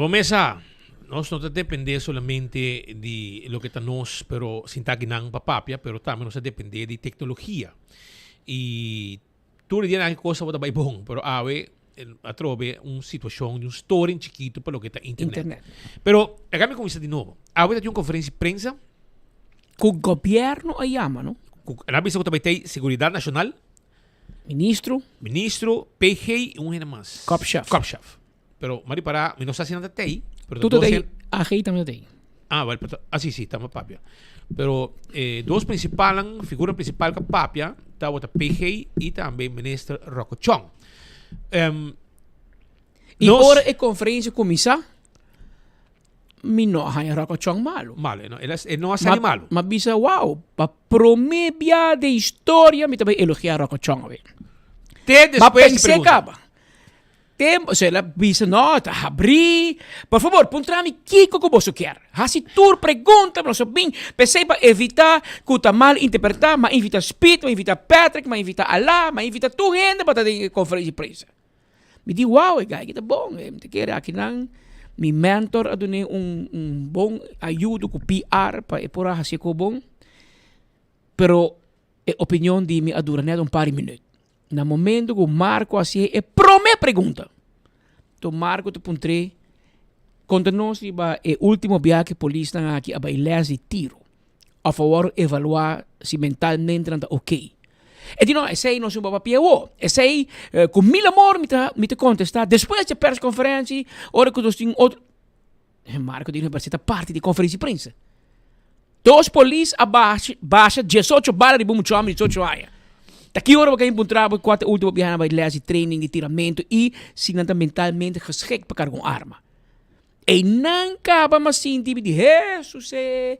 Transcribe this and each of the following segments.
Bo mes sa, nos no ta depende solamente di loke ta nos, pero sinta akinan pa papia, pero tambe nos ta depende di tecnologia. Y tur e dianan aki cos tabata bay bon, pero awe atrobe un situacion di un storing chikito pa loke ta internet. Internet. Pero laga mi cuminsa di nobo. Awe ta tin un conferencia di prensa. Cu gobierno a yama, no? Cu nan a bisa cu ta bay tey Seguridad Nacional. Ministro. Ministro, PG y un hende mas. Kopchef. Kopchef. Pero m'a ripará, mi no sa si nan ta tei, pero ta dos hende. AG tambe ta tei. Ah, wel, pero ah, si, si, tambe papia. Pero e dos principalnan, figura principal ka papia, tabata PG y tambe Minister Rocco Chong. Um, y nos, ora e conferencia cuminsa, mi no a haña Rocco Chong malo. Malo, e no, e no a sali malo. Ma bisa, wow, pa prome bia den historia mi ta bay elogia Rocco Chong awe. Te despues di pregunta. Ma pens'e caba. Tempo, so el a bisa, no, ta habrí. Por favor, puntra mi kiko ku boso kier. Hasi tur pregunta, boso bin. P'esei pa evitá ku ta mal interpretá, m'a invitá Speed, m'a invitá Patrick, m'a invitá Alá, m'a invitá tur hende pa ta den e konferensia di prensa. Mi di, wow, e guy aki ta bon, mi ta kere akinan mi mentor a dun'é un un bon ayudo ku PR pa e por a hasi e kos bon. Pero e opinion di mi a dura nèt un par di minüt. Na momento ku Marco a hasié e promé pregunta, to Marco ta puntr'é, Konta nos riba e último biaha ku e polisnan aki a bai lès di tiro òf a wòrdu evaluá si mentalmente nan ta okey. E di, No, esei no su papia awor. Esei ku mil amor mi ta mi ta kontestá despues di e perskonferensi, ora ku nos tin otro. Marco di, Pero esei ta parti di e konferensi di prensa. Dos polis a basha diesocho bala riba un mucha homber di diesocho aña. Ta ki ora bo ka encontra bo cua ta e ultimo biaha nan bai les di training di tiramento y si nan ta mentalmente geschikt pa carga un arma. Eynan caba mi a sinti mi di Hesus e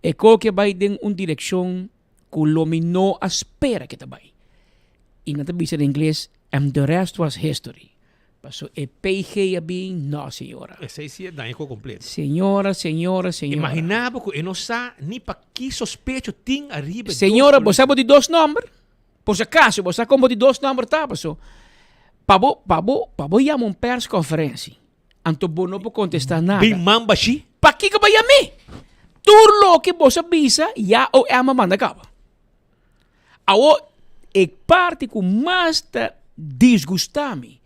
e koki a bai den un direccion cu lo mi no a spera ke ta bai. Y nan ta bisa na ingles and the rest was history. Paso e PG a bin, no señora. Esei si e daño ko kompleto. Señora, señora, señora. Imagina bo ku e no sa ni pa ki sospecho tin ariba e dos Señora, bo sa bo di dos nomber? Por si acaso, bo sa kon bo di dos nomber ta? Paso, pa bo, pa bo, pa bo yama un persconferentie, anto bo no por contesta nada. Bin man bashi? Pakiko bo yam'é? Tur loke bo sa bisa, ya OM a manda kaba. Awor, e parti ku mas ta disgustá mi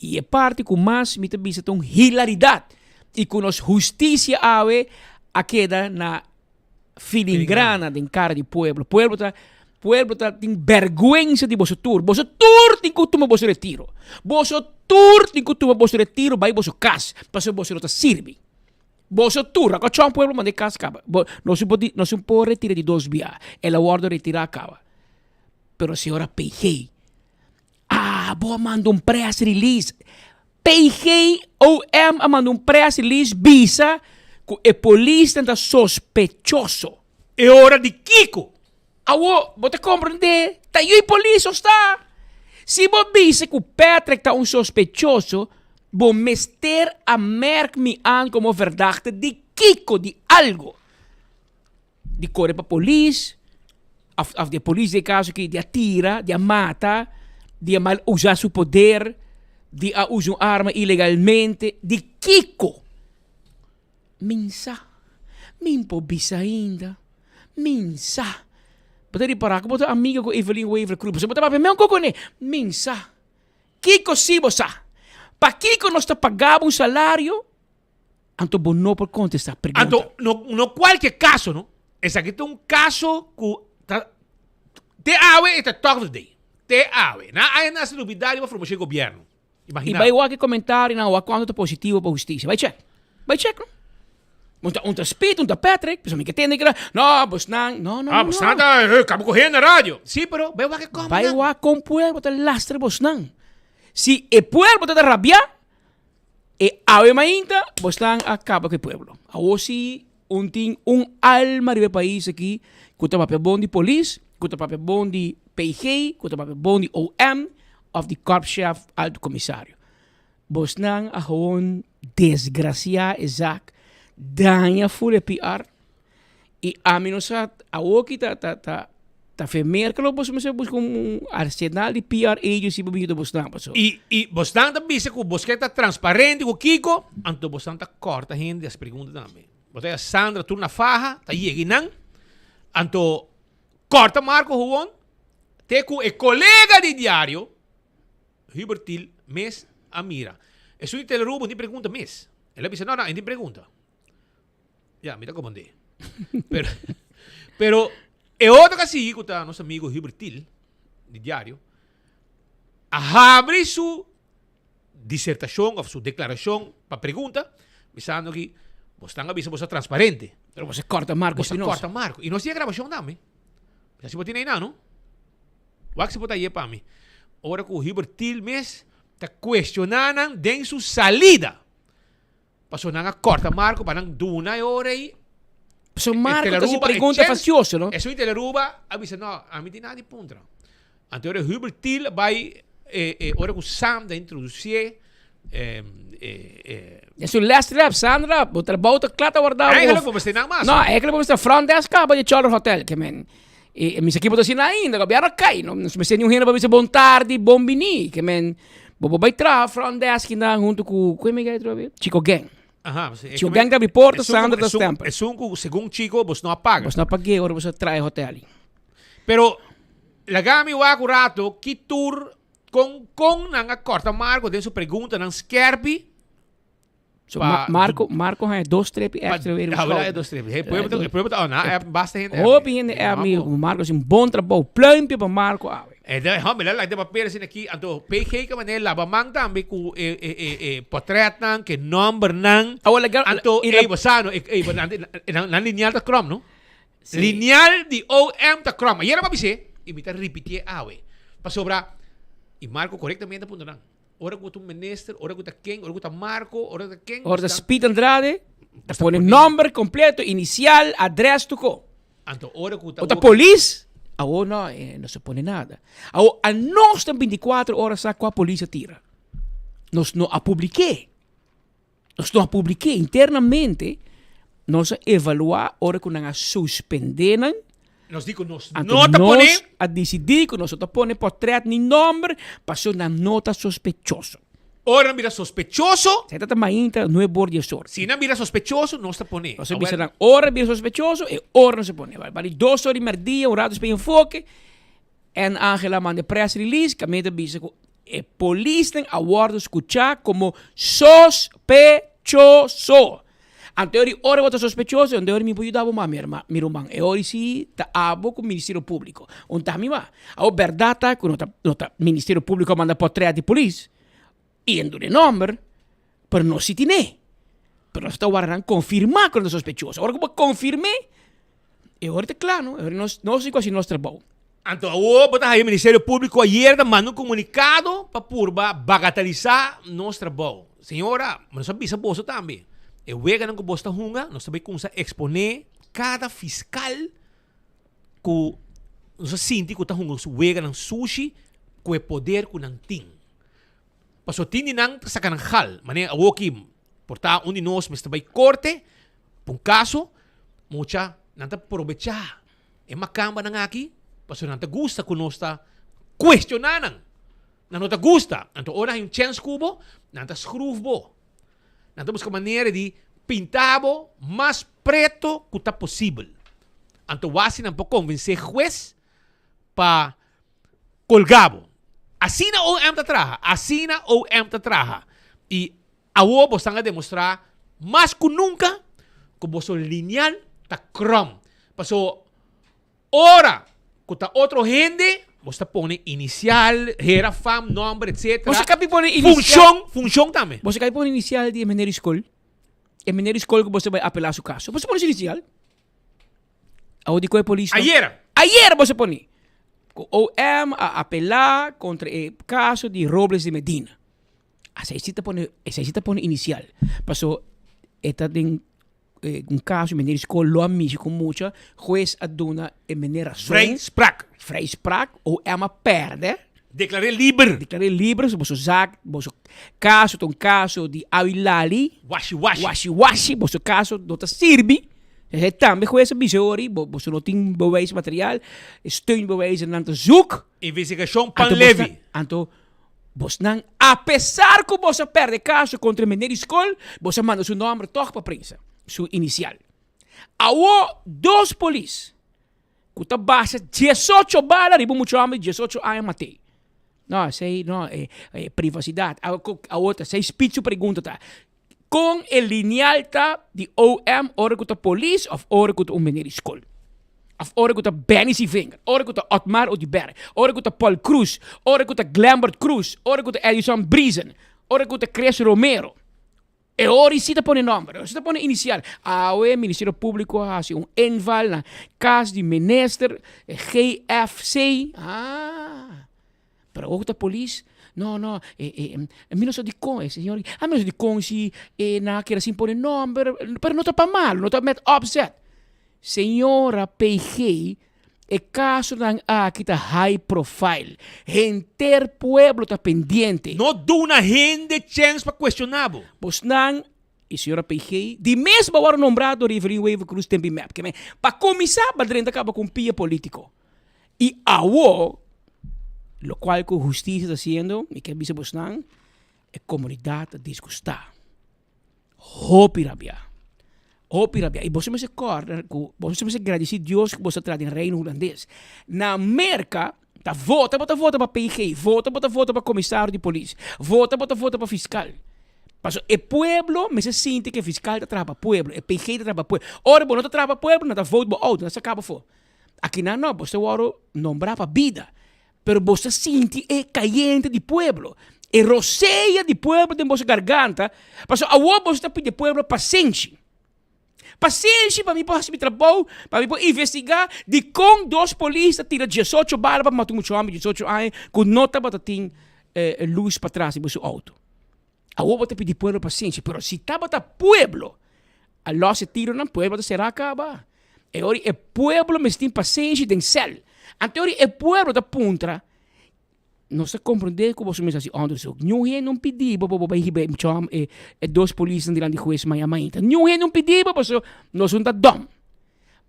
i e parti ku mas mi ta bisa ta un hilaridat i ku nos hustisia awe a keda na filingrana den kara di pueblo. Pueblo ta pueblo ta tin bèrgwensa di boso tur. Boso tur tin ku tuma boso retiro. Boso tur tin ku tuma boso retiro bai boso kas pasobra boso no ta sirbi. Boso tur, a chon pueblo manda e cas caba. Bo, no se por, no se por retira di dos bia. El a wordo retira caba. Pero señora PG, ah, bo a manda un press release. PG OM a manda un press release bisa cu e polisnan ta sospechoso. E ora di kico? Awo, bo ta comprende? Ta yui polis o sta? Si bo bisa cu Patrick ta un sospechoso, bo mester a merk mi aan como verdachte di kico, di algo. Di core pa polis, of, of di e polis den e caso aki, di a tira, di a mata, di a mal usa su poder, di a usa un arma ilegalmente, di kico? Min sa. Min por bisa ainda. Min sa. Bo ta ripará ku bo ta amiga ku Evelyn Wever Croes. Bo ta papia meun ku kuné. Min sa. Kiko si bo sa? Pakiko nos ta paga bo un salario? Anto bo no por kontestá pregunta. Anto no no kualke kaso no. Esaki ta un kaso ku ta te awe e ta talk of the day. Te awe. Nan a hasi lubidá riba formashon di gobièrnu. I bai wak e comentarionan wak cuanto ta positivo pa husticia. Bai check. Bai check no. Un ta un ta Speed, un ta Patrick, pasobra mi ke tende kila, no, bosnan, no, no, Ah, no. bosnan ta eh, kaba ku hende radio. Sí, pero bai wak e Bai komennan. wak kon pueblo ta lastra bosnan. Si e pueblo ta ta rabia, e awe mainta bosnan a kaba ku e pueblo. Awor si un tin un alma riba e pais aki ku ta papia bon di polis, ku ta papia bon di PG, ku ta papia bon di OM, of di korpschef alto komisario. Bosnan a gewoon desgracia e zaak, daña full e PR y ami no sa awoki ta ta ta. Ta fe merca lo boso mester busca un arsenal di PR agency pa bin yuda bosnan paso. I i bosnan ta bisa ku bos ke ta transparente ku kiko, anto bosnan ta kòrta hende as pregunta tambe. Bo ta Sandra tur na faha ta yega einan, anto kòrta Marco gewoon te ku e kolega di diario Hubert Thiel mes a mira. Esun di Telerubo no tin pregunta mes. El a bisa no no e no tin pregunta. Ya, mi ta komand'é. Pero, pero e otro ka sigui ku ta nos amigo Hubert Thiel, di Diario, a habri su disertashon of su deklarashon pa pregunta, bisando ki bosnan a bisa boso ta transparente. Pero boso a kòrta Marco Boso a Espinosa. kòrta Marco. I nos tin e grabashon tambe. Mira si bo tin einan, no? Wak si bo ta aye pa mi. Ora ku Hubert Thiel mes ta kuestioná nan den su salida. Pasobra nan a corta Marco pa nan duna e ora ei. Pasobra Marco ta haci pregunta facioso, no? Esun di Aruba a bisa, no, ami tin nada di puntra. Anto ora Hubert Thiel a bai, ora cu Sam ta introducié, E su last rep, Sandra, bo trabou ta kla ta warda. Eigenlijk bo mester nan mas. No, eigenlijk bo mester front desk kaba di Cholder Hotel, ke men. E mi sa ki bo ta asina ainda, gobièrnu a kai, no mester niun hende pa bisa bon tardi, bon bini, ke men bo por bai traha front desk kinan huntu ku, ku e mi gei atrobe? Chico Gang. Aha, si, Chico Gang ta abri porta, Sandra ta stempel. Esun ku segun Chico bos no a paga. Bos no a pag'é ora bos a traha e hotel. Pero laga mi wak un rato ki tur kon kon nan a kòrta Marco den su preguntanan skèrpi. So, ma, Marco, Marco haña dos trepi extra weer. Ah, wala dos trepi. Hey, pueblo, ta, pueblo ta, oh, na, basta hende. Hopi hende app mi, Marco haci un bon trabou. Pluimpje pa Marco awe. Eh, de, hombre, la de papel asina aki, anto PG ka manera laba man tambe ku e e e e portretnan, ke nombernan. Awor la Anto, ey, bo sa no, ey, bo nan nan lineal ta krom, no? Sí. Lineal di OM ta krom. Ayera bo a bis'é, i mi ta ripitié awe. Pasobra, i Marco korektamente a puntra nan. Ora ku ta un minister, ora ku ta ken, ora ku ta Marco, ora ku ta ken. Ora ta Speed Andrade, ta pone nomber completo, inicial, adres tuko. Anto ora ku ta. Ora ta polis, awo no, eh, no se pone nada. Awo a nos ta 24 ora sa kua polis a tira. Nos no a publike. Nos no a publike internamente, nos a evalua ora ku nan a suspende nan. Nos di ku nos Anto no ta pone. Nos a disidí ku nos no ta pone portret ni nomber pasobra nan no ta sospechoso. Ora nan bira sospechoso. Esei ta ta mainta nuebe or dies or. Si nan bira sospechoso nos ta pone. Nos a bisa nan ora bira sospechoso e ora nos a pone. Bali dos or di merdia un rato despues enfoke en Angela a manda e press release kaminda ta bisa ku E polisnan a wòrdu skuchá komo sospechoso. Anto e ora ora bo ta sospechoso, anto e ora mi por yuda bo mas, mi herma, mi ruman. E ora si ta abo ku Ministerio Públiko. Un ta mi mas. Awor bèrdat ta ku no ta no ta Ministerio Públiko a manda pòtrèt di polis i a duna e nòmber, pero no si tin'é. Pero nos ta wòrdu nan konfirmá ku nan ta sospechoso. Ora ku bo konfirm'é, E ora ta kla no, e ora nos nos tin ku hasi nos trabou. Anto awor bo ta haya Ministerio Públiko ayer ta manda un komunikado pa purba bagatalisá nos trabou. Señora, nos a bisa boso tambe, e weganan ku boso ta hunga, nos ta bai kumsa eksponé kada fiskal ku nos a sinti ku ta hunga su weganan sushi ku e poder ku nan tin. Pasobra tin di nan ta saka nan gal, manera awor ki por ta un di nos mester bai korte pa un kaso, Mucha, nan ta probechá e makambanan aki pasobra nan ta gusta ku nos ta kuestioná nan. Nan no ta gusta. Anto ora hay un chèns ku bo, nan ta skruf bo. Nan ta buska manera di pinta bo mas preto ku ta posibel. Anto wasi nan por konvensé hues pa kolgá bo. Asina OM ta traha. Asina OM ta traha. I Awor bosan a demostrá mas ku nunka ku boso lineal ta krom. Paso ora ku ta otro hende, bos ta pone inisial, hera, fam, nòmber, etsetera. Boso kabi pone inisial. Funshon, funshon tambe. Boso kabi pone inisial di e meneer di skol. E meneer di skol ku boso bai apelá su kaso. Boso pone su inisial. Awor di ku e polis no. Ayera. Ayera boso pone. Ku OM a apelá kontra e kaso di Robles de Medina. Esei si ta pone, esei si ta pone inicial. Paso e ta den un caso meneer di school lo a mishi cu mucha, huez a duna e meneer razon. Vrijspraak. Vrijspraak, OM a perde. Declar'é liber. Declar'é liber, so boso zaak, boso caso ta un caso di awi lali. Washi washi. Washi washi, boso caso no ta sirbi. E tambe juez a bisa ori, bo boso no tin bewijsmateriaal, steunbewijzen ta zoek. Investigacion Pan Levy. Anto bosnan, a pesar cu bos a perde caso contra meneer di school, bos a manda su nomber toch pa prensa, su inicial. Awo dos polis cu ta basa 18 bala riba un mucha homber di 18 aña mat'e. No, esey no, e privacidad. Awo ta esey speech su pregunta ta, Con e lineal ta di OM ora cu ta polis of ora cu ta un meneer di school? Of ora cu ta Benny Sievinger, ora cu ta Otmar Oduber, ora cu ta Paul Croes, ora cu ta Glenbert Croes, ora cu ta Edison Briesen, ora cu ta Chris Romero. E ora si ta pone nomber, e ora si ta pone inicial. Awe Ministerio Publico a haci un inval na cas di minister GFC. Ah. Pero awor ku ta polis, no, no, e, e, e, mi no sa dikon, e señor, a mi no sa dikon si e nan a kere sin pone nomber, pero no ta pa malo, no ta met opzet. Señora PG, e kasonan aki ta high profile. Henter pueblo ta pendiente. No duna hende chèns pa kuestioná bo. Bosnan i señora PG di mes bo a wòrdu nombrá dor Evelyn Wever-Croes tempi mep. Ke men, pa kuminsá, ba drenta kaba ku un pia polítiko. I awo, lokual ku hustisia ta hasiendo, mi ke bisa bosnan, e komunidat ta disgustá. Hopi rabiá. Hopi rabiá. I boso mester kòrda ku boso mester gradisí Dios ku boso a traha den Reino Hulandes. Na Merka ta vota bo ta vota pa PG, vota bo ta vota pa komisario di polis, vota bo ta vota pa fiskal. Pasobra e pueblo mester sinti ku e fiskal ta traha pa pueblo, e PG ta traha pa pueblo. Ora bo no ta traha pa pueblo, nan ta vote bo out, nan ta saka bo afó. Akinan no, bo ta wòrdu nombrá pa bida, pero bo ta sinti e kayente di pueblo, e rosea di pueblo den boso garganta, pasobra awor boso ta pidi e pueblo pasenshi. Pasenshi pa mi por hasi mi trabou, pa mi por investigá dikon dos polis ta tira diesocho bala pa mata un mucha hòmber di diesocho aña ku no tabata tin lus patras riba su outo. Awor bo ta pidi pueblo pasenshi, pero si tabata pueblo a lòs e tironan, pueblo ta será kaba. E ora e pueblo mester tin pasenshi den sèl. Anto e ora e pueblo ta puntra, Nos ta komprondé ku boso mester hasi òndersuk. Niun hende no pidi bo pa bo bai hiba e mucha e e dos polisnan dilanti hues maña mainta. Niun hende no pidi bo pasobra nos no ta dòm.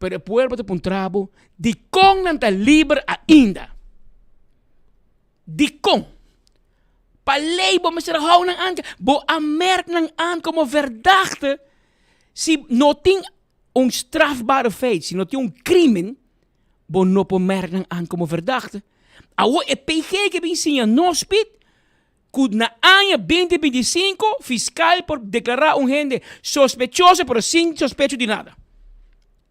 Pero e pueblo ta puntra bo, Dikon nan ta liber ainda? Dikon? Pa lei bo mester hou nan aan. Bo a merk nan aan komo verdachte si no tin un strafbare feit, si no tin un krimen, bo no por merk nan aan komo verdachte. Awor e PG ke bin siña nos pit ku na aña 2025 fiskal por deklará un hende sospechoso pero sin sospecho di nada.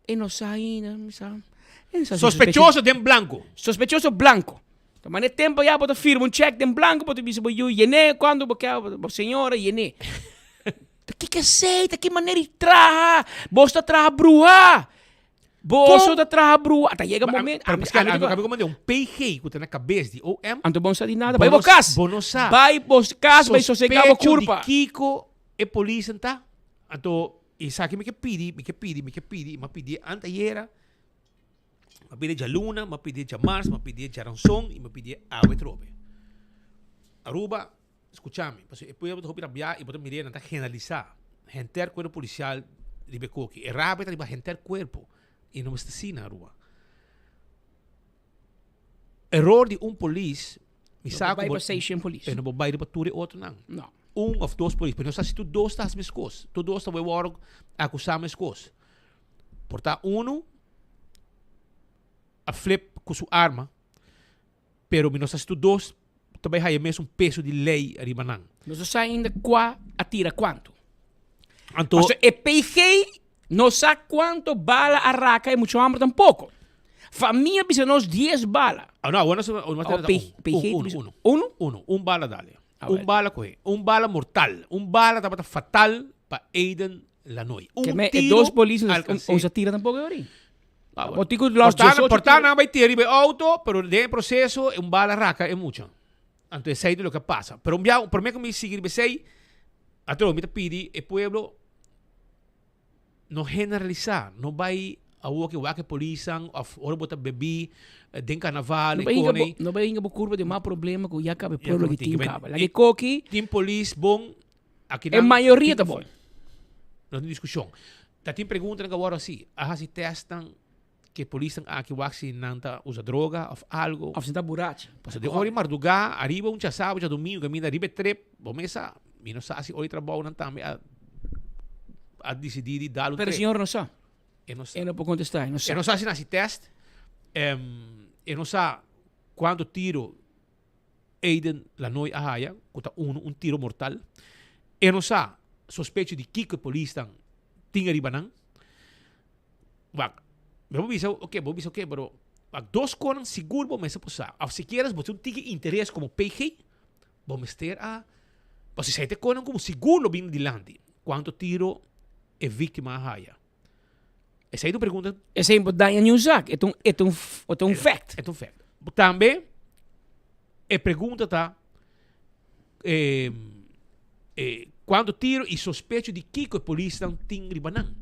E no sa ainda, mi sa. E no sa si Sospechoso den blanko. Sospechoso blanko. Ta mane tempo ya bo ta firma un check den blanco, bo ta bisa bo yu yené cuando bo ke, bo señora yené. Ta kiko esey? Ta ki manera di traha? Boso ta traha bruha. Boso ta traha bruha. Ta yega momento. Pero Pascal, ami kabe komende un PG ku ta na kabes di OM. Anto bo no sa di nada. Bai bo kas. Bo no sa. Bai bo kas, bai sosega bo kurpa. Sospecho di kiko e polisnan ta. Anto esaki mi ke pidi, mi ke pidi, mi ke pidi, mi a pidi antayera. M'a pidi djaluna, m'a pidi djamars, m'a pidi djaranson i m'a pidi awe trobe. Aruba, skucha mi, pasobra e pueblo ta hopi rabiá i bo ta mir'é nan ta generalisá henter kuerpo polisial riba e koki. E rabia ta riba henter kuerpo i no mester asina Aruba. Eror di un polis, mi sa ku bo, pero no bo bai riba tur e otronan. Un òf dos polis, pero no sa si tur dos ta hasi meskos, tur dos ta wòrdu akusá meskos. Por ta unu a flip ku su arma, pero mi no sa si tur dos ta bai haya mesun peso di lei ariba nan. Nos no sa ainda kua a tira kuantu. Anto. Pasobra e PG no sa kuantu bala a raka e mucha hòmber tampoko. Famia bisa nos dies bala. Ah no, awor nos awor nos Oh, un. PG Un, bisa uno. Uno? Uno. Un bala dale. Ah, Un wel. bala kohe. Un bala mortal. Un bala tabata fatal pa Aiden Lanoy. Un Ke me e tiro dos polis alcancé. un sa tira tampoco ori. Ah, bueno. Bo tin ku los Porta, 18 porta tiro. nan bai tira riba e auto, pero den e proceso un bala raca e mucha. Anto esei ta loke a pasa. Pero un bia, prome ku mi sigui riba esei, atrobe mi ta pidi e pueblo no generalisa, no bai awor ke wak e polisnan of ora bo ta bebi den carnaval No e bai hinka bo, kone. no bai hinka bo kurpa den mas problema ku ya kaba e Ya pueblo kaba ki tin tin ke kaba. ben. Laga e koki. Tin polis bon, aki E nan mayoria tin ta bon. No tin diskushon. Ta tin preguntanan ku a wòrdu hasi. A hasi tèstnan ku e polisnan aki wak si nan ta usa droga òf algu. Òf si nan ta burachi. Pasobra den ora di mardugá, ariba un djasabu, djadumingu, kaminda riba e trip, bo mes sa. Mi no sa si ora di trabounan tambe a a disidí di dal un Pero trip. señor no sa. E no sa. E no por kontestá, e no sa. E no sa si nan hasi tèst. E no sa kuantu tiro Aiden Lanoy a haya, ku ta unu un tiro mortal. E no sa sospecho di kiko e polisnan tin ariba nan. Wak, mi por bisa, oke, bo bisa oke, pero wak, dos konan sigur bo mester por sa. Of sikieres bo tin un tiki interes komo PG, bo mester a, pasobra esei ta e konan ku sigur lo bini dilanti, kuantu tiro e víktima a haya. Esei ta un pregunta. Esei no por daña niun zak, e ta un, e ta un, e ta un fact. E ta un fact. Tambe e pregunta ta kuantu tiro i sospecho di kiko e polisnan tin riba nan.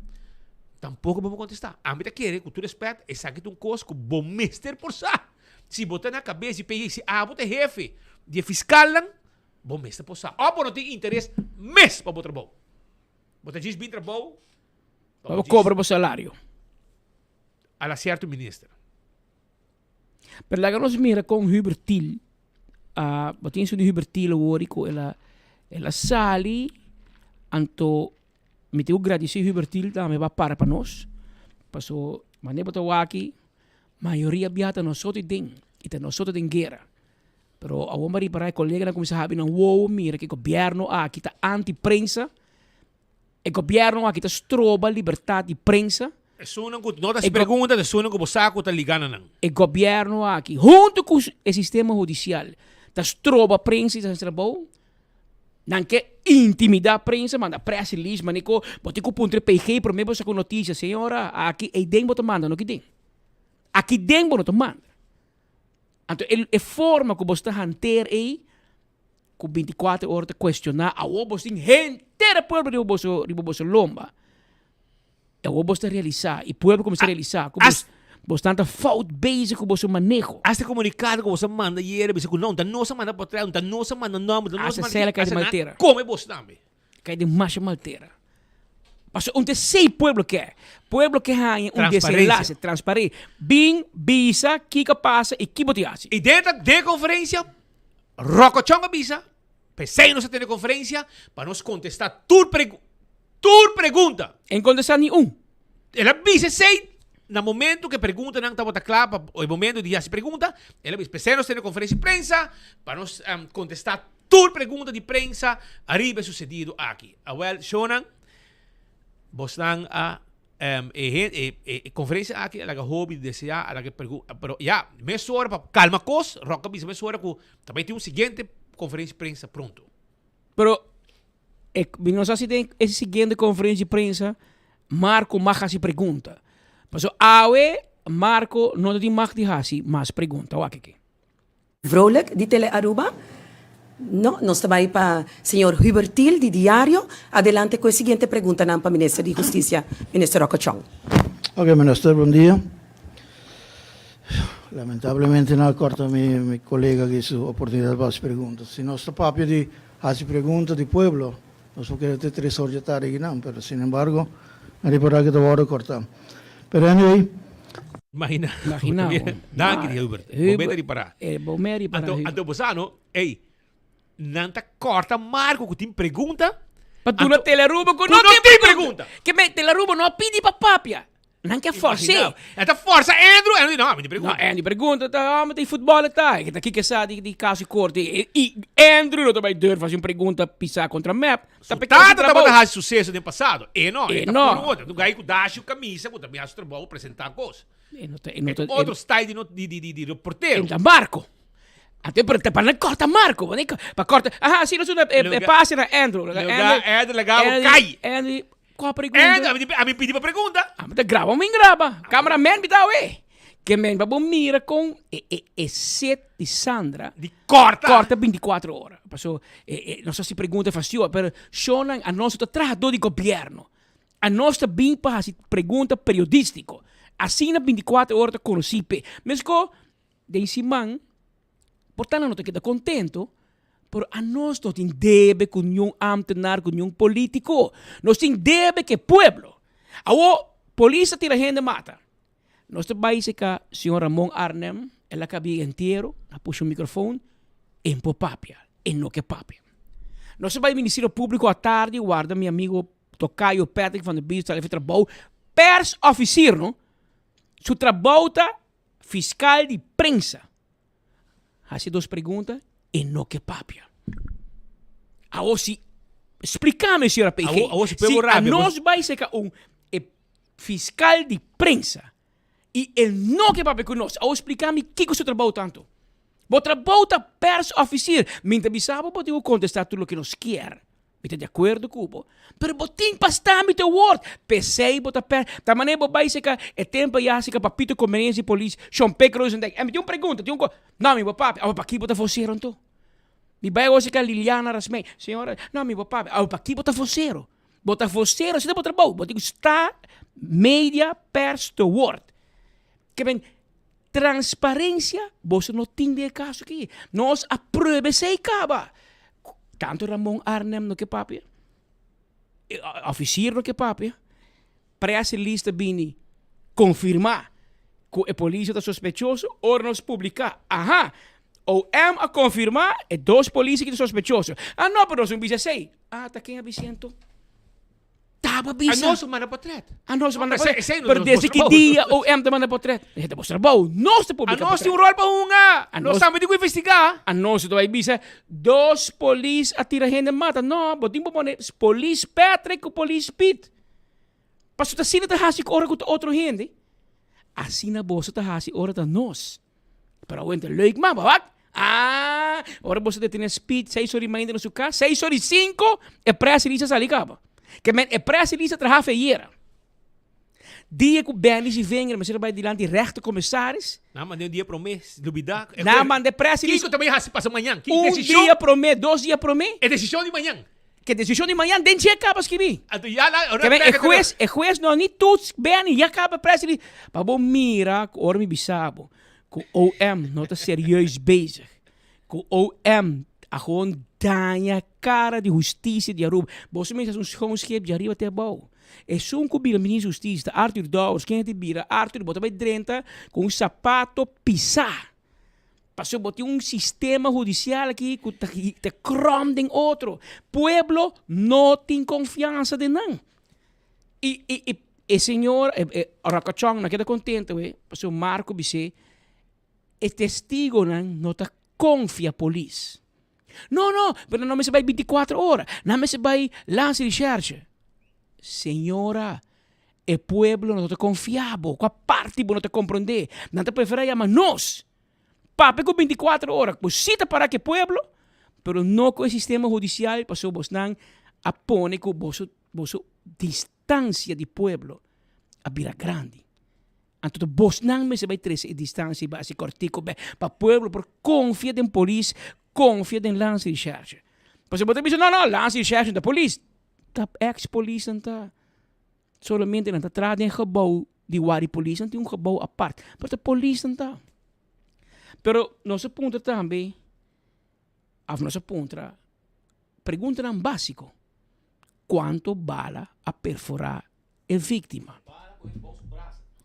Tampoko bo por kontestá. Ami ta kere ku tur respèt esaki ta un kos ku bo mester por sa. Si bo ta na kabes di PG, si abo ta e hefe di e fiskalnan, bo mester por sa. Òf bo no tin interes mes pa bo trabou. Bo ta djis bin trabou. Pa bo kobra bo salario. A la sierto minister. Pero laga nos mira kon Hubert Thiel a, bo tin esun di Hubert Thiel awor ku el a el a sali anto mi tin ku gradisí Hubert Thiel tambe pa para pa nos paso manera bo ta wak aki mayoria bia ta nosotros den i ta nosotros den guera pero awor mi a ripara e koleganan a kuminsá habi nan wowo mira ku e gobièrnu aki ta anti prensa. E gobierno aki ta stroba libertad di prensa. Esunnan ku no ta hasi pregunta ta esunnan ku bo sa ku ta liga na nan. E gobierno aki hunto ku e sistema hudisial ta stroba prensa di hasi trabou. Nan ke intimida prensa, manda press release, mane ko bo tin ku puntra e PG prome bo sa ku notisia. Señora, aki eyden bo ta manda, no kiden. Aki den bo no ta manda. Anto e forma ku bo sta hanter ey. Ku binti kuater ora ta kuestioná, awor bos tin henter e pueblo riba boso riba boso lomba. I awor bos ta realisá, i pueblo kuminsá realisá ku bos bos tan ta fout bezig ku boso maneho. Asta komunikado ku bos a manda yera bisa ku no, ta nos a manda potrèt, ta nos a manda nòmber, ta nos a Asta manda sela kai di asta nan maltera. kome bos tambe. Kai di masha maltera. Pasobra un ta esei pueblo ke. Pueblo ke haña un desenlase, transparé. Bin bisa kiko a pasa i ki bo tin hasi. I den ta den e konferensia Rocochon a bisa, P'esei nos a tene conferencia pa nos contesta tur pregu tur pregunta. E no contesta ni un. El a bisa esei na momento cu e preguntanan tabata cla pa e momento di haci pregunta, el a bisa, P'esei nos tene conferencia di prensa pa nos contesta tur pregunta di prensa ariba e sucedido aki. Awel, shownan, bosnan a E e e conferencia aki a laga hopi di desea, a laga pregu, pero ya, mesora pa calma cos, Rock a bisa mesora cu ta bay tin un siguiente conferencia di prensa pronto. Pero e mi no sa si den e siguiente conferencia di prensa Marco mag haci pregunta. Pasobra awe Marco no ta tin mag di haci mas pregunta. Wak aki. Vrolijk di Tele Aruba. No, nos ta bai pa señor Hubert Thiel di Diario. Adelante cu e siguiente preguntanan pa Minister di Husticia, Minister Rocco Chong. Ok, Minister, bon dia. Lamentablemente nan a corta mi mi colega aki su oportunidad pa haci pregunta. Si nos ta papia di haci pregunta di pueblo, nos por keda te tres or dje tardi akinan, pero sin embargo, mi ripara cu ta wordo corta. Pero anyway. Imagina. Imagina bo. Danki di Hubert. Bo meta ripará. Eh, bo meta ripará. Anto, anto bo sa no, ey, nan ta corta Marco cu tin pregunta. Pa duna Tele Aruba cu no tin pregunta. Ke me Tele Aruba no a pidi pa papia. Nan ke forse. Nan ta forsa Andrew, Andrew di no, ami tin pregunta. No, Andrew pregunta, ta amo tin futbol ta. Ke ta kiko sa di di caso corte. I Andrew no ta bay durf haci un pregunta pisa contra mep. Su tata tabata haci suceso den pasado. E no, e ta puro otro. Tu gai cu dashi cu camisa cu ta bin haci su trabou presenta cos. E no ta, e no ta. E ta otro style di di di di di reportero. E ta Marco. Ate pero ta pa nan corta Marco, pa nan pa corta. Aha, si nos una e pase na Andrew. Lugar Andrew laga bo cay. Andrew, cua pregunta? Andrew, ami ami pidi pa pregunta. Ami ta graba, mi graba. Cameraman mi ta awe. Ke men pa bo mira kon e e e set di Sandra. Di corta. Corta 24 ora. Paso e e nos hasi pregunta fastiosa, pero shownan a nos ta trahadó di gobierno. A nos ta bin pa hasi pregunta periodístiko. Asina 24 ora ta konosí p'e. Mesko den siman por ta nan no ta keda kontento, pero a nos no tin debe ku niun ámtenar, ku niun polítiko. Nos tin debe ku e pueblo. Awo, polis a tira hende mata. Nos ta bai seka señor Ramon Arnhem, el a kabi e entiero, a pusha un microfoon, en por papia, e no ke papia. Nos ta bai Ministerio Publico atardi, warda mi amigo tocayo Patrick van der Biest sali for trabou, pers officier no, su trabou ta fiscal di prensa. Hasi dos pregunta e no ke papia. Awo si, splikami señora PG, Awo, awo si pueblo si rabia, anos bai seka un e fiscal di prensa y e no ke papia ku nos, awo splikami kiko su trabou tanto. Bo trabou ta pers officier, mi ta bisa bo bo tin ku kontesta tur loke nos kier. Mi ta di akuerdo ku bo, pero bo tin pa sta mi te word. P'esei bo ta per. Ta manera bo bai seka e tempo ya seka papito conveniencia di polis, Shon Pek Rozendijk. En mi tin un pregunta, tin un ko. No, mi bo papia. Awo paki bo ta vocero anto? Mi bai awor seka Liliana Rasmijn. Señora, no, mi bo papia. Awo paki bo ta vocero? Bo ta vocero, asina bo trabou. Bo tin ku sta media pers te word. Ke men Transparencia boso no tin den e caso aki. Nos a prueba esey caba. Tanto Ramon Arnhem no ke papia, e officier no ke papia, press release ta bini confirma cu e policia ta sospechoso, ora nos publica, aha, OM a confirma e dos policia aki ta sospechoso. Ah no, pero nos no bisa esey. Ah, ta ken a bisa anto? Taba bisa. A nos manda portret. A nos manda Esei- portret. esei no Pero nos desde ki trabou. dia OM ta manda portret? Esei ta bos trabou. Nos ta A publica nos tin portret. un rol pa hunga. A Nos nos- tambe tin ku investigá. A nos ta bai bisa dos polis a tira hende mata. No, bo tin por pone polis Patrick ku polis Piet. Pasobra ta asina ta hasi ku ora ku ta otro hende. Asina boso ta hasi ora ta nos. Pero awe ta leuk man, wak. Ah, ora boso ta tene speed seis ora y media na su cas, seis ora y cinco, e press release a sali caba. Ke men e press release a traha feyera. Dia cu Benny si vinger mester a bay dilanti rechter commissaris. Nan manda un dia prome, lubida. Nan manda e press release. Kiko ta bay haci pasa mañan? Ki Un decision? dia prome, dos dia prome. E decision di mañan. Ke decision di mañan den dje caba skibi. Anto ya la ora Ke men e treka hues, e hues no ni toets Benny, ya caba press release. Pa bo mira cu ora mi bisa bo cu OM no ta serieus bezig, cu OM a gewoon daña cara di husticia di Aruba. Boso mester haci un schoon schep di ariba te abao. Esun cu bira minister di husticia ta Arthur Dowers, ken ta bira Arthur bo ta bay drenta cu un sapato pisa. Pasobra bo tin un sistema hudicial aki cu ta ta krom den otro. Pueblo no tin confiansa den nan. Y y y e señor e e Rocachong no keda contento we, pasobra Marco bis'é e testigonan no ta confia polis. No, no, pero nan no mester bay binticuatro ora, nan mester bay landsrecherche. Señora, e pueblo no ta confia bo, cua parti bo no ta comprende? Nan ta prefera yama nos. Papia cu binticuatro ora, bo si ta para cu e pueblo, pero no cu e sistema hudicial, pasobra bosnan a pone cu boso boso distancia di pueblo a bira grandi. Anto ta bosnan mester bai trece e distancia y haci cortico be pa pueblo por confia den polis, confia den landsrecherche. Pasobra bo ta bisa no no, landsrecherche no ta polis. Ta ex polisnan ta solamente nan ta traha den gebouw di wari polis, nan tin un gebouw apart, pero ta polisnan ta. Pero nos a puntra tambe, of nos a puntra preguntanan basico, cuanto bala a perfora e victima?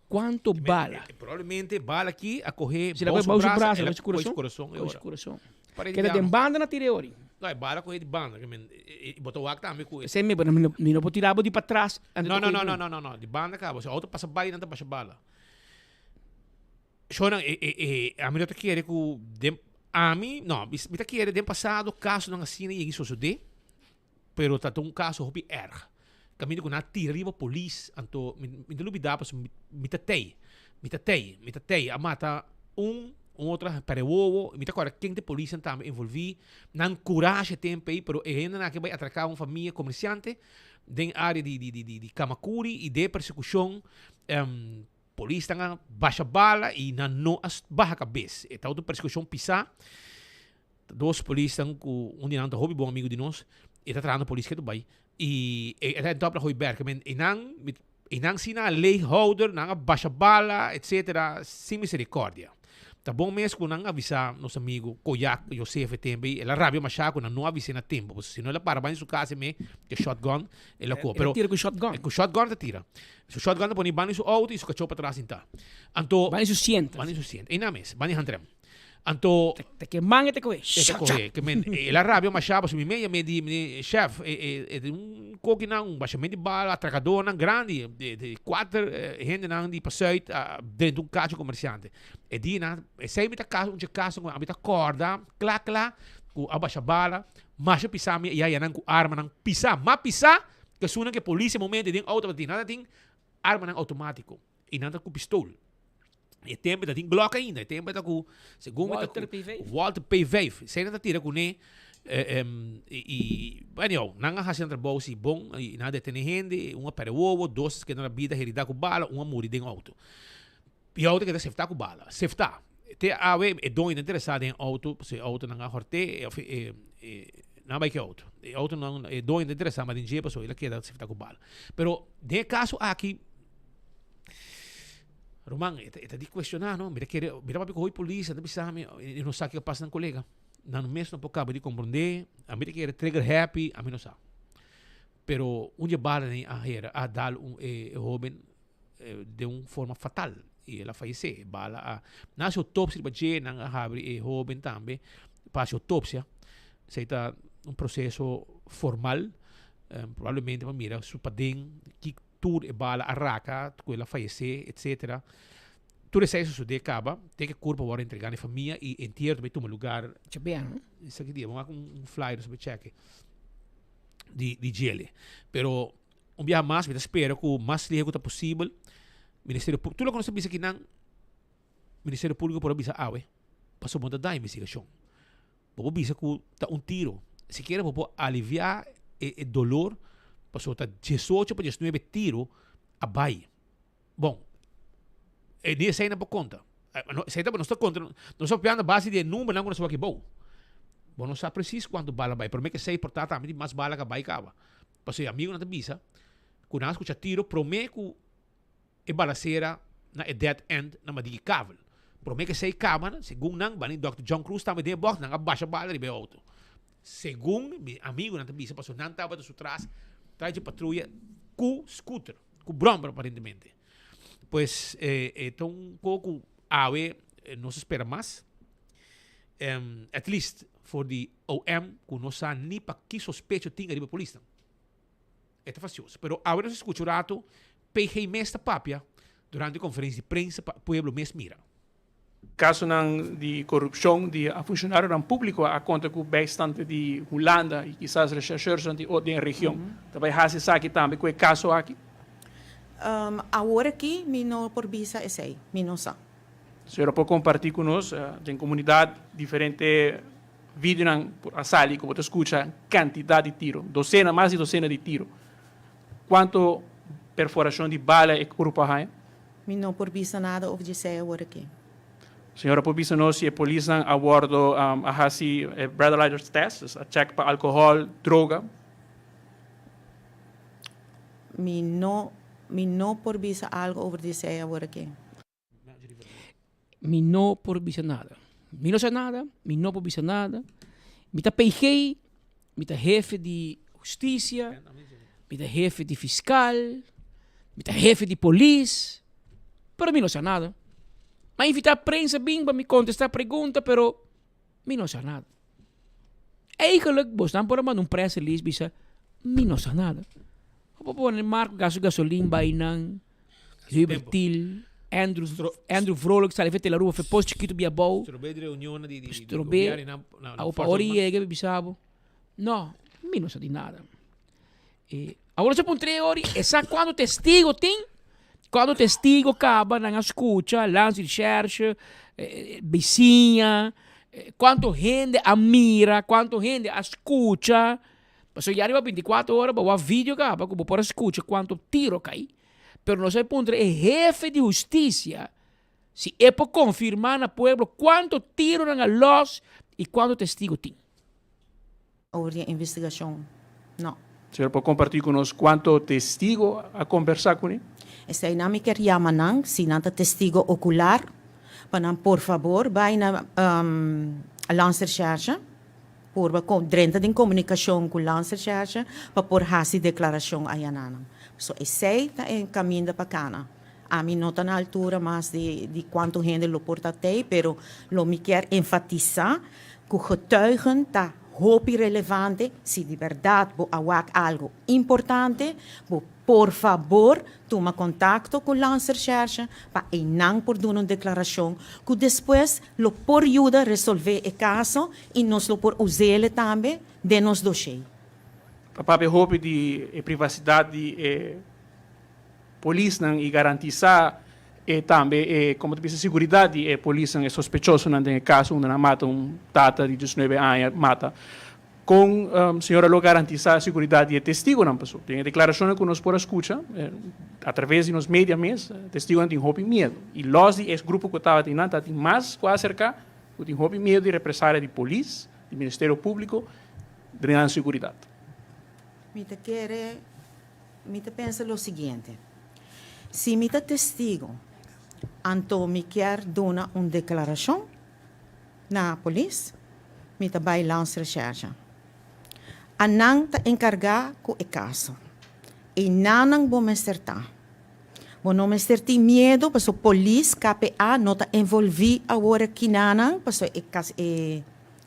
Cuanto bala? Probablemente bala aki a coge Si la coge bou bou su su brasa, brasa, el a coge su coge su corazon, corazon e coge su ora. corazon. Parece Keda den diablo. banda na tira e ori. No, e bala coge di banda, ke men, e bo ta wak tambe cu e. Esei mi, pero mi no, mi no por tira bo di patras, anto No, ta no, no, coge no, no, no, no, di banda caba. Si auto pasa bay, nan ta basha bala. Shownan, e, e, e, ami no ta kere cu den, ami, no, mi, mi ta kere den pasado casonan asina yegi sosode, Pero ta ta un caso hopi erg. Caminda cu nan a tira riba polis, anto mi mi ta lubida pasobra mi mi ta tey, mi ta tey, mi ta tey. A mata un, un otro a perde wowo, mi ta corda ken ta e polisnan tambe envolvi. Nan curashi tempo ey, pero e hendenan aki a bay atraca un famia comerciante den area di di di di di Camacuri y den e persecucion polisnan a basha bala y nan no a baha cabes. E tabata un persecucion pisa. Ta dos polisnan ku un di nan ta hopi bon amigu di nos, e ta trahando polis ketu bai i e ta entop na Hooiberg. Men einan einan si nan a leeghouder, nan a basha bala etcetera sin misericordia. Ta bon mes ku nan avisá nos amigu Koyak Josef e tempu ei. El a rabia mashá ku nan no avis'é na tempu. Pasobra si no el a para banda di su kas e me ku e shotgun el a kohe. El a tira ku shotgun. Ku shotgun ta tira. Su shotgun ta pone banda di su outo i su kachó patras sintá. Anto. Banda di su sienta. Banda di su sienta. Einan mes, banda di handrem. Anto. Ta ke man e ta kohe. E ta kohe. Ke men, el a rabia mashá pasobra mi me yam'é di, mi shèf, e e un kokinan, un bashament di bala, atrakadónan grandi, di kuater hendenan di pasùit a drenta un kas di un komersiante. E dianan, esei mi ta kas, un dje kaso ku ami ta kòrda kla kla ku a basha bala, masha pisá mi yayanan ku armanan pisá, mas pisá ku esunnan ku e polis e momento den outo tabatin. Nan tabatin armanan outomátiko i nan ta ku pistol. E tempu ta tin Glock ainda, e tempu ta ku, segun mi ta ku Walter P5. Walter P5. Esei nan ta tira kuné i, anyhow, nan a hasi nan trabou si bon i nan a detené hende, un a pèrdè wowo, dos a keda na bida heridá ku bala, un a muri den outo. E auto keda seftá ku bala. Seftá. Te awe e doño ta interesá den e auto, pasobra e auto nan a hort'é, òf e nan a bai ku e auto. E auto nan, e doño ta interesá mas den dje pasobra el a keda seftá ku bala. Pero den e kaso aki, ruman, e ta e ta di kuestioná no. Mi ta kere, mi ta papia ku hopi polis, nan ta bisa mi, e no sa kiko a pasa nan kolega. Nan mes no por kaba di komprondé, ami ta kere trigger happy, ami no sa. Pero un dje bala nan a hera, a dal un e hoben den un forma fatal y el a fayece. E bala a nan haci autopsia riba dje, nan a habri e hoben tambe pa haci autopsia. Esey ta un proceso formal, probablemente pa mira su paden ki tur e bala a raca cu el a fayece etcetera. Tur esey a sucede caba te cu e curpa a wordo entrega na e famia y entierro ta bay tuma lugar. Djabièrnè. Esaki dia, bo wak un flyer nos a bay checke di djele. Pero Un biaha mas mi ta spera ku mas lihe ku ta posibel Ministerio Públiko, tur loke nos ta bisa akinan Ministerio Públiko por a bisa awe pasobra bo no ta da investigashon. Bo por bisa ku ta un tiro, sikiera bo por aliviá e e dolor pasobra ta diesocho pa diesnuebe tiro a bai. Bon, e di esei nan por konta. Esei ta nos ta konta, nos ta papiando a base di e numbernan ku nos a wak abou. Bo no sa presis kuantu bala bai, promé ku esei por ta tambe tin mas bala ku a bai kaba. Pasobra e amigunan ta bisa ku nan a skucha tiro promé ku e balacera na e dead end na Madiki Kavel. Promé ku esei kaba, segun nan, bani Dòkter John Cruz tambe den e bòks, nan a basha bala riba e outo. Segun mi amigunan ta bisa, pasobra nan tabata su tras, tras dje patruya ku scooter, ku brommer aparentemente. Pues e ta un kos ku awe nos a spera mas. At least for di OM ku no sa ni pa ki sospecho tin ariba polisnan. E ta fastioso. Pero awe nos a skucha un rato PG mes ta papia durante konferensia di prensa pa pueblo mes mira. Kasonan di korupshon di funshonarionan públiko a konta ku bijstand di Hulanda i kisas reshersheursnan di den region ta bai hasi esaki tambe ku e kaso aki? Awor aki mi no por bisa esei, mi no sa. Señora por kompartí ku nos den komunidat diferente videonan por a sali ku bo ta skucha kantidat di tiro, dosena, mas di dosena di tiro. Kuantu perforashon di bala e grupo a haña? Mi no por bisa nada over djesei awor aki. Señora por bisa nos si e polisnan a wordo a hasi e breathalyzer test, dus a check pa alcohol, droga? Mi no mi no por bisa algo over djesei awor aki. Mi no por bisa nada. Mi no sa nada, mi no por bisa nada. Mi ta PG, mi ta hefe di husticia, mi ta hefe di fiscal, mi ta hefe di polis, pero mi no sa nada. Mi a invita prensa bin pa mi contesta pregunta, pero mi no sa nada. Eigenlijk, bosnan por a manda un press release bisa, mi no sa nada. Bo por pone Marco gasto gasolin bai nan, Hubert Thiel, Andrew, Andrew Vrolijk sali fe Telaruba fe Pos Chiquito bia bou. Strobe di reunion di di Strobe, awo pa ora yega mi bisa bo, no, mi no sa di nada. E, awor nos a puntra ori, e sa cuanto testigo tin? Cuanto testigo caba nan a scucha, landsrecherche, bisiña, cuanto hende a mira, cuanto hende a scucha. Pasobra ya riba binticuatro ora bo wak video caba cu bo por a scucha cuanto tiro cay. Pero nos a puntra e hefe di husticia si e por confirma na pueblo cuanto tiro nan a los y cuanto testigo tin. Over di e investigacion, no. Señor por comparti cu nos cuanto testigo a conversa cune? Eseinan mi kier yama nan, si nan ta testigo ocular. pa nan por fabor bai na Landsrecherche, purba drenta den komunikashon ku Landsrecherche pa por hasi deklarashon ayananan. So esei ta e kaminda pa kana. Ami no ta na altura mas di di kuantu hende lo por ta tei, pero lo mi kier enfatisá ku getuigen ta hopi relevante, si di bèrdat bo a wak algu importante, bo por fabor tuma kontakto ku Landsrecherche pa einan por duna un deklarashon ku despues lo por yuda resolvé e kaso i nos lo por us'ele tambe den nos doshé. Ta papia hopi di e privasidat di e polisnan i garantisá e tambe e, komo ta bisa, seguridat di e polisnan, e sospechosonan den e kaso unda nan mata un tata di diesnuebe aña mata. Kon señora lo garantisá seguridat di e testigonan? Pasobra den e deklarashonnan ku nos por a skucha atraves di nos media mes, testigonan tin hopi miedu i lòs di e grupo ku tabatin nan tabatin mas ku a aserká ku tin hopi miedu di represalia di polis, di Ministerio Públiko den nan seguridat. Mi ta kere Mi ta pensa lo siguiente, Si mi ta testigo, anto mi kier duna un declaracion na polis, mi ta bay Landsrecherche. Anan ta encarga cu e caso. Einanan bo mester ta. Bo no mester tin miedo pasobra polis, KPA, no ta envolvi awor akinanan pasobra e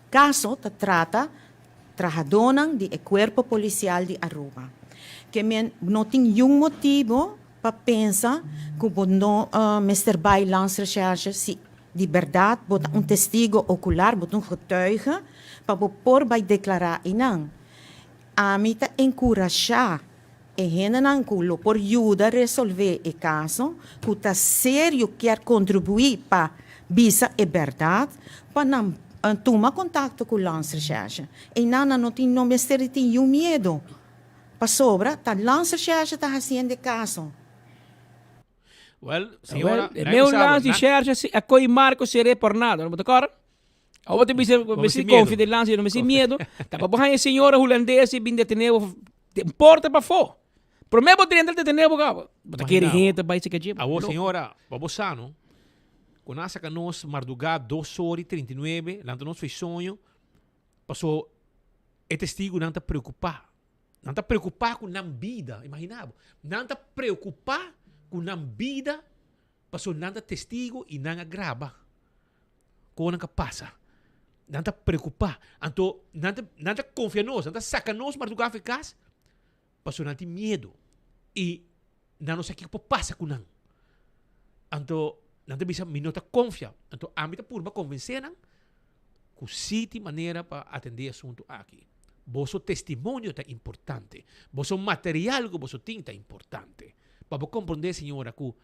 caso ta trata Trahadónan di e Kuerpo Polisial di Aruba. Ke men no tin yun motibo pa pensa ku bo no mester bai Landsrecherche si di bèrdat bo ta un testigo okular, bo ta un getuige, pa bo por bai deklará einan. Ami ta enkurashá e hendenan ku lo por yuda resolvé e kaso, ku ta serio kier kontribuí pa bisa e bèrdat, pa nan tuma kontakto ku Landsrecherche. Einan nan no tin no mester di tin yun miedu, pasobra ta Landsrecherche ta hasiendo e kaso. Well, señora, Well, meu Landsrecherche si a koi Marco seré por nada, no bo ta kòrda? Awor bo ta bisa, bo mester konfia den Landsrecherche, no mester miedu. Ta pa bo haña e señora hulandes i bin detené bo Den porta pafó. Promé bo drenta el detené bo kaba. Bo ta kere hende ta bai seka dje. Awor señora, pa bo sa no, ku nan a saka nos mardugá dos ora i 39, lanta nos fo'i soño, paso e testigunan ta preokupá. Nan ta preokupá ku nan bida, imaginá bo. Nan ta preokupá ku nan bida paso nan ta testigu i nan a graba. Kon nan ka pasa. Nan ta preocupa. Anto nan ta, nan ta confia nos, nan ta saca nos marduga afe cas, pasobra nan tin miedo. Y nan no sa kiko por pasa cu nan. Anto nan ta bisa, mi no ta confia. Anto ami ta purba convence nan cu si tin manera pa atende e asunto aki. Boso testimonio ta importante. Boso material cu boso tin ta importante. Pa bo comprende, señora, cu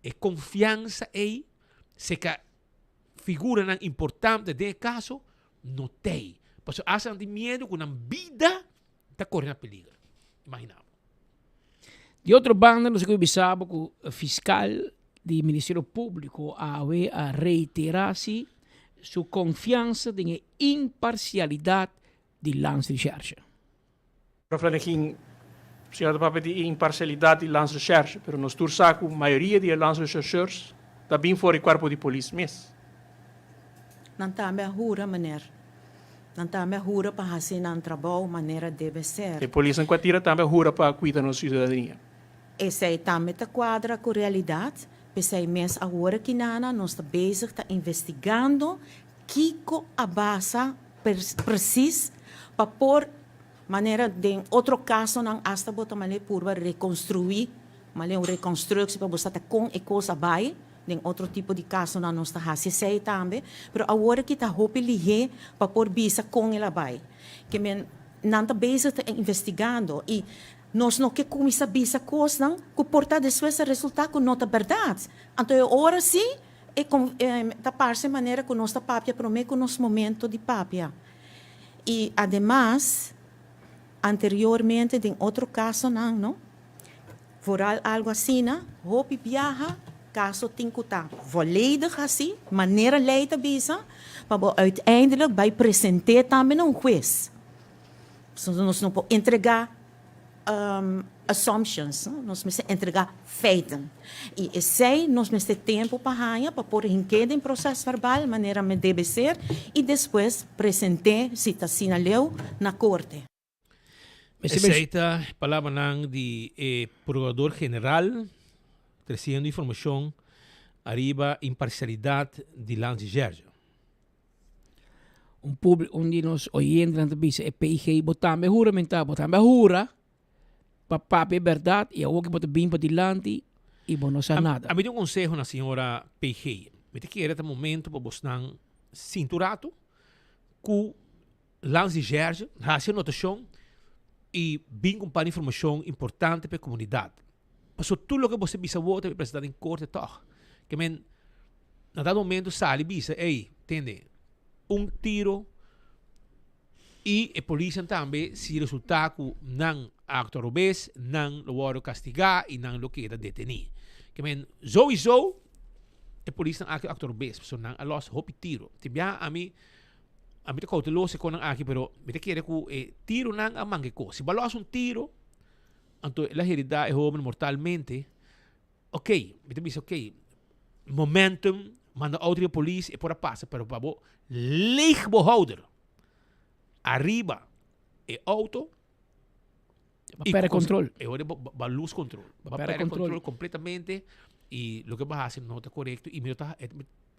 E konfiansa ei seka figuranan importante den e kaso no t'ei. Pasobra asta nan tin miedu ku nan bida ta kore na peliger. Imagina bo. Di otro banda nos a kuminsá bisa bo ku fiskal di Ministerio Públiko awe a reiterá si su konfiansa den e imparsialidat di Landsrecherche. Prof. Lanegin, Señor ta papia di e imparcialidad di Landsrecherche, pero nos tur sa cu mayoria di e landsrechercheurs ta bin for e cuerpo di polis mes. Nan tambe a hura, meneer. Nan tambe a hura pa haci nan trabou manera debe ser. E polisnan cu a tira tambe a hura pa cuida nos ciudadania. Esey tambe ta cuadra cu realidad. P'esey mes awor aki nana nos ta bezig ta investigando Kiko a basa precies pa por, manera den otro casonan hasta bo ta manera purba reconstrui, manera un reconstructie pa bo sa ta con e cos a bay, den otro tipo di casonan nos ta haci esey tambe, pero awor aki ta hopi lihe pa por bisa con el a bay. Ke men nan ta bezig ta investigando y nos no ke cuminsa bisa cosnan cu por ta despues a resulta cu no ta berdad. Anto e ora si E ta parse manera ku nos ta papia promé ku nos momento di papia. I ademas, anteriormente den otro kasonan, no, vooral algu asina, hopi biaha kaso tin ku ta volledig hasi, manera lei ta bisa, pa bo uiteindelijk bai present'é tambe na un hues. Pasobra nos no por entregá. assumptions, no? Nos mester entregá feiten. I esei nos mester tempu pa haña pa por hink'é den prosèsverbal manera me debe ser i despues present'é, si ta asina leu, na korte. Esei ta palabranan di e Procurador General treciendo informacion ariba imparcialidad di Lanzi Gerge. Un publi un di nos oyentenan ta bisa e PG bo tambe huramentá, bo tambe a hura pa papia e bèrdat i awor ku bo ta bin padilanti i bo no sa nada. Ami tin un konseho na señora PG. Mi ta kere ta momento pa bosnan sinta un rato ku Lanzi Gerge, hasi anotashon i bin ku un par di informashon importante pa e komunidat. Pasobra tur loke bo ta bisa awor ta bin presentá den korte tòg. Ke men na dado momento sali bisa, ey, tende, un tiro i e polisnan tambe si resultá ku nan a aktua robes, nan lo wòrdu kastigá i nan lo keda detení. Ke men souiso e polisnan aki a aktua robes pasobra nan a lòs hopi tiro. Tin biaha ami Ami ta kouteloso e konan aki, pero mi ta kere ku e tironan a manke kos. Si bo a lòs un tiro, anto el a heridá e hóben mortalmente, ok, mi ta bisa ok, momentum, manda outo di polis, e por a pasa, pero pa bo leeg bo houder ariba e outo, Ba perde control. E ora bo ba lose control. Ba perde control completamente y loke bo haci no ta corecto y mi no ta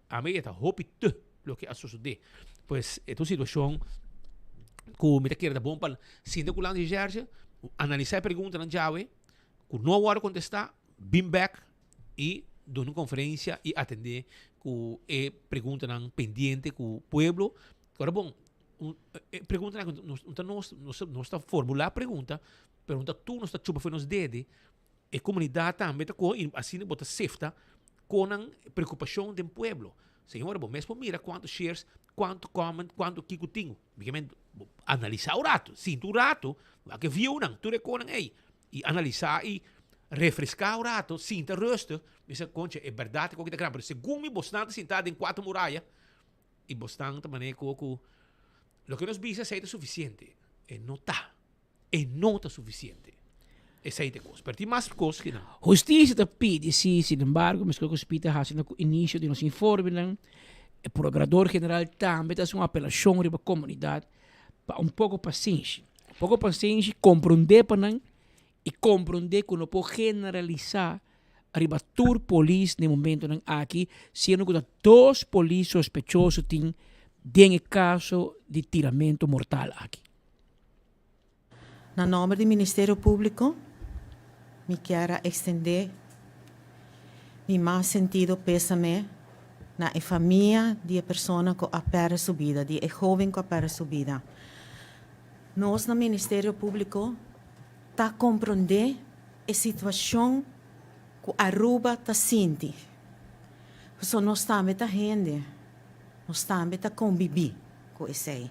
ami e ta hopi te loke a sucede. Pues e ta un situacion cu mi ta kere ta bon pa sinta cu Landy Gerge, analisa e preguntanan djawe cu no a worde contesta, bin bek y duna un conferencia y atende cu e preguntanan pendiente cu pueblo. Ora bon, un e preguntanan ku nos ta nos nos nos ta formulá pregunta, pero no ta tur nos ta chupa for nos dede, e komunidat tambe ta kohe i asina bo ta sefta kon nan preokupashon den pueblo. Señora bo mes por mira kuantu shares, kuantu comment, kuantu kiko tin. Mi ke men bo analisá un ratu, sinta un ratu, wak e viewnan, tur e konan ei, i analisá i refreská un ratu, sinta rustig, bisa konche e bèrdat e koki ta grandi, pero segun mi bosnan ta sintá den kuater muraya, I bosnan ta manera ku ku loke nos bisa esei ta sufisiente. E no ta. E no ta sufisiente. Esei ta e kos. Pero tin mas kos ki nan. Hustisia ta pidi si, sinembargo, meskos ku Speed a hasi na ku inisio di nos informenan, e Prokurador General tambe ta hasi un apelashon riba komunidat pa un poko pasenshi. Un poko pasenshi, komprondé pa nan i komprondé ku no por generalisá riba tur polis na e momentonan aki, siendo ku ta dos polis sospechoso tin den e kaso di tiramento mortal aki. Na nòmber di Ministerio Públiko mi kier a ekstendé mi mas sentido pésame na e famia di e persona ku a pèrdè su bida, di e hóben ku a pèrdè su bida. Nos na Ministerio Públiko ta komprondé e situashon ku Aruba ta sinti. Pasobra nos tambe ta hende, nos tambe ta kombibí ku esei.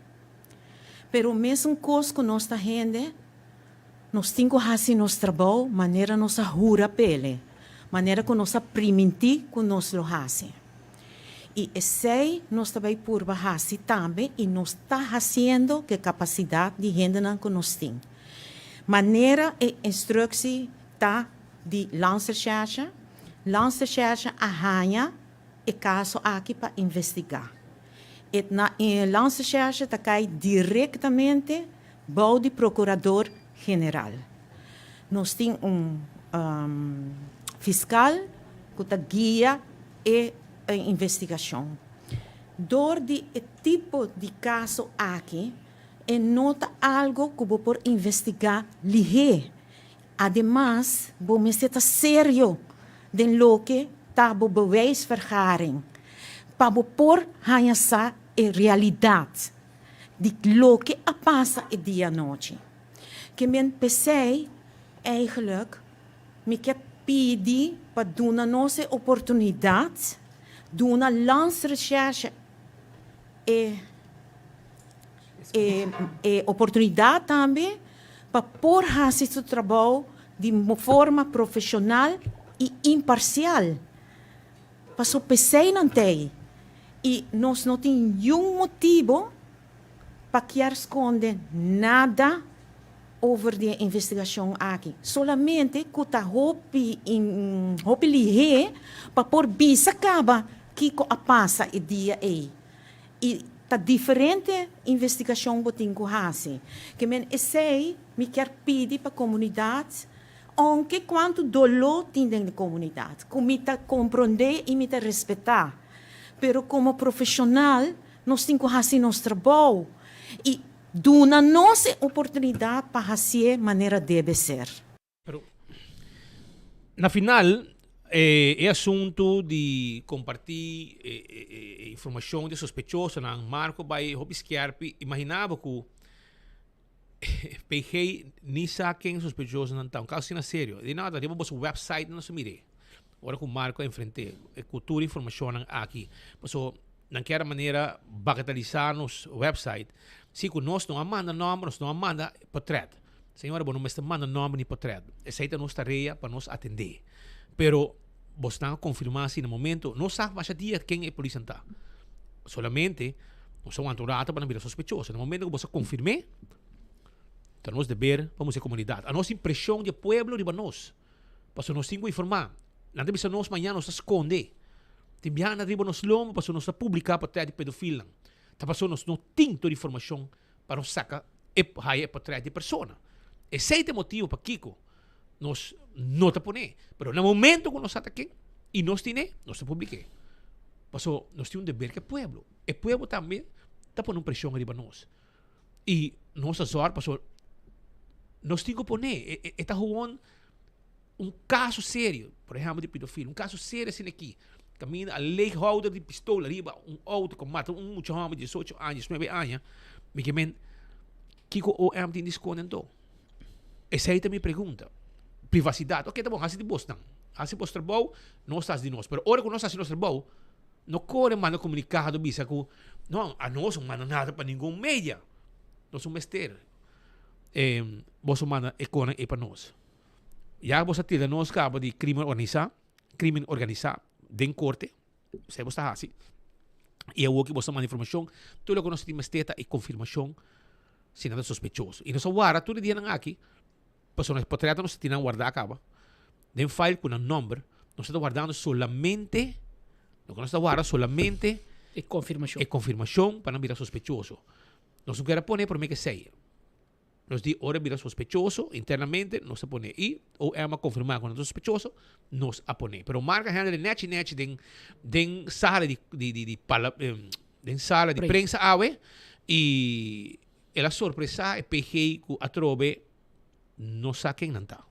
Pero mesun kos ku nos ta hende, nos tin ku hasi nos trabou manera nos a hura p'ele, manera ku nos a primintí ku nos lo hasi. I esei nos ta bai purba hasi tambe i nos ta hasiendo ku e kapasidat di hendenan ku nos tin. Manera e instructie ta di Landsrecherche, Landsrecherche a haña e kaso aki pa investigá. E na e Landsrecherche ta kai direktamente bou di Prokurador General. Nos tin un fiskal ku ta guia e investigashon. Dor di e tipo di kaso aki e no ta algo ku bo por investigá lihé. Ademas, bo mester ta serio den loke ta bo bewijsvergaring pa bo por haña sa e realidat di loke a pasa e dia anochi. Ke men p'esei eigenlijk mi ke pidi pa duna nos e oportunidat, duna Landsrecherche e e oportunidat tambe pa por hasi su trabou di forma profeshonal i imparsial. Paso p'esei nan t'ei i nos no tin niun motibu pa kier skonde nada. over di e investigashon aki. Solamente ku ta hopi hopi lihé pa por bisa kaba kiko a pasa e dia ei. I ta diferente investigashon bo tin ku hasi. Ke men esei mi kier pidi pa komunidat, ounke kuantu doló tin den di komunidat, ku mi ta komprondé i mi ta respetá, pero komo profeshonal nos tin ku hasi nos trabou i duna nos e oportunidat pa hasié manera debe ser. Pero na final e asuntu di comparti e informacion di sospechosonan, Marco bay hopi skerpi, imagina bo cu PG ni sa ken sospechosonan ta, un caso asina serio. Di nada, riba boso website nan nos a mir'é. Ora cu Marco a enfrent'é cu tur informacionnan aki, paso nan kier a manera bagatalisa nos website, si cu nos no a manda nomber, nos no a manda potret. Señora, bo no mester manda nomber ni potret. Esei ta nos tarea pa nos atendé. Pero bosnan a konfirmá si na momento nos sa masha dia ken e polisnan ta. Solamente nos a wanta un rato pa nan bira sospechoso. Na momento ku bos a konfirm'é, ta nos deber pa mustra e komunidat. A nos tin preshon di e pueblo riba nos. Pasobra nos tin ku informá. Nan ta bisa nos mañana nos ta skonde. Tin biaha nan riba nos lomba pasobra nos ta publiká potret di pedofilnan. Ta pasobra nos no tin tur informashon pa nos saka e haya e potret di e persona. Esei ta e motibu pakiko nos no ta pone. Pero na momento ku nos sa ta ken i nos tine, nos ta publik'é. Paso nos tin un deber ku e pueblo. E pueblo tambe ta pone un preshon riba nos. I nos ta zòrg paso nos tin ku pone. E ta gewoon un kaso serio, por ehèmpel di pedofilia, un kaso serio asina aki, kaminda a leeghouder di pistola riba un outo ku mata un mucha hòmber di diesocho aña, diesnuebe aña, mi ke men, kiko OM tin di skonde anto? Esei ta mi pregunta. Privasidat, oke ta bon, hasi di bosnan, hasi bos trabou, nos ta hasi di nos, pero ora ku nos hasi nos trabou, no kore manda komunikado bisa ku, no, anos no manda nada pa ningun media, nos no mester, boso manda e konan ei pa nos. Ya bo sa tira nos caba di crimen organisa, crimen organisa den corte, esei bo sta haci. Y awor ki bo sta manda informacion, tur loke nos tin mester ta e confirmacion si nan ta sospechoso. Y nos a warda tur e dianan aki, pasobra nos portretnan nos tin nan warda caba den file cu nan nomber, nos ta wardando solamente, loke nos ta warda solamente E confirmacion. E confirmacion pa nan bira sospechoso. Nos no kier a pone prome ke esei. Nos di ora bira sospechoso internamente nos a pone y OM a confirma cu nan ta sospechoso nos a pone. Pero Mark a handle nechi nechi den den sala di di di di parla den sala di prensa awe y el a sorpresa e PG cu atrobe no sa ken nan ta.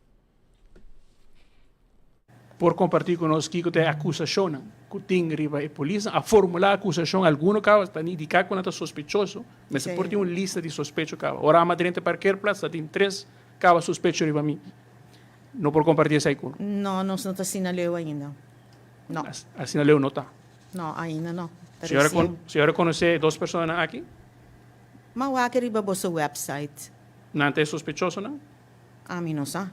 Por comparti cu nos kico ta e acusacionnan cu tin riba e polisnan? A formula acusacion alguno caba? Ta indica cu nan ta sospechoso? Mester por tin un lista di sospecho caba. Ora ama drenta e parkeerplaats ta tin tres caba sospecho riba mi. No por comparti esai cu. No, nos no ta asina leu ainda. No. Asina leu no ta? No, ainda no. Ta Señora recien. Señora conoce e dos personanan aki? Ma wak riba boso website. Nan ta e sospechosonan? Ami no sa.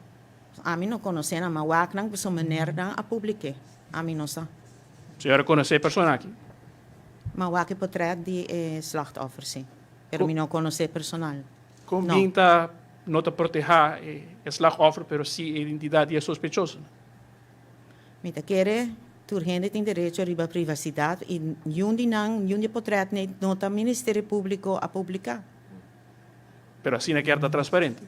Ami no konosé nan, ma wak nan pasobra meneer nan a publik'é. Ami no sa. Señora konosé e persona aki? Ma wak e potret di e slachtoffer, sí. Pero mi no konosé personal. Kon bin ta no ta protehá e slachtoffer pero sí e identidat di e sospechoso? Mi ta kere tur hende tin derecho riba privasidat i niun di nan, niun di e potret no ta Ministerio Públiko a publiká. Pero asina kier ta transparente.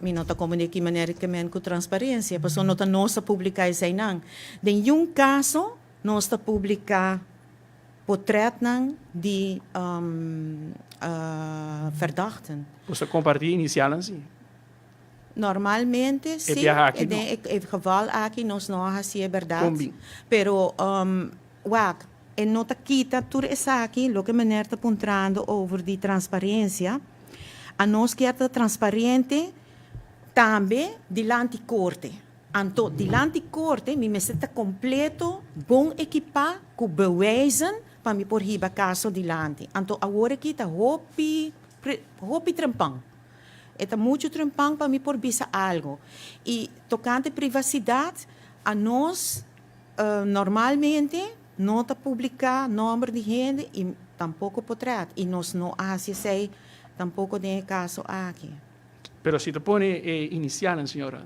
Mi no ta como di ki manera ke men ku transparencia, pasobra no ta nos ta publica eseinan. Den yun caso nos ta publica potretnan di verdachten. Bo ta comparti inicialnan si? Normalmente E si, biaha aki no. den e geval aki nos no a haci e berdad. Kon bin? Pero wak, e no ta kita tur esaki, loke meneer ta puntrando over di transparencia, anos kier ta transparente tambe dilanti corte. Anto dilanti corte mi mester ta completo, bon ekipa cu bewijzen pa mi por hiba caso dilanti. Anto awor aki ta hopi, hopi trempan. E ta muchu trempan pa mi por bisa algo. Y tocante privacidad, anos normalmente no ta publica nomber di hende y tampoco potret. Y nos no a haci esey tampoco den e caso aki. Pero si ta pone e inicialnan, señora.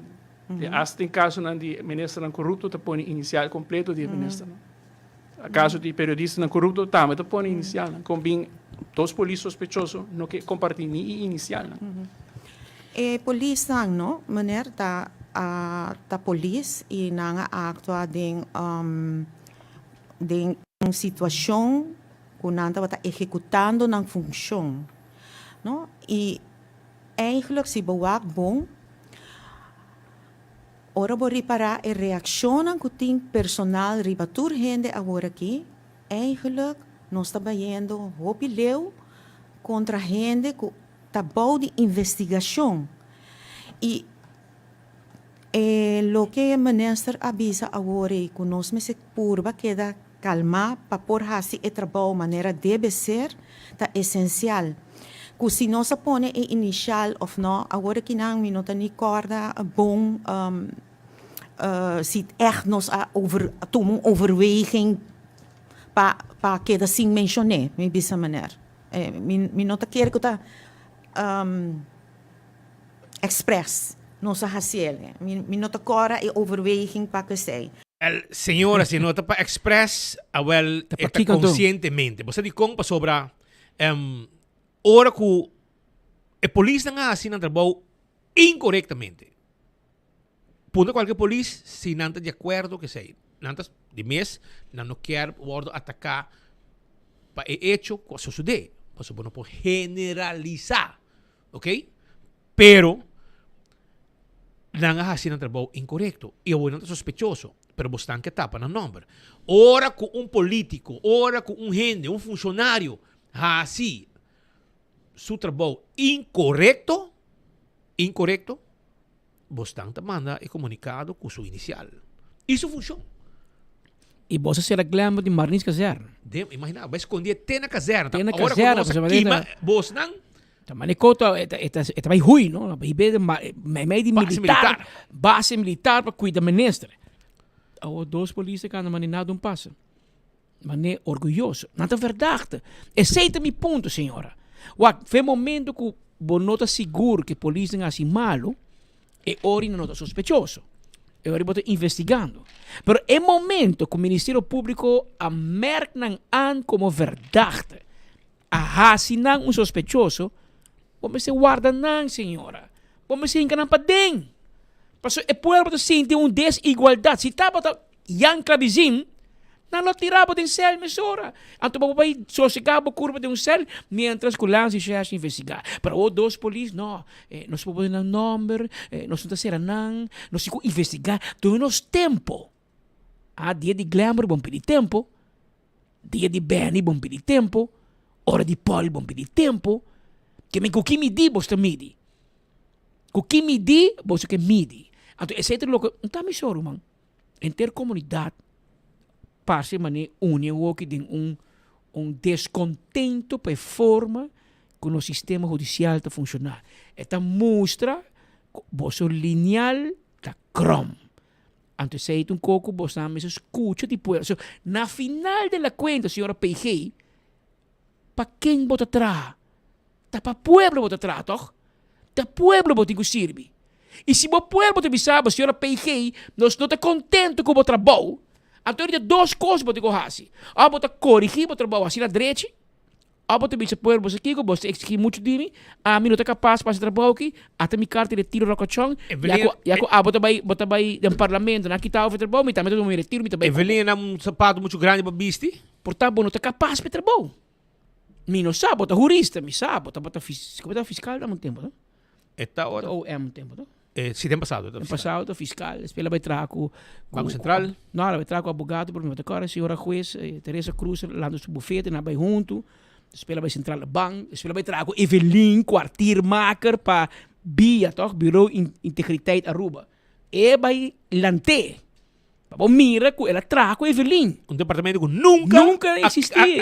De hasta den casonan di ministernan corrupto ta pone inicial completo di e ministernan. A caso di periodistanan corrupto tambe ta pone inicialnan. Con bin dos polis sospechoso no ke comparti ni e inicialnan. E polisnan no, meneer, ta ta polis y nan a actua den den un situacion cu nan tabata ejecutando nan funcion, no. Y Eigenlijk si bo wak bon, ora bo ripará e reakshonnan ku tin personal riba tur hende aworakí, eigenlijk nos ta bayendo hopi leu kontra hende ku ta bou di investigashon. I e loke minister a bisa awor ei ku nos mester purba keda Kalmá pa por hasi e trabou manera debe ser ta esensial. Ku si nos a pone e inishal òf nò, awor akinan mi no ta ni kòrda bon si ègt nos a over tuma un overweging pa pa keda sin menshon'é, mi bisa meneer. Mi mi no ta kere ku ta èksprès nos a hasiel. Mi mi no ta kòrda e overweging pa ku esei. El señora si no ta pa express, awel Ta pa e ta kiko anto? conscientemente. Bo sa dikon? Pasobra em, ora ku e polisnan a hasi nan trabou inkorektamente. Puntra kualke polis si nan ta di akuerdo ku esei. Nan ta di mes, nan no kier wòrdu ataká pa e echo ku a sosodé. Pasobra bo no por generalisá, ok? Pero Nan a hasi nan trabou inkorekto i awor nan ta sospechoso, pero bo stan ke tapa nan nòmber. Ora ku un polítiko, ora ku un hende, un funshonario hasi su trabou inkorekto, inkorekto, bo stan ta manda e komunikado ku su inisial i su funshon. I bo sa sera glember di Marnins Kazerne. Dem, imagina, bo a escondi e te na kazerne. Te na Ora ku kazerne, nos a pasobra kima ta- bosnan, Ta mane koto e ta e ta e ta bai hui no, bai be de ma mei di Base militar, militar. base militar pa cuida minister. Awor dos polis a cana mane nada un pasa. Mane orguyoso. Nan ta verdachte. Esey ta mi punto señora. Wak, fe momento cu bo no ta sigur cu e polisnan a haci malo, e ora nan no ta sospechoso. E ora bo ta investigando. Pero e momento cu Ministerio Publico a merk nan aan como verdachte, A hasi nan un sospechoso, bo mester warda nan, señora. Bo mester hinka nan paden. Pasobra e pueblo ta sinti un desigualdat. Si tabata Jan Klabizin, nan lo tira bo den sèl mesora. Anto bo por bai sosegá bo kurpa den un sèl miéntras ku Lans i Shèsh investigá. Pero awor dos polis, no, nos por pone nan nòmber, nos no ta sera nan, nos tin ku investigá. Duna nos tempo. A dia di Glenbrook bon pidi tempo. Dia di Benny bon pidi tempo, ora di Paul bon pidi tempo, ke men ku ki midi bos ta midi? Ku ki midi boso ke midi? Anto esei ta loke no ta mi so ruman, henter komunidat parse manera uni awoki den un un deskontento pa e forma ku nos sistema hudisial ta funshoná. E ta mustra ku boso lineal ta krom. Anto esei ta un ko ku bosnan mester skucha di pueblo. So, na final de la kuenta, señora PG, pa ken bo ta traha? Ta pa pueblo bo ta traha, tòg? Ta pueblo bo tin ku sirbi. I si bo pueblo ta bisa bo, señora PG, nos no ta kontento ku bo trabou, anto ta dos kos bo tin ku hasi. Òf bo ta korigí bo trabou asina drechi, Abo ta bisa pueblo boso kiko, boso ta exigí muchu di mi, ami no ta kapas pa hasi trabou aki, ata mi karta di retiro ròkòchòn, ya ku ya ku abo ta bai bo ta bai den parlamento, nan a kita abo for e trabou, mi tambe ta tuma mi retiro, mi ta bai ku bo. Evelina un sapato muchu grandi pa bisti. Por ta bo no ta kapas pa e trabou. Mi no sa, bo ta hurista, mi sa, bo tabata fis, bo tabata fiskal na un tempu, no? E ta ora. OM un tempu, no? E, si, den pasado e ta Den fiskal. pasado ta fiskal, despues el a bai traha ku, ku, Banko Sentral. No, el a bai traha ku abogado, pero mi no ta kòrda si ora hues Teresa Cruz a lanta su bufete, nan a bai huntu. Despues el a bai Centrale Bank, despues el a bai traha ku Evelyn Kwartiermaker pa bia, tòg? Bureau Integriteit Aruba. E bai lant'é. Pa bo mira ku el a traha ku Evelyn. Un departamento ku nunka Nunka a existi.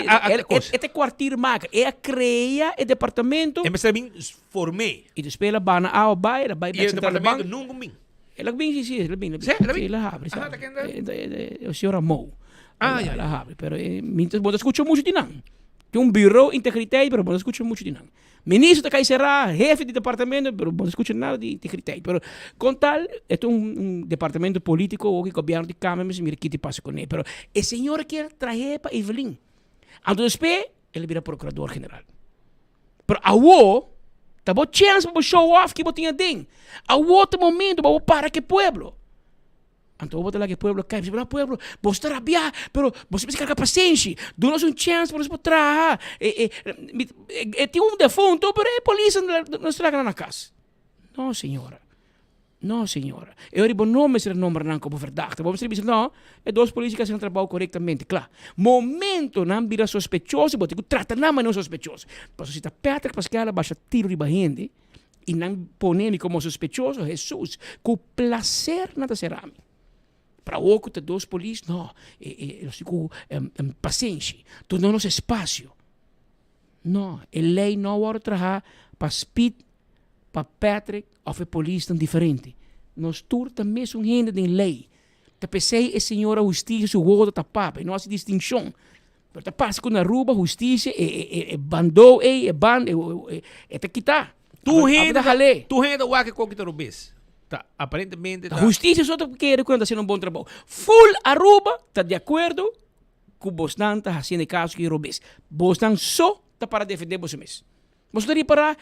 E ta kwartiermaker. E a krea e departamento. E mester a bin form'é. I despues el a bana awa bai, el a bai I e bek Centrale Bank. departamento nunka bin. El a bin, si, si, el a bin. Si, el a bin? Si, el a habri, Aha, ta kende? E señora Mou. Ah, ya, El a ya. habri, pero mi bo ta skucha muchu di nan. Tin un bureau integriteit, pero bo no ta skucha muchu di nan. Ministro ta kai será, hefe di departamento, pero bo no skucha nada di integriteit. Pero kon tal, e ta un un departamento politico awor ki gobierno di cambia, mester mira ki ta pasa kuné. Pero e señora kier trahe pa Evelyn. Anto despues el a bira procurador general. Pero awor ta bo chance pa bo show off ki bo tin aden. Awor ta e momento pa bo para ku e pueblo. Anto bo ta laga e pueblo kai, bo bisa, pueblo, boso ta rabiá, pero boso mester karga pasenshi, duna nos un chèns pa nos por traha. E, e, e tin un defunto, pero e polis no ta laga nan na kas. No, señora. No, señora. E ora bo no mester nombra nan komo verdachte. Bo mester bisa, no, e dos polis a hasi nan trabou korektamente, kla. Momento nan bira sospechoso, bo tin ku trata nan manera un sospechoso. Pasobra si ta Patrick Pascal a basha tiro riba hende, i nan pone mi komo sospechoso, Hesus, ku plaser nan ta sera mi. Pero awor ku ta dos polis, no, e, e, nos tin ku pasenshi, duna nos espasio. No, e lei no a wòrdu traha pa Speed, pa Patrick òf e polisnan diferente. Nos tur ta mesun hende den lei. Ta p'esei e señora hustisia su wowo ta tapá, pa e no hasi distinshon. Pero ta pasa ku na Aruba hustisia e e e bandou ei, e band e e ta kita. Tur hende ta hal'é. Tur hende ta wak e koki ta robes. Ta aparentemente ta. Hustisia so ta kere ku nan ta hasiendo un bon trabou. Full Aruba ta di akuerdo ku bosnan ta hasiendo e kaso ki robes. Bosnan so ta para defende boso mes. Boso ta ripará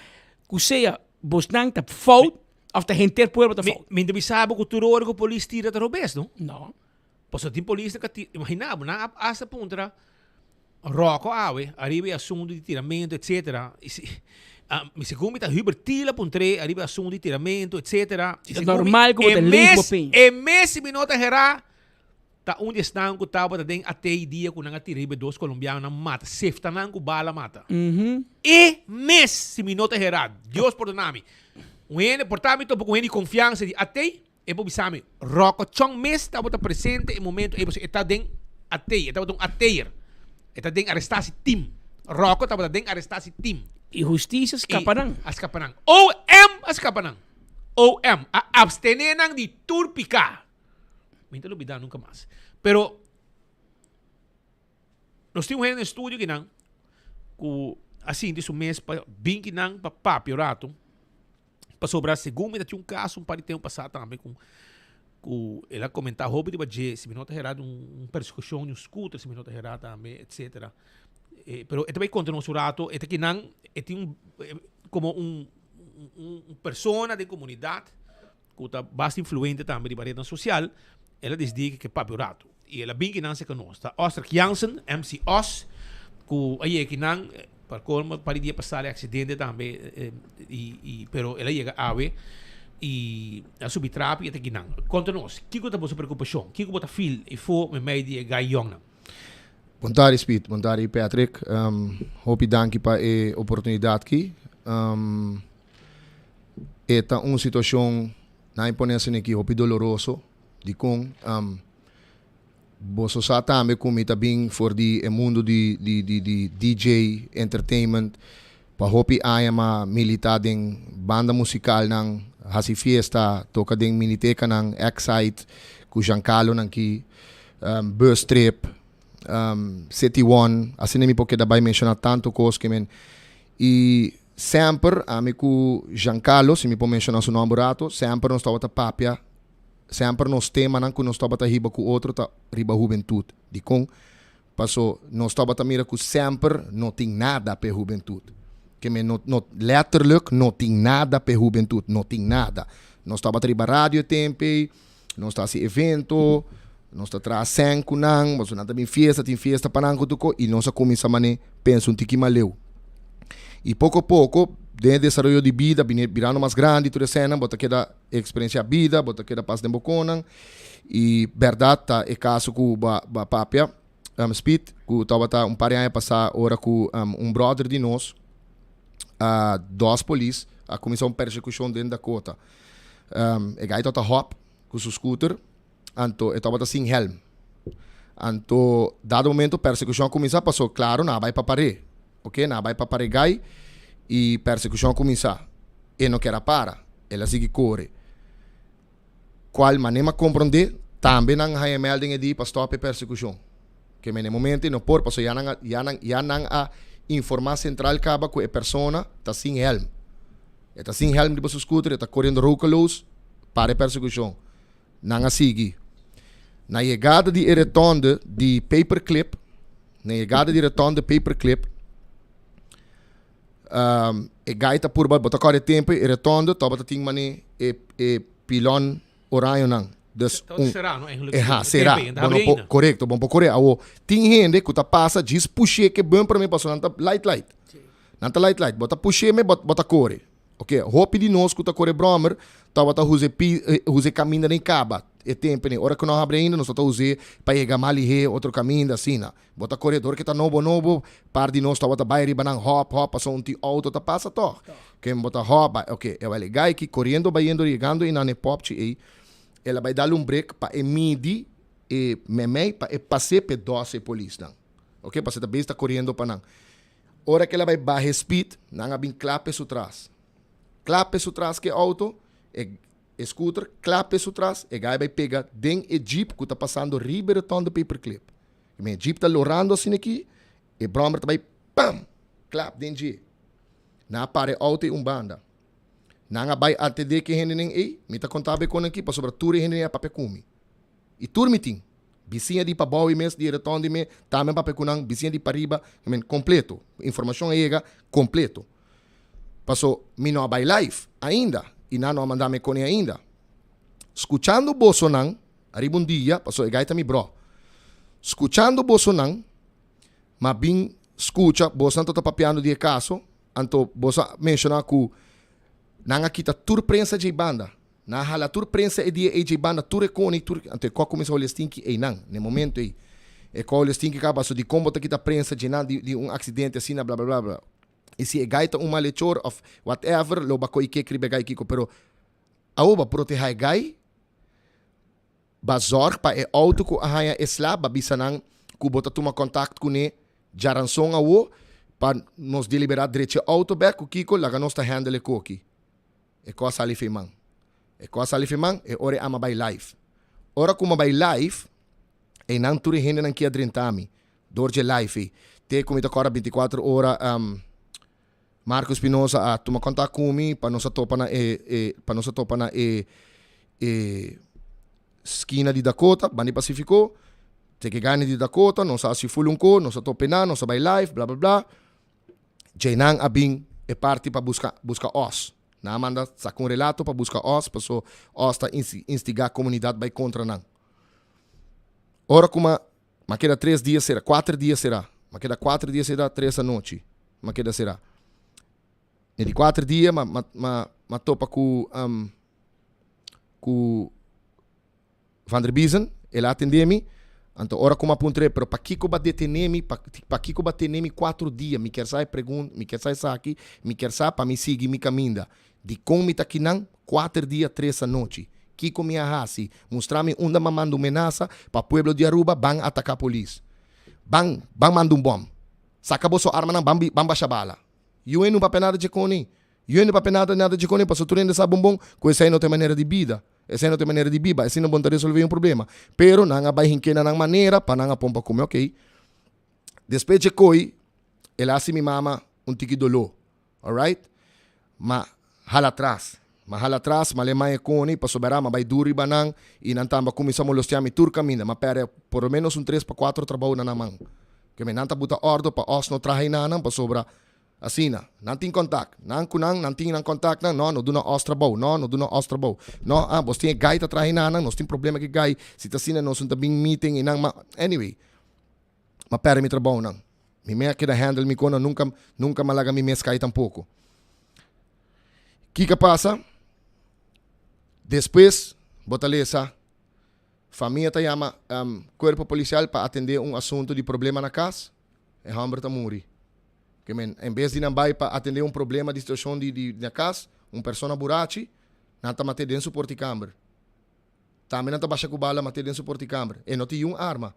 ku sea bosnan ta fout òf ta henter pueblo ta fout. Mi ta bisa bo ku tur ora ku polis tira ta robes no. No. Pasobra tin polis ka tira, imagina bo, nan a hasta puntra Rocco awe ariba e asuntu di tiramentu etcetera, y si mi segun mi ta Hubert Thiel a puntr'é ariba e asuntu di tiramentu etcetera, y segun mi Normal ku bo ta leef bo pin. E mes si mi no ta herá ta un di esnan ku tabata den atei dia ku nan a tira riba e dos kolombianonan mata, sefta nan ku bala mata. E mes si mi no ta herá, Dios pordona mi, un hende por ta mi topa ku un hende di konfiansa di atei, E por bisa mi, Rocco Chong mes tabata presente e momento ei pasobra e ta den atei, e tabata un ateier. E ta den arestatie team. Rocco tabata den arestatie team. I hustisia skapa nan. A skapa nan. OM a skapa nan. OM a abstené nan di tur piká. Mi no ta lubidá nunka mas. Pero nos tin un hende den studio kinan ku a sinti su mes pa bin kinan pa papia un rato. Pasobra segun mi ta tin un caso un par di tempo pasá tambe cu cu el a comenta hopi riba dje, si mi no ta hera di un persecucion di un scooter, si mi no ta hera tambe, etcetera. Pero e ta bay conta nos un rato, e ta kinan e tin un como un un persona den comunidad cu ta basta influente tambe riba rednan social, el a desidi ke ke papia un rato. Y el a bin kinan cerca nos. Ta Ostrich Jansen, MC Os, cu a yega kinan, pa colmo par di dia pasa el accidente tambe, y, y, pero el a yega awe y a subi trapi y a ta kinan. Conta nos, kico ta boso preocupacion? Kico bo ta feel efo memey di e guy yongnan? Bon tardi Speed, bon tardi Patrick. Hopi danki pa e oportunidad ki. E ta un situacion, nan a pone asina aki, hopi doloroso. Dikon? Boso sa tambe ku mi ta bin for di e mundu di di di di DJ, entertainment. Pa hopi aña m'a militá den banda musikalnan, hasi fiesta, toka den minitekanan, Excite ku Giancarlonan ki, Bus Trip, City One, asina mi por keda bai menshoná tantu kos ke men. I semper ami ku Giancarlo, si mi por menshoná su nòmber un rato, semper nos tabata papia. Semper nos temanan ku nos tabata hiba ku otro ta riba hubentut. Dikon? Paso nos tabata mira ku semper no tin nada p'e hubentut. Ke men no no letterlijk no tin nada p'e hubentut, no tin nada. Nos tabata riba radio e tempu ei, nos ta hasi evento, nos ta traha sèn ku nan, pasobra nan ta bin fiesta, tin fiesta pa nan ku tur kos, i nos a kuminsá manera pensa un tiki maleu. I poko poko den e desaroyo di bida bini birando mas grandi tur e sènnan bo ta keda Experiencia bida, bo ta keda pas den bo konan. I bèrdat ta e kaso ku bo a papia, Speed, ku tabata un par di aña pasá ora ku un bròder di nos a dòs polis a kuminsá un persekushon den Dakota. E gai tabata hòp ku su scooter, anto e tabata sin hèlm. Anto dado momento persekushon a kuminsá paso klaro nan a bai pa par'é, oke, nan a bai pa par'é gai i persekushon a kuminsá. E no ker a para, el a sigui kore. Kual manera mi a komprondé, tambe nan haña melding e di pa stòp e persekushon. Ke men e momento e no por paso ya nan a ya nan ya nan a. informá sentral kaba ku e persona ta sin hèlm. E ta sin hèlm riba su scooter, e ta koriendo rokeloos, para e persekushon. Nan a sigui. Na yegada di e retonde di Paperclip, na yegada di retonde Paperclip, um, e gai ta purba, bo ta kore tempo, e retonde tabata tin mane e, e pilon oraño nan. Dus Tabata un, será, no? Eigenlijk. e ha, será. Tempo, Bo no po, korekto, bo no por kore. Awo, tin hende ku ta pasa djis push'é ke bumper me paso nan ta light light. Nan ta light light. Bo ta push'é me, bo, bo ta kore. Ok, hopi di nos ku ta kore bròmer tabata usa e pi, usa e kaminda den kaba e tempu ei. Ora ku no habri ainda nos tabata us'é pa yega mas lihé otro kaminda asina. Bo ta kore dor ke ta nobo nobo, par di nos tabata bai riba nan hòp hòp pasobra un tin outo ta pasa tòg. Ken bo ta hòp bai, ok, e bai gai ki koriendo bayendo yegando einan e pòpchi ei, el a bai dal un brek pa e midi e memei pa e pas'é p'e dòs e polisnan. Ok, pasobra e ta bes ta koriendo pa nan. Ora ku el a bai baha e speed, nan a bin klape su tras. Klape su tras ku e outo, e e scooter klape su tras, e gai bai pega den e jeep ku ta pasando riba e rotonde Paperclip. I men e jeep ta lorando asina aki, e brommer ta bai pam! Klap den dje. Nan a para e outo ei un banda. Nan a bai atendé ku e hendenan ei, mi ta konta bo e kon aki pasobra tur e hendenan ei a papia ku mi. I tur mi tin. Bisiña di pabou i mes, di retondi me, tambe papia ku nan, bisiña di pariba, I mean, kompleto. Informashon a yega kompleto. Paso mi no a bai live ainda i nan no a manda mi kone ainda. Skuchando bosonan ariba un dia, paso e gai ta mi bro. Skuchando bosonan, m'a bin skucha bosonan tabata papiando di e kaso, anto boso a menshoná ku nan a kita tur prensa dje banda. Nan a hala tur prensa e dia ei dje banda tur e koni tur anto e kò kuminsá holi stinki einan na e momento ei e kò holi stinki kaba paso dikon bo ta kita prensa dje nan di di un aksidente asina bla bla bla bla i si e gai ta un malechor òf whatever lo bo a koi kek riba e gai kiko pero awo bo a protehá e gai Ba zorg pa e auto ku a haña e sla, ba bisa nan ku bo ta tuma kontakt kuné djaranson awo pa nos deliberá drecha e auto bèk ku kiko laga nos ta handle e koki. E kos a sali fei man. E kos a sali fei man, e ora e ama bai live. Ora ku mi a bai live, einan tur e hendenan kia drenta mi dor dje live ei. Te ku mi ta kòrda bintikuater ora Marco Espinosa a tuma kontak ku mi pa nos a topa na e e pa nos a topa na e e skina di Dakota, banda di Pacifico. Te ke gana di Dakota, nos a hasi ful un ko, nos a topa einan, nos a bai live, bla bla bla. Djeinan a bin e parti pa buska buska os. Nan a manda saka un relato pa buska os paso os ta instiga komunidat bai kontra nan. Ora ku ma ma keda tres dia sera, kuater dia sera, ma keda kuater dia sera tres anochi ma keda sera. E di kuater dia ma ma ma ma topa ku ku Van der Biezen, el a atendé mi, anto ora ku mi a puntr'é, pero pakiko bo a detené mi, pakiko bo a tene mi kuatro dia, mi kier sa e pregun, mi kier sa esaki, mi kier sa pa mi sigui mi kaminda. Dikon mi ta kinan kuater dia tres anochi? Kiko mi a hasi? Mustra mi unda mi a manda un menasa pa pueblo di Aruba ban ataká polis. Ban, ban manda un bòm. Saka boso armanan ban ban basha bala. Yu no papia nada dje koni. Yu no papia nada nada dje koni pasobra tur hende sa bon bon ku esei no ta e manera di bida. Esei no ta e manera di biba, esei no bon ta resolve un problema. Pero nan a bai hink'é na nan manera pa nan a pon pa kume. Ok. Despues dje koi, el a hasi mi mama un tiki doló. Alright. Ma hala atras. Ma hala atras, ma le maña koni, pasobra ma bai duru riba nan i nan tamba kuminsá molostiá mi tur kaminda. Ma pèrdè por lo ménos un tres pa kuatro trabou na nan man. Ke men nan ta buta òrdu pa òs no traha enanan pasobra Asina, nan tin kontak. Nan ku nan, nan tin nan kontaknan, no, no duna os trabou, no, no duna os trabou. No, ah, bos tin e gai ta traha einan, nos tin problema ku e gai, si ta asina nos no ta bin meeting einan, ma, anyway, m'a pèrdè mi trabounan. Mi mes a keda handle mi kona, nunka, nunka m'a laga mi mes kai tampoko. Kiko a pasa? Despues bo ta lesa, famia ta yama kuerpo polisial pa atendé un asuntu di problema na kas, e hòmber ta muri. Ke men, en bes di nan bai pa atendé un problema di situashon di di na kas, un persona burachi, nan ta mat'é den su portikamber. Tambe nan ta basha ku bala mat'é den su portikamber. E no tin yun arma.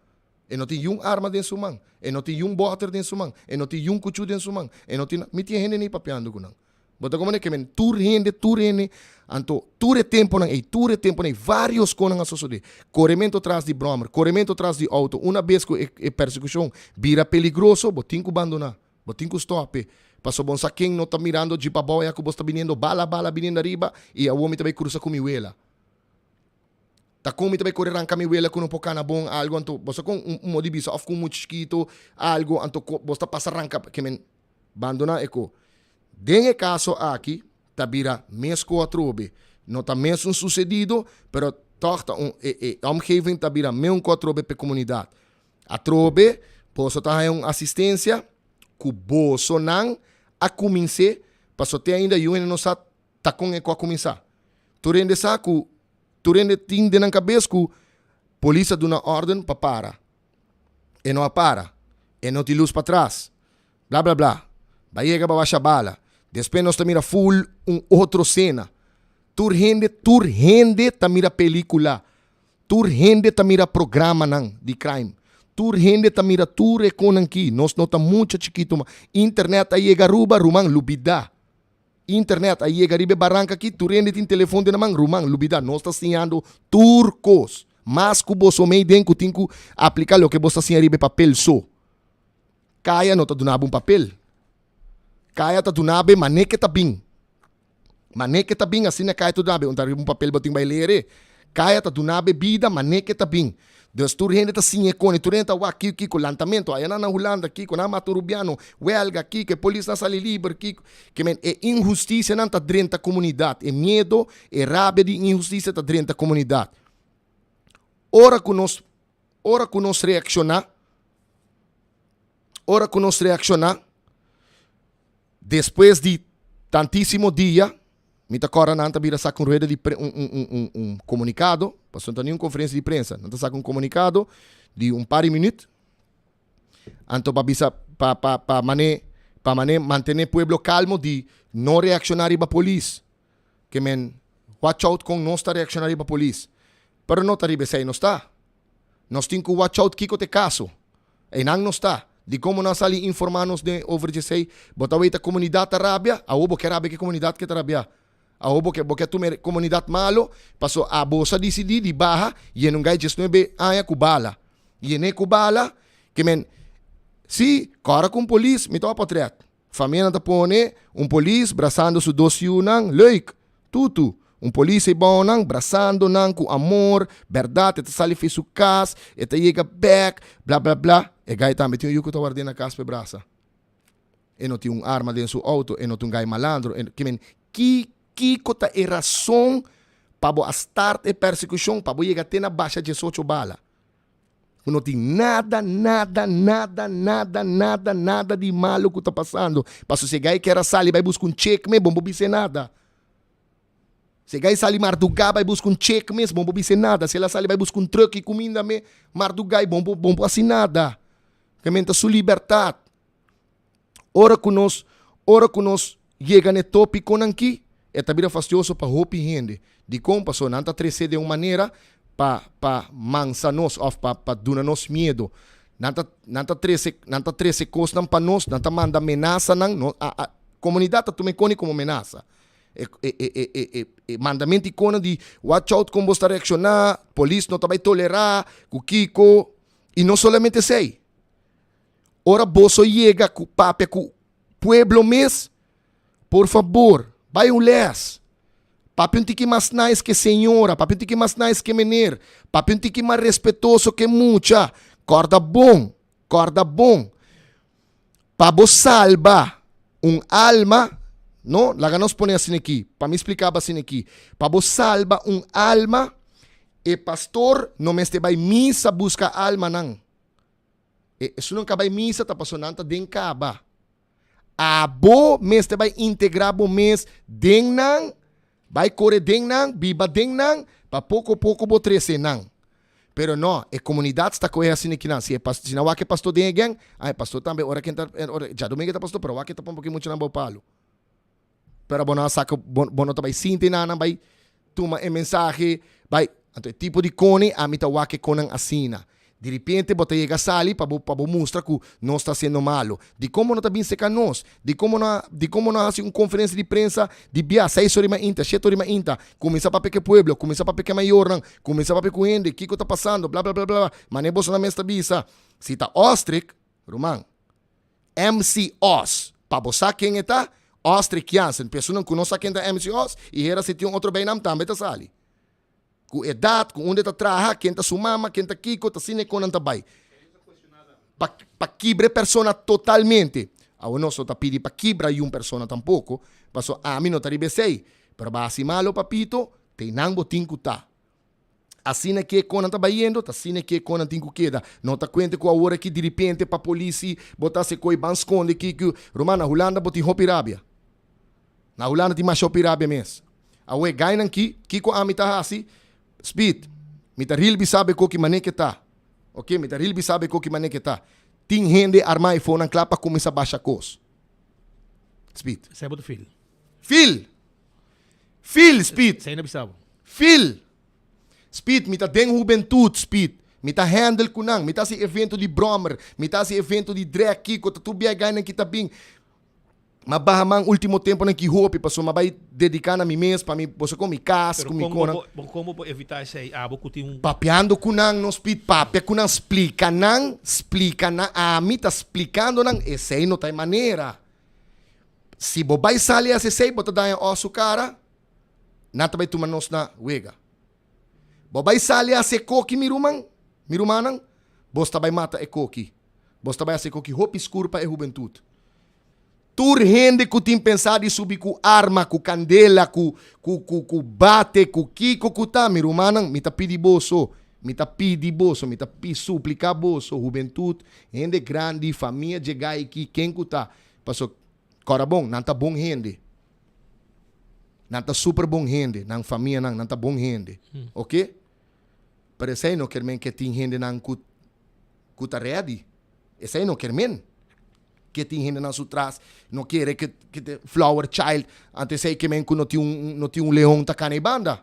E no tin yun arma den su man. E no tin yun bòter den su man. E no tin yun kuchú den su man. E no tin. Mi tin hende nei papiando ku nan. Bo ta komprende? Ke men tur hende, tur hende, anto tur e temponan ei, tur e temponan ei, varios konan a sosodé. Koremento tras di bròmer, koremento tras di outo, una bes ku e e persekushon bira peligroso, bo tin ku bandoná. Bo tin ku stòp e. Pasobra bo no sa ken no ta mirando djip abou ya ku bo sta biniendo bala bala biniendo ariba i awor mi ta bai krusa ku mi wela. Ta kon mi ta bai kore ranka mi wela ku no por kana bon algu anto bo sa kon un un modi bisa òf ku un mucha chikitu algu anto ko bo sta pasa ranka ke men bandona e ko. Den e kaso aki ta bira mes ku atrobe. No ta mesun susedido pero tòg ta un e e omgeving ta bira meun ku atrobe pa e komunidat. Atrobe boso ta haña un asistensia ku bosonan a kumins'é pasobra te ainda yu hende no sa ta kon e ku a kuminsá. Tur hende sa ku tur hende tin den nan kabes ku polis a duna órden pa para. E no a para. E no tin lus patras. Bla bla bla. Ba yega ba basha bala. Despues nos ta mira ful un otro sena. Tur hende tur hende ta mira pelikula. Tur hende ta mira programanan di crime. Tur hende ta mira tur e konan ki. Nos no ta mucha chikitu mas. Internet a yega Aruba, ruman, lubida. Internet a yega riba e baranka aki, tur hende tin telefon den nan man, ruman, lubida. Nos ta siñando tur kos. Mas ku boso mei den ku tin ku aplika loke bo ta siña riba e papel so. Kaya no ta duna bo un papel. Kaya ta duna bo e mane ke ta bin. Mane ke ta bin asina kaya ta duna bo. Un ta riba un papel bo tin bai lere. Kaya ta duna bo e bida mane ke ta bin. Dus tur hende ta siña e koni, tur hende ta wak kiko kiko lantamento ayanan na Hulanda kiko nan a mata un rubiano, welga kiko e polisnan a sali liber kiko. Ke men e inhustisianan ta drenta komunidat, e miedo, e rabia di inhustisia ta drenta komunidat. Ora ku nos ora ku nos reakshoná, ora ku nos reakshoná despues di tantísimo dia, mi ta kòrda nan ta bira saka un rueda di pre un un un un un komunikado, pasobra no ta ni un konferensia di prensa, nan ta saka un komunikado di un par di minüt, anto pa bisa pa pa pa mane pa mane mantené pueblo kalmo di no reakshoná riba polis, ke men watch out kon nos ta reakshoná riba polis, pero no ta riba esei nos ta. Nos tin ku watch out kiko ta e kaso. Einan nos ta. Dikon bo no a sali informá nos den over djesei? Bo ta weta komunidat ta rabia? Awor bo ke rabia ke komunidat ke ta rabia? Awor bo ke bo ke tuma e komunidat malo? Paso abo sa disidí di baha yena un gai diesnuebe aña ku bala. Yen'é ku bala ke men si kòrda ku un polis mi ta wak potrèt. Famianan ta pone un polis brasando su dos yunan, leuk! Tutu, un polis ei bao nan, brasando nan ku amor, bèrdat, e ta sali fi su kas, e ta yega bèk, bla bla bla. E gai tambe tin un yu ku ta ward'é na kas pa e brasa. E no tin un arma den su outo, e no ta un gai malandro, e ke men ki kiko ta e rason pa bo a start e persekushon pa bo yega te na basha diesocho bala? Ku no tin nada, nada, nada, nada, nada, nada di malo ku ta pasando. Paso si e gai kier a sali bai buska un chek mes, bo no por bis'é nada. Si e gai sali mardugá bai buska un chek mes, bo no por bis'é nada. Si el a sali bai buska un truck i kuminda mes, mardugá i bo no por, bo no por hasi nada. Ke ta su libertat. Ora ku nos, ora ku nos yega na e tópikonan ki, e ta bira fastioso pa hopi hende. Dikon? Pasobra nan ta tresé den un manera pa, pa mansa nos òf pa, pa duna nos miedu. Nan ta, nan ta trese, nan ta trese kosnan pa nos, nan ta manda menasanan. No, a, a, komunidat ta tuma e koni komo menasa. E, e, e, e, e, e, e mandamentu ikona di watch out kon bo ta reakshoná, polis no ta bai tolerá ku kiko. I no solamente esei. Ora boso yega ku papia ku pueblo mes, por fabor, bai un les. Papia un tiki mas nice ke señora, papia un tiki mas nice ke meneer, papia un tiki mas respetoso ke mucha. Kòrda bon, kòrda bon. Pa bo salba un alma, no, laga nos pone asina aki, pa mi splika bo asina aki. Pa bo salba un alma, e pastor no mester bai misa buska almanan. E esunnan ka bai misa ta pasobra nan ta den kaba. Abo mester bai integrá bo mes den nan, bai kore den nan, biba den nan, pa poko poko bo trese nan. Pero no, e komunidat sta kohe asina kinan. Si e pas, si nan wak e pastor den e gèng, ah e pastor tambe ora ke ta, ora, djadumingu e ta pastor, pero wak e ta pon poki muchanan bou palu. Pero bo no a saka, bo, bo no ta bai sinti nan, nan bai tuma e mensahe, bai. Anto e tipo di koni, ami ta wak e konan asina. Di ripiente bo ta yega sali pa bo, pa bo mustra ku nos ta hasiendo malo. Dikon bo no ta bin seka nos? Dikon bo no a, dikon bo no a hasi un konferensia di prensa di bia seis ora di mainta, shete ora di mainta, kuminsá papia ku e pueblo, kuminsá papia ku e mayornan, kuminsá papia ku hende, kiko ta pasando, bla bla bla bla. Manera bosonan mes ta bisa, si ta ostrich, ruman. MC Oz. Pa bo sa ken e ta, Ostrich Jansen. Pa esunnan ku no sa ken ta MC Oz, i hera si tin un otro bijnaam tambe ta sali. Ku edat, ku unda e ta traha, ken ta su mama, ken ta kiko, ta asina e konan ta bai. Pa pa kibra e persona totalmente. Awor nos no ta pidi pa kibra yun persona tampoko, paso ami no ta riba esei. Pero bo a hasi malo papito, te nan bo tin ku ta. Asina ke konan ta bayendo, ta asina ke konan tin ku keda. No ta kuente ku awor aki diripente pa polisi bo ta hasi koi ban skonde kiko. Ruman, na Hulanda bo tin hopi rabia. Na Hulanda tin masha hopi rabia mes. Awe gainan ki, kiko ami ta hasi? Speed, mi ta rilbi sabe koki mane ke ta. Ok, mi ta rilbi sabe koki mane ke ta. Tin hende arma e fonan kla pa kuminsa basha kos. Speed. Esei bo ta feel. Feel! Feel, Speed! Esei na bisa bo. Feel! Speed, mi ta den hubentud, Speed. Mi ta handle ku nan. Mi ta hasi evento di brommer, mi ta hasi evento di drag, kiko, ta tur bia e gainan ki ta bin. M'a baha man ultimo temponan ki hopi pasobra m'a bai dedica na mi mes pa mi boso con mi cas Pero cu mi con bo conan. por bo con bo por evita esey abo cu tin un. Papiando cu nan nos pit papia cu nan splica nan splica nan ami ta splicando nan esey no ta e manera si bo bai sali haci esey bo ta daña os su cara nan ta bai tuma nos na wega bo bai sali haci e koki mi ruman mi rumannan bos ta bai mata e koki bos ta bai haci e koki hopi skur pa e hubentud. Tur hende ku tin pensá di subi ku arma, ku kandela, ku, ku, ku, ku bate, ku kiko ku ta, mi rumannan, mi ta pidi boso, mi ta pidi boso, mi ta pi supliká boso, hubentut, hende grandi, famia dje gai ki, ken ku ta, paso, kòrda bon, nan ta bon hende. Nan ta super bon hende, nan famianan, nan ta bon hende. Oke? Pero esei no ker men ke tin hendenan ku, ku ta ready. Esei no ker men. Ke tin hendenan su tras no kere ke ke te flower child anto esei ke men ku no tin un no tin un leon ta kana e banda.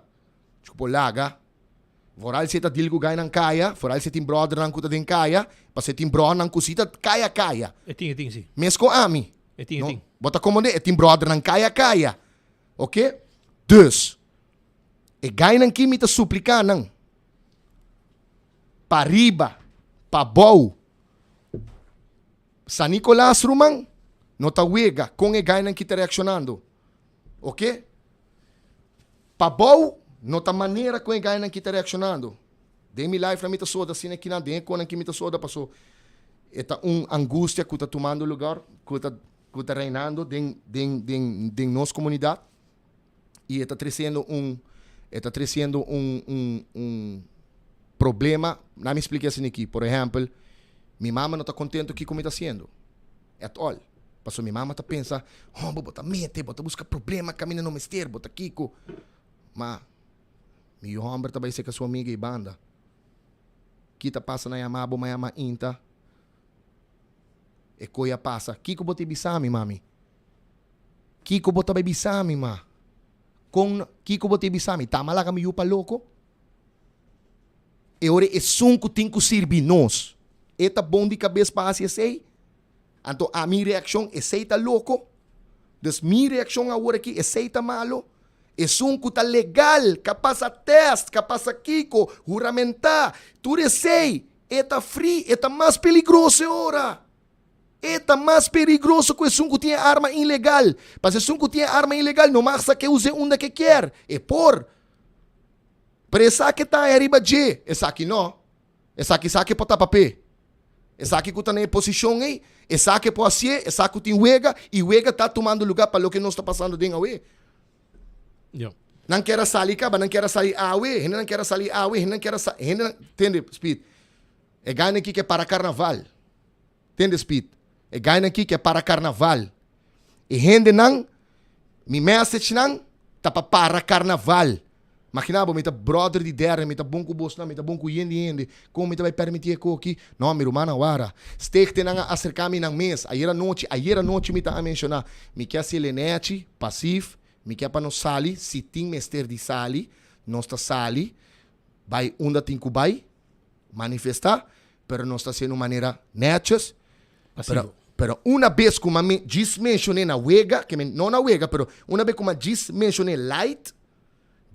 Ku por laga. Vooral si e ta deal ku gainan kaya, vooral si e tin brothernan ku ta den kaya, pasobra e tin bronan ku si ta kaya kaya. E tin, e tin si. Mes ku ami. E tin, e No, tin. bo ta komprende? E tin brothernan kaya kaya. Oke? Dus, e gainan ki mi ta suplika nan, pariba, pabou, San Nicolas ruman no ta wega con e gainan ki ta reaccionando ok pabou no ta manera con e gainan ki ta reaccionando den mi life nan mi ta soda asina kinan den e conan ki mi ta soda paso e ta un angustia cu ta tumando lugar cu ta cu ta reinando den den den den nos comunidad y e ta treciendo un e ta treciendo un un un problema na mi splica esaki aki por ehempel mi mama no ta contento kico mi ta haciendo at all pasobra mi mama ta pensa homber bo ta mete bo ta busca problema caminda no mester bo ta kico ma mi yu homber ta bay seca su amiga y banda ki ta pasa na yama bo maya mainta e coy a pasa kico bo ta bisa mi mami. Kiko bo ta bai bisa mi, ma? Kon, kiko bo ta bisa mi? Tama laga mi yu pa loko? E ora esun ku tin ku sirbi nos, e ta bon di kabes pa hasi esei? Anto ami reakshon, esei ta loko? Dus mi reakshon awor aki, esei ta malo? Esun ku ta legal, ka pasa tèst, ka pasa kiko, huramentá, tur esei, e ta fri, e ta mas peligroso e ora. E ta mas peligroso ku esun ku tin e arma ilegal. Pasobra esun ku tin e arma ilegal no mag sa ke us'é unda ke kier. E por. Pero esaki ta haña riba dje. Esaki no. Esaki sa ke por tapa p'e. Esaki ku ta na e posishon ei, esaki por hasié, esaki ku tin wega, i wega ta tumando lugá pa loke nos ta pasando den awe. Nan kier a sali kaba, nan kier a sali awe, hendenan kier a sali awe, hendenan kier a sa, hendenan, tende, Speed, e gainan aki ke para karnaval. Tende Speed, e gainan aki ke para karnaval. E hendenan, mi message nan ta pa para karnaval. Magina bo, mi ta brother di derde, mi ta bon ku bosnan, mi ta bon ku yen di hende. Kon mi ta bai permiti e koki? No, mi rumannan wara. Steegtenan a aserka mi nan mes. Ayer anochi, ayer anochi mi ta a menshoná, mi ke hasi lenechi, pasif, mi ke pa nos sali, si tin mester di sali, nos ta sali, bai unda tin ku bai. Manifestá, pero nos ta hasié un manera netjes. Pasivo. Pero, pero una bes ku m'a djis menshoné na wega, ke men, no na wega, pero una bes ku m'a djis menshoné light,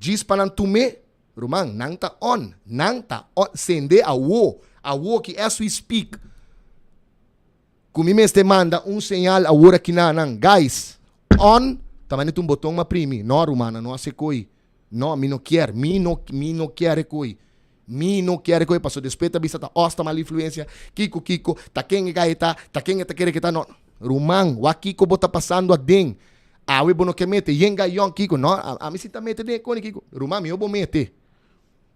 djis pa nan tum'é, ruman, nan ta on, nan ta on, sende awo, awo ki as we speak. Ku mi mester manda un señal awor aki na nan, guys, on, ta manera un boton m'a primi. No, rumannan, no hasi koi. No, mi no kier, mi no, mi no kier e koi. Mi no kier e koi, pasobra despues ta bisa ta os ta mal influencia, kiko, kiko, ta ken e guy ta, ta ken e ta kere ke ta, no. Ruman, wak kiko bo ta pasando aden. Awe bo no ke mete, yen guy yon, kiko, no, ami si ta mete den e koni, kiko. Ruman, miho bo mete.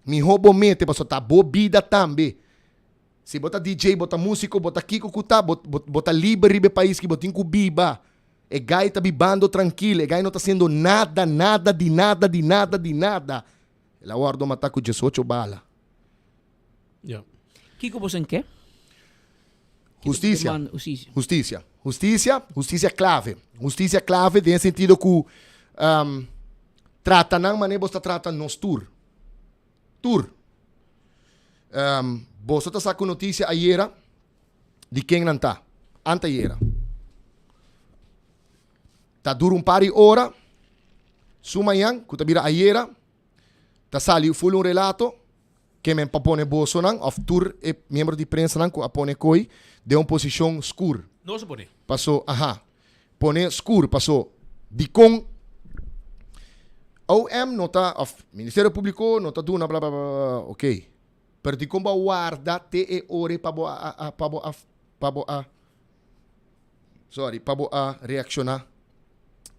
Miho bo mete, pasobra ta bo bida tambe. Si bo ta DJ, bo ta músiko, bo ta kiko ku ta, bo, bo, bo ta liber riba e pais ki bo tin ku biba. E guy ta bibando trankil, e guy no ta hasiendo nada, nada di nada di nada di nada. El a wòrdu matá ku diesocho bala. Ja. Kiko bo sen ke? Hustisia. Demanda hustisia. Hustisia. Hustisia, hustisia klave. Hustisia klave den e sentido ku um, trata nan manera bo ta trata nos tur. Tur. Um, boso ta sa ku notisia ayera di ken nan ta. Antayera. Ta dura un par di ora, su mañan, ku ta bira ayera, ta sali full un relato ke men pa pone bosonan of tur e miembro di prensanan ku a pone koi den un posishon skur. Nos a pone. Paso, aha. Pone skur paso dikon OM no ta of Ministerio Publico no ta duna bla bla bla ok pero dikon bo a warda te e ora pa bo a a pa bo a pa bo a sorry pa bo a reacciona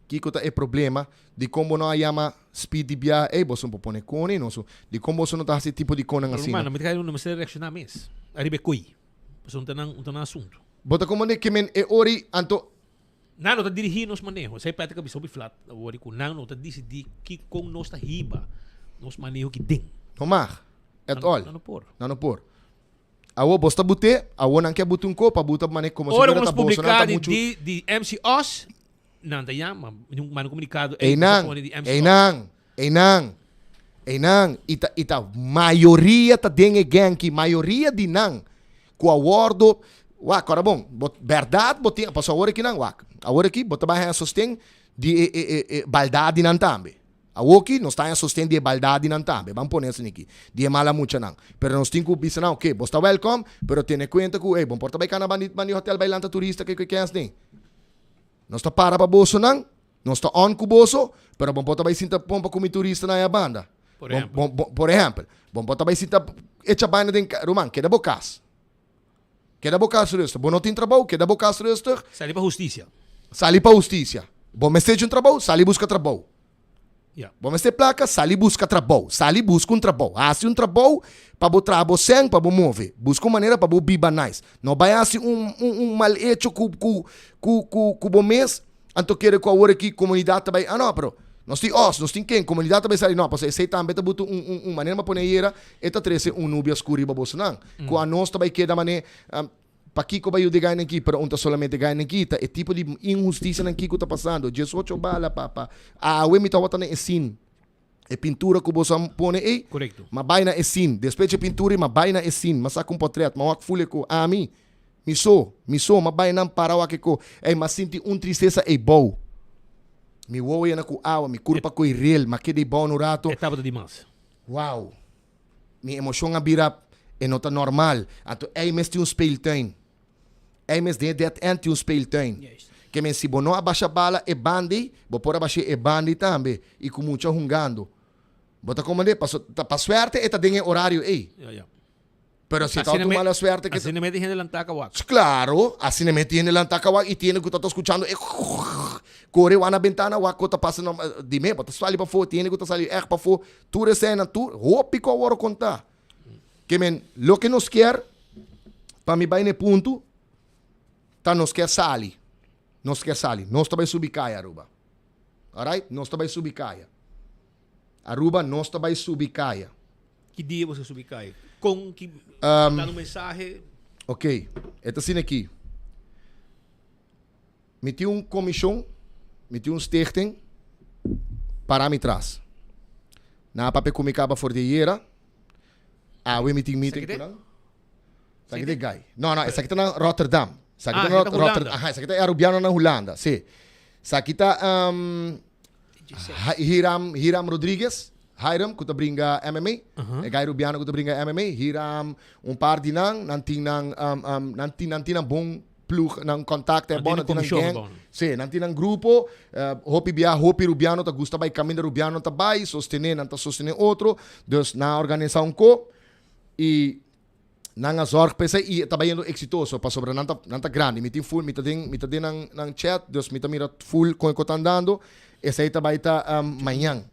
kiko ta e problema dikon bo no a yama speed di bia ey boso no por pone koni no so dikon boso no ta hasi tipo di konan Pero asina. hermano mi ta kere no mester reacciona mes ariba e koi pasobra no ta nan no ta nan asunto. Bo ta como de ke men e ori anto. Nan no ta dirigí nos maneho. Esei Patrick a bisa hopi flat awor ku nan no ta disidí ki kon nos ta hiba nos maneho ki den. No mag. At all. Nan no por. Nan no por. Awor bos ta but'é, awor nan ke buta un ko pa buta mane komo si Ora fuera ku nos ta boso nan publiká ta di muchu. di di MC Oz, nan ta yama, manda un komunikado, ey, Einan, nos a pone di MC Oz. einan, einan, einan, i ta i ta mayoria ta den e genki, mayoria di nan ku a wordo, wak, ora bon, bo bèrdat bo tin, pasobra awor aki nan, wak, awor aki bo ta bai haña sosten di e e e e baldadinan tambe. Awoki nos ta haña sosten di e baldadinan tambe, ban pone asina aki, di e mala muchanan. Pero nos tin ku bisa nan, oke, bo sta wèlkòm, pero tene kuenta ku, ey, bo por ta bai kana bandi bandi hotèl bai lanta turista ke ke kens den. Nos ta para pa bosonan, nos ta on ku boso, pero bo por ta bai sinta pompa ku mi turistanan aya banda. Por ehèmpel. Bo, bo, por ehèmpel. Bo por ta bai sinta echa baina den ka, ruman, keda bo kas. Keda bo kas rustig. Bo no tin trabou, keda bo kas rustig. Sali pa hustisia. Sali pa hustisia. Bo mester echa un trabou, sali buska trabou. Ya. Bo mester plaka, sali buska trabou. Sali buska un trabou. Hasi un trabou pa bo traha bo sèn, pa bo move. Buska un manera pa bo biba nice. No bai hasi un, un, un mal hecho ku, ku, ku, ku, ku bo mes, anto kere ku awor aki komunidat ta bai, ah no, pero nos tin os, nos tin ken, komunidat ta bai sali. No, pasobra esei tambe ta buta un, un, un manera pa pone ayera, e ta trese un nubia skur riba bosonan. Ku anos ta bai keda mane, Pakiko bai yuda e gainan ki? Pero un ta solamente gainan ki, ta e tipo di inhustisianan ki ku ta pasando. Diesocho bala, papa. Awe mi tabata na e sin. E pintura ku boso a pone ei, Korekto. m'a bai na e sin. Despues dje pintura ei, m'a bai na e sin. M'a saka un potret, m'a wak ful e ko. Ami, mi so, mi so, m'a bai nan para wak e ko. Ei, m'a sinti un tristesa ei bou. Mi wowo yena ku awa, mi kurpa koi rel, m'a keda ei bou un rato. E tabata dimas. Wow! Mi emocion a bira e no ta normal. Anto ey mes tin un speeltuin. Ey mes den e dead end tin un speeltuin. Ke men si bo no a basha bala e bandi, bo por a bash'é e bandi tambe y cu mucha hungando. Bo ta comprende? Paso ta pa suerte e ta den e horario ey. Pero si ta otro mala suerte ke. Asina mete hende lantá kawak. Claro, asina mete hende lantá kawak y tiene cu ta ta scuchando e core wak na bentana wak cu ta pasa na dime bo ta sali pafó tiene cu ta sali echt pafó tur esena tur hopi cu a worde conta. Ke men loke nos kier pa mi bay na e punto ta nos kier sali nos kier sali nos ta bay subi caya Aruba alright nos ta bay subi caya Aruba nos ta bay subi caya. Ki dia boso subi kai? Kon ki manda un mensahe? Ok, e ta asina aki. Mi tin un komishon, mi tin un stichting para mi tras. Nan a papia ku mi kaba for di ayera. Awe mi tin meeting ku nan. Esaki ta e guy. No, no, esaki ta na Rotterdam. Esaki ta na Rotterdam. Aha, esaki ta e Arubiano na Hulanda, si. Esaki ta Hiram, Hiram Rodriguez, Hiram ku ta bringa MMA. E guy Rubiano ku ta bringa MMA. Hiram, un par di nan, nan tin nan, nan tin, nan tin nan bon. ploeg, nan contact Nan bon, tin nan tin nan comishon gang. bon. Sí, nan tin nan grupo, hopi bia, hopi Rubiano ta gusta bai kaminda Rubiano ta bai, sostené, nan ta sostené otro, dus nan a organisá un ko i nan a zorg pa esei i e ta bayendo eksitoso pasobra nan ta nan ta grandi. Mi tin full, mi ta den mi ta den nan nan chat, dus mi ta mira full kon e ko ta andando. Esei ta bai ta mañan.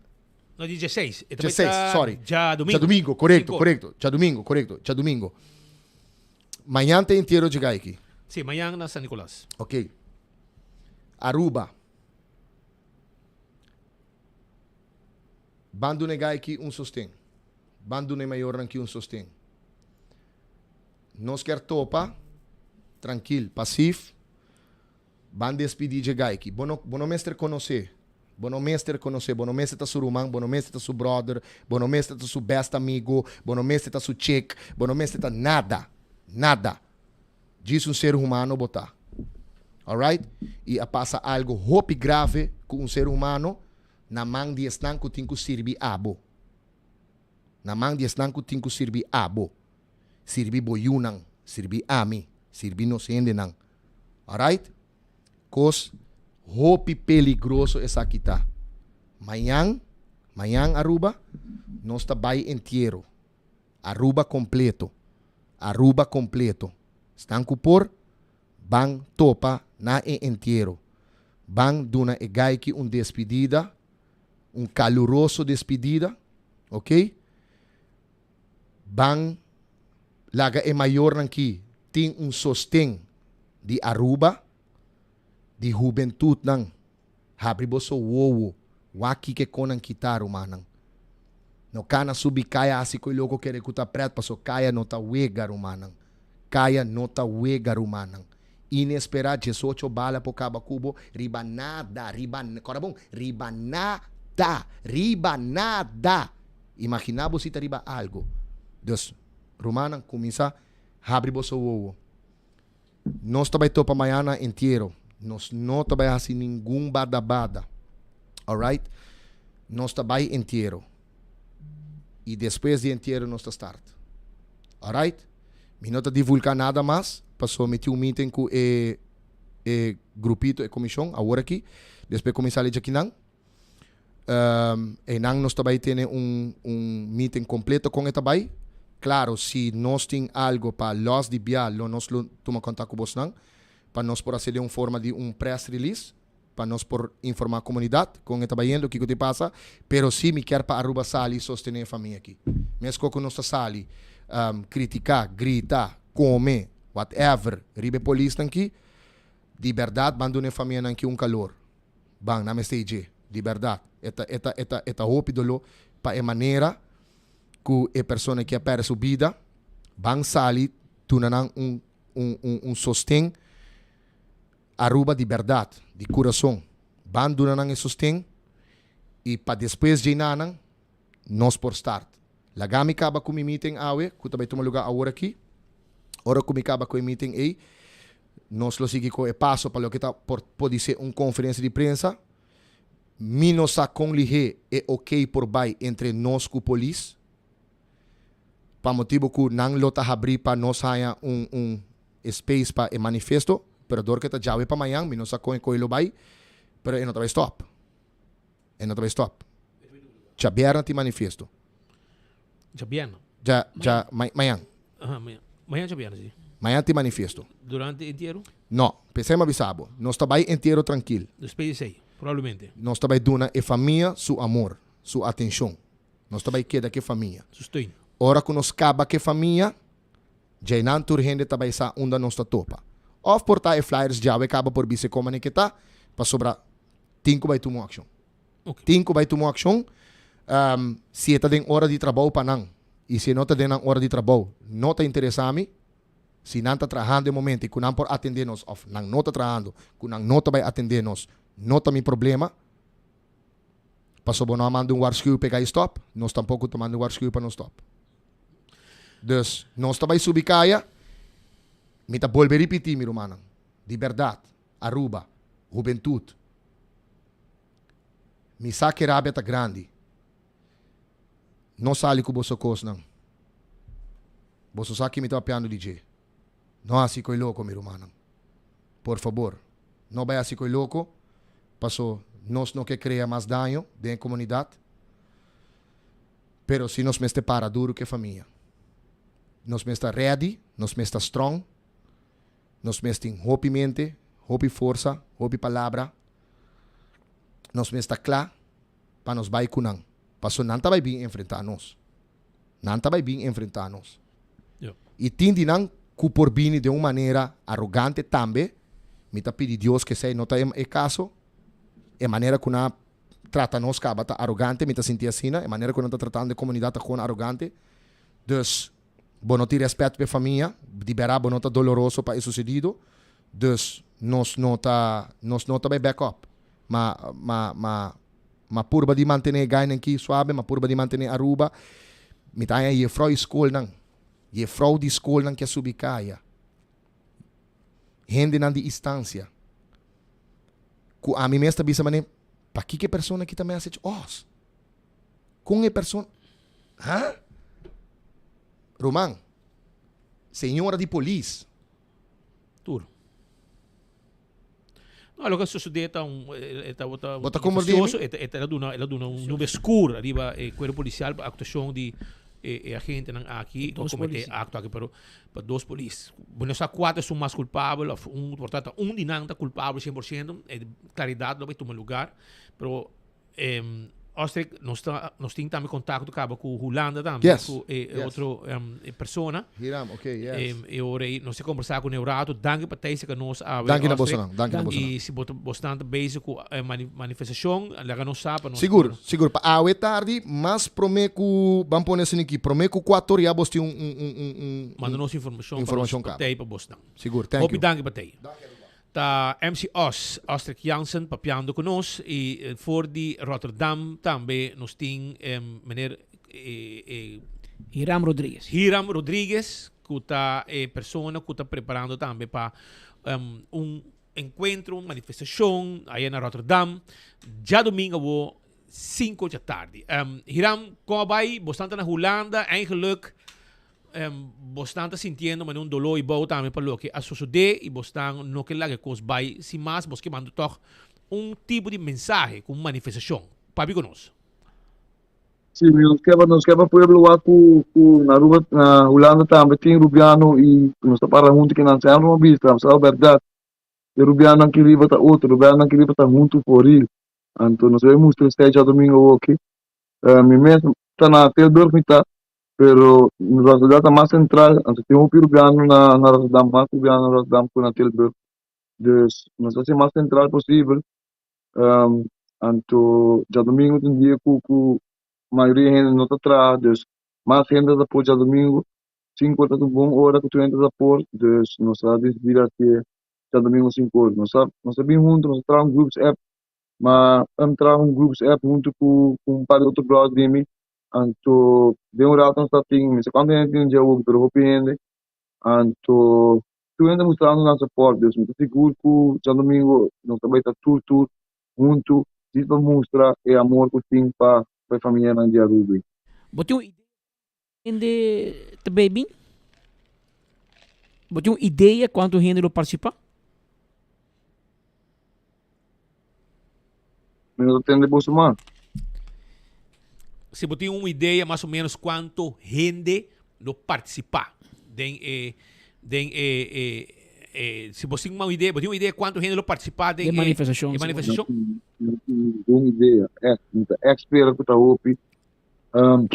No, di dieseis. E ta bai Dieseis, ta sorry. djadumingu. Djadumingu, korekto, Sinku. korekto. Djadumingu, korekto, djadumingu. Mañan ta entiero dje gai aki. Sí, mañan na San Nicolas. Ok. Aruba. Ban duna e gai aki un sosten. Ban duna e mayornan aki un sosten. Nos kier topa trankil, pasif. Ban despidi dje gai aki. Bo no, bo no mester konosé. Bo no mester konosé. Bo no mester ta su ruman, bo no mester ta su bròder, bo no mester ta su best amigo, bo no mester ta su chick, bo no mester ta nada. Nada. Djis un ser humano bo ta. Alright? I a pasa algo hopi grave ku un ser humano na man di esnan ku tin ku sirbi abo. Na man di esnan ku tin ku sirbi abo. Sirbi bo yunan, sirbi ami, sirbi nos hendenan. Alright? Kos hopi peligroso esaki ta. Mañan, mañan Aruba, nos ta bai entiero. Aruba kompleto. Aruba kompleto. Esnan ku por, ban topa na e entiero. Ban duna e gaiki un despidida, un kaluroso despidida, ok? Ban laga e mayornan ki tin un sosten di Aruba, di hubentutnan. Habri boso wowo, wak kiko e konan kita, rumannan. No kana subi kaya hasi koe loko kere ku ta pret paso kaya no ta wega, rumannan. Kaya no ta wega, rumannan. Inesperá diesocho bala por kaba ku bo riba nada, riba, kòrda bon, riba nada, riba nada. Imaginá bo si ta riba algu. Dus, rumannan, kuminsá habri boso wowo. Nos ta bai topa mañana entiero. Nos no ta bai hasi ningun bada bada. Alright? Nos ta bai entiero. I despues di entiero nos ta start. Alright? Mi no ta divulká nada mas, pasobra mi tin un meeting ku e e grupito, e komishon, awor aki. Despues ku mi sali djakinan. Einan nos ta bai tene un un meeting completo con e ta bai. Claro, si nos tin algo pa los di bia lo nos lo tuma contact cu bosnan pa nos por haci den un forma di un press release pa nos por informa comunidad con e ta bayendo, kico ta pasa. Pero si mi kier pa Aruba sali sostene e famia aki. Mesco cu nos ta sali critica, grita, come, whatever riba e polisnan ki, di berdad ban duna e famianan ki un calor. Ban, nan mester dje. Di bèrdat. E ta, e ta, e ta, e ta hopi doló pa e manera ku e persona ki a pèrdè su bida. Ban sali duna nan un, un, un, un sosten. Aruba di bèrdat, di kurason. Ban duna nan e sosten i pa despues dje nanan nos por start. Laga mi kaba ku mi meeting awe, ku ta bai tuma lugá awor aki. Ora ku mi kaba ku e meeting ei, nos lo sigui ku e paso pa loke ta por podisé un konferensia di prensa. Mi no sa kon lihé e okey por bai entre nos ku polis, pa motibu ku nan lo ta habrí pa nos haña un un space pa e manifesto, pero dor ke ta djawe pa mañan, mi no sa kon e koe lo bai, pero e no ta bai stòp. E no ta bai stop. Djabièrnè tin manifiesto. Djabièrnè? Dja, dja, ma, mañan. Aha, mañan. Mañan djabièrnè, si. Mañan tin manifiesto. Durante entiero? No, p'esei mi a bisa bo. Nos ta bai entiero trankil. Despues di esei, probablemente. Nos ta bai duna e famia su amor, su atenshon. Nos ta bai keda ku e famia. Su steun. Ora ku nos kaba ku e famia, Djainan tur hende ta bai sa unda nos ta topa. Òf por ta e flyers djawe kaba por bisa e kon manera ke ta, pasobra tin ku bai tuma un akshon. Tin ku bai tuma un akshon si e ta den ora di trabou pa nan i si e no ta den nan ora di trabou no ta interesá mi. Si nan ta trahando e momento i ku nan por atendé nos òf nan no ta trahando ku nan no ta bai atendé nos no ta mi problema. Pasobra bo no a manda un warschuw pa e gai stòp, nos tampoko ta manda un warschuw pa nos stòp. Dus nos ta bai subi kaya, mi ta bolbe ripití mi rumannan, di bèrdat, Aruba, hubentut, mi sa ke rabia ta grandi, no sali ku boso kosnan, boso sa ki mi ta papiando di dje, no hasi koi loko mi rumannan. Por fabor, no bai hasi koi loko, paso nos no ke krea mas daño den e komunidat, pero si nos mester para duru ku e famia. Nos mester ta ready, nos mester ta strong, nos mester tin hopi mente, hopi forsa, hopi palabra, nos mester ta kla pa nos bai ku nan, paso nan ta bai bin enfrentá nos. Nan ta bai bin enfrentá nos. I tin di nan ku por bini den un manera arogante tambe. Mi ta pidi Dios ku esei no ta e kaso. E manera ku nan a trata nos kaba ta arogante, mi ta sinti asina. E manera ku nan ta tratando e komunidat ta gewoon arogante. Dus, bo no tin rèspèt pa e famia. Di bèrdat bo no ta doloroso pa e susedido. Dus, nos no ta, nos no ta bai back up. Ma, ma, ma. M'a purba di mantené e gainan ki suabe, m'a purba di mantené Aruba. Mi ta haña jefrou di skolnan, jefrou di skolnan ke a subi kaya, hendenan di istansia, ku ami mes ta bisa manera, pakiko e persona aki ta message os? Kon e persona, ha? Ruman, señora di polis. Tur. No, loke a sucede ta un e tabata Bo ta comprende mi? E ta duna el a duna un nube scur ariba e cuerpo policial pa actuacion di e e agentenan aki cu a comete e acto aki pero pa dos polis. Bo no sa cua ta esun mas culpabel of un por ta un di nan ta culpabel cien por ciento e claridad lo bay tuma lugar pero Ostrich, nos ta, nos tin tambe contacto caba cu Hulanda tambe, Yes, cu e, e yes. otro e persona. Hiram, ok, yes. E ora ei nos a conversa cu ne un rato. Danki pa tijds cu nos awe, Danki na Ostrich. bosonan, danki na bosonan. Y si bo ta, bosnan ta bezig cu e manifestacion, laga nos sa pa nos Sigur, por. sigur. Pa awe tardi, mas prome cu, ban pone asina aki, prome cu cuator ya bos tin un, un, un, un, un, Manda nos informacion pa nos informacion pa caba. tij pa bosnan. Sigur, thank Hopi you. danki pa tij. Ta MC Os, Ostrich Jansen, papiando ku nos i for di Rotterdam tambe nos tin meneer Hiram Rodriguez. Hiram Rodriguez ku ta e persona ku ta preparando tambe pa un enkuentro, un manifestashon aya na Rotterdam djadumingu awo sinku djatardi. Hiram, kon a bai? Bo stan ta na Hulanda, eigenlijk Bosnan ta sintiendo manera un doló i bou tambe pa loke a sosodé i bosnan no ke laga e kos bai sin mas, bos ke manda tòg un tipo di mensahe ku un manifestashon. Papia ku nos. Sí, mi nos ke pa nos ke pa pueblo wak ku ku na Aruba na Hulanda tambe tin rubiano i nos ta para huntu kinan semper mi a bisa sa bèrdat e rubianonan ki riba ta otro rubianonan ki riba ta huntu for real anto nos a bai mustra esei djadomingo awoki mi mes ta na Tilburg mi ta Pero Rotterdam ta mas central, anto tin hopi rubiano na na Rotterdam, mas rubiano na Rotterdam ku na Tilburg. Dus nos ta hasi mas central posibel. Um, anto djadomingo ta un dia ku ku mayoria hende no ta traha, dus mas hende ta por djadomingo. Sinku ora ta un bon ora ku tur hende ta por, dus nos a disidí di hasié djadomingo sinku ora. Nos a nos a bin huntu, nos a traha un groups app, ma a traha un groups app huntu ku ku un par di otro bròder di mi. Anto den un rato nos ta tin, mi sa cuanto hende tin dje awor, pero hopi hende. Anto tur hende mustrando nan support, dus mi ta sigur cu djadomingo nos ta bay ta tur tur hunto djis pa mustra e amor cu tin pa e famianan di Aruba. Bo tin un idea cuanto hende ta bay bin? Bo tin un idea cuanto hende lo participa? Mi no ta tende boso mas. Si bo tin un idea mas o menos cuanto hende lo participa den e den e e e si bo tin un idea, bo tin un idea cuanto hende lo participa den Den manifestacion, e manifestacion? No tin ningun idea. Echt, mi ta echt spera cu ta hopi. Um,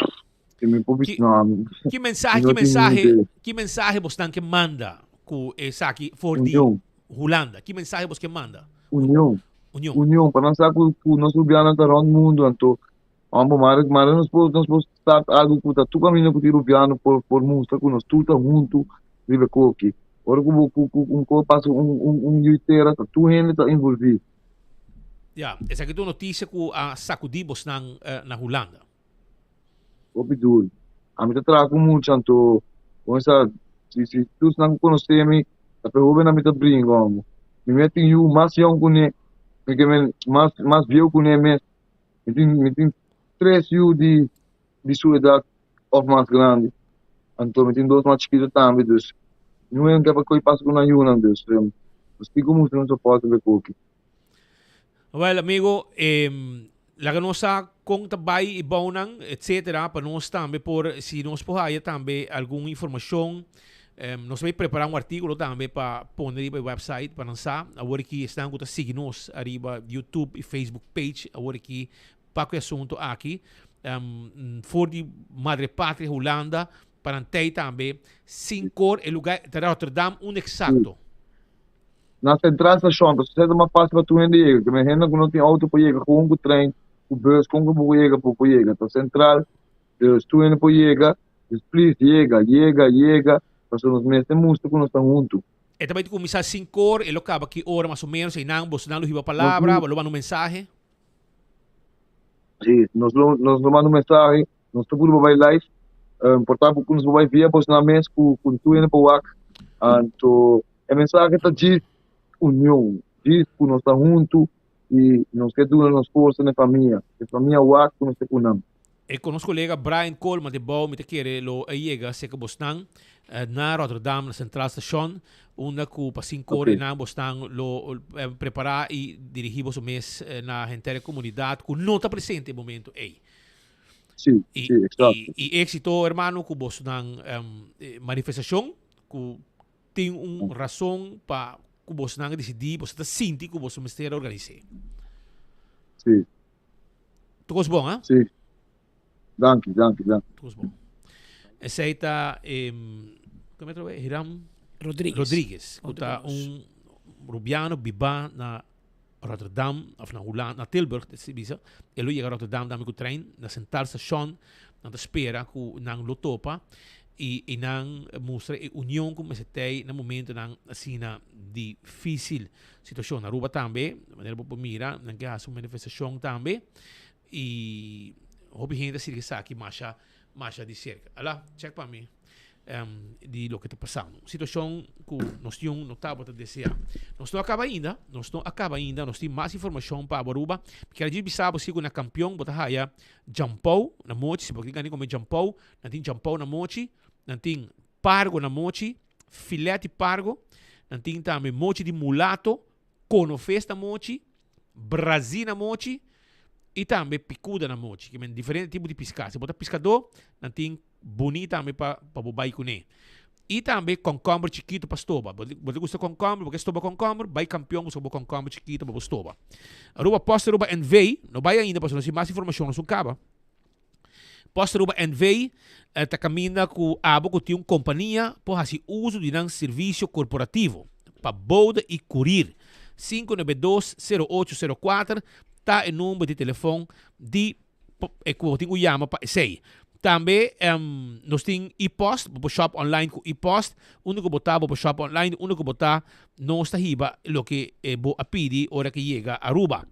si mi por Ki bisa, no, ki mensahe, mi no ki tin ningun mensahe, idea. ki mensahe bosnan ke manda cu esaki for di Union. Hulanda, ki mensahe bos ke manda? Union. Union. Union, pa nan sa ku ku nos rubianan ta rond mundu, anto amo mare mare nos por nos por start algu ku ta tur kaminda ku tin rubiano por por mustra ku nos tur ta huntu riba e koki. Ora ku bo ku ku un kos pasa un un un yu tera ta tur hende ta envolví. Ya, esaki ta un notisia ku a sakudí bosnan na Hulanda. Hopi duru. Ami ta traha ku mucha anto kuminsá si si tusnan ku konosé mi ta pe hóbennan mi ta bringa omo. Mi mes tin yu mas yòn kuné, mi ke men mas mas bieu kuné mes. Mi tin mi tin tres yu di di su edat òf mas grandi. Anto mi tin dos mas chikitu tambe dus niun hende ke pa koe pasa ku nan yunan dus. Nos tin ku mustra nos soporte pa e koki. Well amigo, laga nos sa kon ta bai e bounan etcetera pa nos tambe por si nos por haya tambe algun informacion. Nos ta bai prepara un articulo tambe pa pone riba e website pa nan sa. Awor aki esnan ku ta sigui nos ariba YouTube y Facebook page awor aki pa ku e asunto aki for di Madre Patria Hulanda pa nan tei tambe sin kor e lugar ta Rotterdam un exacto. Na Centraal Station, pasobra esei ta mas fácil pa tur hende yega. Ke men hende ku no tin outo por yega gewoon ku trein, ku bus, kon ku bo por yega bo por yega. Ta Centraal, dus tur hende por yega. Dus please yega, yega, yega, pasobra nos mester mustra ku nos ta huntu. E ta bai kuminsá sinkor, e lo kaba ki ora mas o ménos? Einan bosonan lo hiba palabra, bo lo manda un mensahe? Sí, nos lo nos lo manda un mensahe, nos ta puru pa bai live, por ta ku nos por bai via bosonan mes ku ku tur hende por wak. Anto E mensahe ta djis union, djis ku nos ta huntu i nos ke duna nos forsa na e famia, e famia wak ku nos ta ku nan. E ku nos kolega Brian Coleman di bou mi ta kere lo a yega serka bosnan na Rotterdam na Centraal Station unda ku pa sinkor einan bosnan lo prepara i dirigi boso mes na henter e komunidat ku no ta presente e momento ei. Sí, sí, eksakto. I éksito hermano ku bosnan manifestashon ku Tin un rason pa ku bosnan a disidí, boso ta sinti ku boso mester organis'é. Sí. Tur kos bon, ha? Sí. Danki, danki, danki. Tur kos bon. Esei ta, kome atrobe? Hiram Rodriguez. Rodriguez, ku ta un rubiano bibá na Rotterdam, of na Hulanda, na Tilburg, ta bisa. E lo yega Rotterdam tambe ku trein, na Centraal Station, nan ta spera ku nan lo topa i i nan mustra e union ku mester tei na momentonan asina difisil. Situashon na Aruba tambe, manera bo por mira, nan ke hasi un manifestashon tambe i hopi hende ta sirbi esaki masha masha di serka. Ala, check pa mi. di loke ta pasando. Un situacion cu nos tin un no tabata desea. Nos no a caba ainda, nos no a caba ainda, nos tin mas informacion pa abo Aruba. Mi kier djis bisa bo si cu na Campeon bo ta haya jampou na mochi, si bo tin gana di come jampou, nan tin jampou na mochi, nan tin pargo na mochi, filet di pargo, nan tin tambe mochi di mulato, conofes na mochi, brazi na mochi y tambe picuda na mochi. Kimen diferente tipo di pisca. Si bo ta piscador, nan tin Buni tambe pa pa bo bai kuné. I tambe kònkòmber chikitu pa stoba. Bo bo ta gusta kònkòmber, bo ke stoba kònkòmber, bai Kampion buska bo kònkòmber chikitu pa bo stoba. Aruba Post Aruba NV, no bai ainda pasobra nos tin mas informashon, nos un kaba. Post Aruba NV ta kaminda ku abo ku tin un kompania por hasi uso di nan servisio korporativo pa bode i kurir. 592 0804 ta e number di telefon di e ku bo tin ku yama pa esei. Tambe nos tin e-post, bo por shop online ku e-post. Unda ku bo ta bo por shop online, unda ku bo ta nos ta hiba loke bo a pidi ora ke yega Aruba.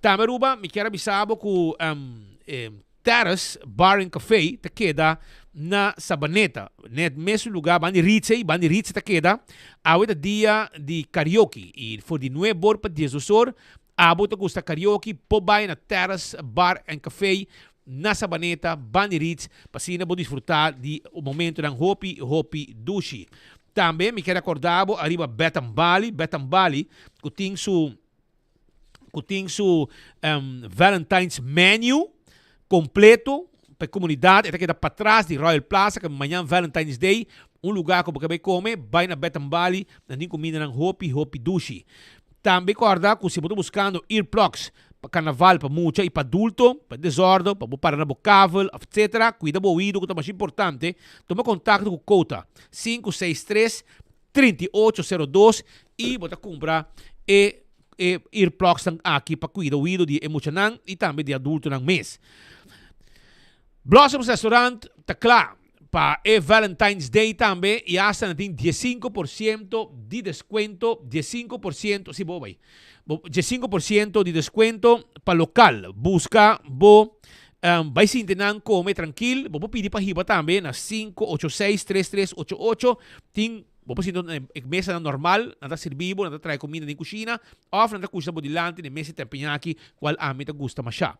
Tambe Aruba mi kier a bisa bo ku Terrace Bar and Cafe ta keda na Sabaneta, net mesun lugar banda di Ritz ei, banda di Ritz ta keda. Awe ta dia di karaoke i for di nuebe or pa diesdos or Abo ta gusta karaoke? Por bai na Terrace Bar and Cafe na Sabaneta, Bandi Ritz, pa asina bo disfruta di momentonan hopi hopi dushi. Tambe mi kier acorda bo ariba Betam Bali, Betam Bali, cu tin su cu tin su Valentine's menu completo pa e comunidad. E ta keda patras di Royal Plaza, cu mañan Valentine's Day, un lugar cu bo ke bai come, bai na Betam Bali, nan tin cumindanan hopi hopi dushi. Tambe corda cu si bo ta buscando earplugs pa carnaval pa mucha y pa adulto, pa desordo, pa bo para na bo kavel of etcetera, cuida bo oido cu ta masha importante, tuma contacto cu Cota, 563 3802 y bo ta cumpra e e earplugsnan aki pa cuida oido di e muchanan y tambe di adultonan mes. Blossoms Restaurant ta cla pa e Valentine's Day tambe y hasta nan tin diesinco por ciento di descuento, 15%, si bo bay, bo 15% di descuento pa local. Busca bo bay sinti nan come trankil, bo por pidi pa hiba tambe na 586 3388, tin bo por sinti na e mesanan normal, nan ta sirbi bo, nan ta trae cuminda den cushina of nan ta cushina bo dilanti na e mesa di tempiñaki cual ami ta gusta masha.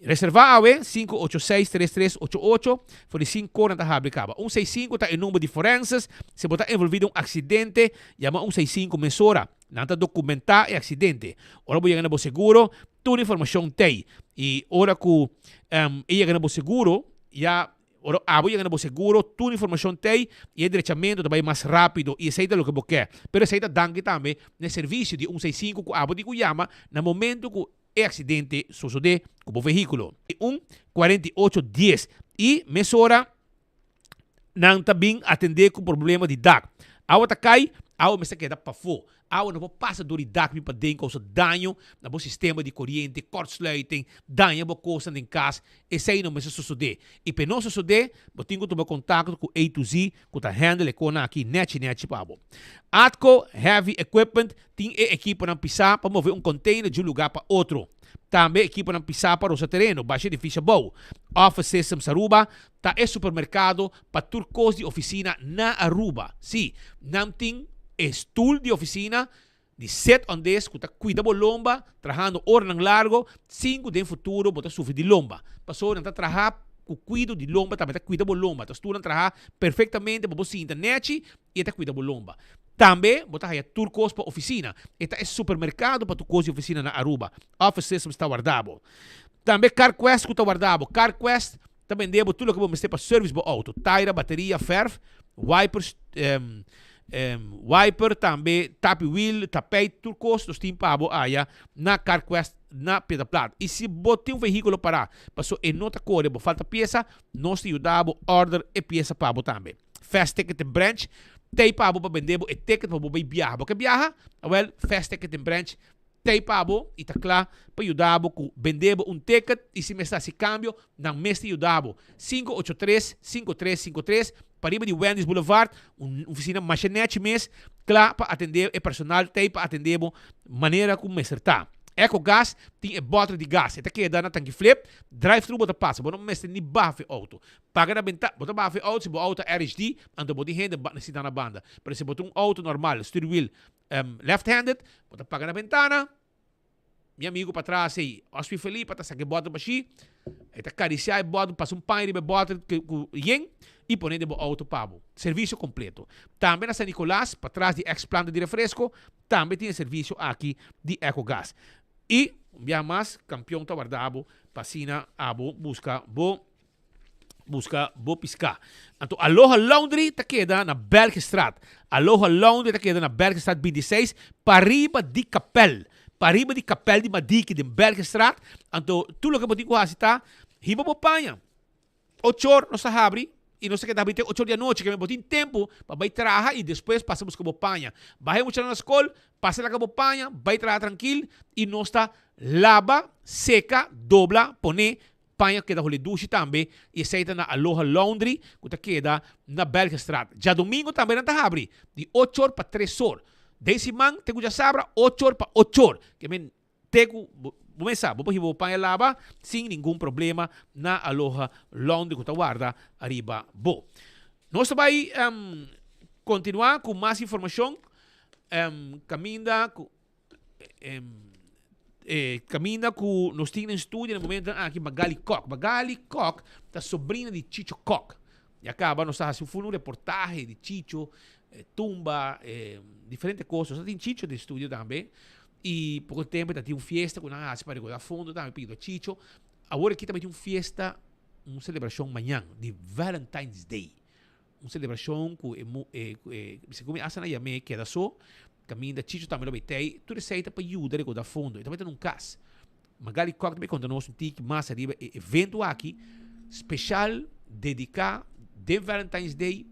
Reserva awe, 586 3388, for di 5 or nan ta habri caba. 165 ta e number di forenses, si bo ta envolvi den un accidente, yama 165 mesora. Nan ta documenta e accidente. Ora bo yega na bo seguro, tur informacion t'ey. Y ora cu e yega na bo seguro, ya Ora abo yega na bo seguro, tur informacion t'ey y e drechamento ta bay mas rapido y esey ta loke bo ke. Pero esey ta danki tambe na e servicio di un seis sinku cu abo tin cu yama na momento cu e accidente sosode cu bo vehiculo. Un 48 dies y mesora nan ta bin atende cu problema di dak. Awa ta cay, awa mester keda pafo. Awa no por pasa dor di dak bin paden kousa daño na bo sistema di koriente, kortsluiting, daña bo kosnan den kas. Esei no mester sosodé. I p'e no sosodé, bo tin ku tuma kontakto ku A to Z ku ta handle e konan aki nèchi nèchi pa bo. Atco Heavy Equipment tin e ekiponan pisá pa move un container di un lugá pa otro. Tambe ekiponan pisá pa rosa tereno, basha edifisio abou. Office Systems Aruba ta e supermerkado pa tur kos di ofisina na Aruba. Sí, nan tin e stul di ofisina di sit on desk ku ta kuida bo lomba trahando oranan largo sin ku den futuro bo ta sufri di lomba. Pasobra nan ta traha ku kuido di lomba tambe ta kuida bo lomba. Ta stulnan traha perfektamente pa bo sinta nechi i e ta kuida bo lomba. Tambe bo ta haya tur kos pa ofisina. E ta e supermerkado pa tur kos di ofisina na Aruba. Office Systems ta warda bo. Tambe CarQuest ku ta warda bo. CarQuest Ta bende bo tur loke bo mester pa service bo auto, taira, bateria, verf, wipers, wiper, tambe tapi wiel, tapijt, tur kos nos tin pa bo aya na Carquest na Piedra Plat. Y si bo tin un vehiculo para paso e no ta core, bo falta pieza, nos ta yuda bo order e pieza pa bo tambe. Fast Ticket and Branch t'ey pa bo pa bende bo e ticket pa bo bay biaha. Bo ke biaha? Awel, Fast Ticket and Branch T'ei pa bo i ta kla pa yuda bo ku bende bo un ticket i si mester hasi kambio nan mes ta yuda bo. 583 5353 pariba di Wendy's Boulevard, un ofisina masha nechi mes kla pa atende e personal t'ei pa atende bo manera ku mester ta. Ecogas tin e bòter di gas e ta keda na tanki flip, drive thru bo ta pasa bo no mester ni baha fe outo. Paga na benta, bo ta baha fe outo si bo outo ta RHD anto bo tin hende sinta na banda pero si bo tin un outo normal stuurwiel Left handed, bo ta paga na bentana, mi amigo patras ei, Oswy Felipe ta saka e bòter bashí, e ta karisiá e bòter, pasa un paña riba e bòter ku yen i pone den bo outo pa bo. Servisio kompleto. Tambe na San Nicolas, patras di ex planta di refresko, tambe tin e servisio aki di Ecogas. I un biaha mas, Kampion ta warda bo pa asina abo buska bo. Buska bo piská. Anto Aloha Laundry ta keda na Bergstraat. Aloha Laundry ta keda na Bergstraat 26, pariba di kapèl. Pariba di kapèl di Madiki den Bergstraat. Anto tur loke bo tin ku hasi ta hiba bo paña. Ochor nos ta habri i nos ta keda habri te ochor di anochi. Keme bo tin tempu pa bai traha i despues pasa buska bo paña. Baha e muchanan na skol, pasa laga bo paña, bai traha trankil i nos ta laba, seka, dobla, pone Paña keda holi dushi tambe y esey ta na Aloha Laundry cu ta keda na Belgestraat. Djadomingo tambe nan ta habri di ocho or pa tres or. Den siman te cu djasabra ocho or pa ocho or. Ke men te cu bo mes sa bo por hiba bo paña laba sin ningun problema na Aloha Laundry cu ta warda ariba bo. Nos ta bay continua cu mas informacion caminda cu. E caminda cu nos tin den studio na momentonan aki Magali Kock. Magali Kock ta sobrina di Chicho Kock. Ya caba nos ta haci un un reportahe di Chicho, tumba, diferente cos. Nos ta tin Chicho den studio tambe. Y poco tempo ta tin un fiesta cu nan a haci pa recorda fondo tambe pidiendo Chicho. Awor aki tambe tin un fiesta, un celebracion mañan di Valentine's Day. Un celebracion cu e e e segun mi hasta nan yam'é keda so, caminda Chicho tambe lo bay tey, tur esey ta pa yuda recorda fondo, e ta bay ta na un cas. Magali Kock ta bay conta nos un tiki mas ariba e evento aki, special dedica den Valentine's Day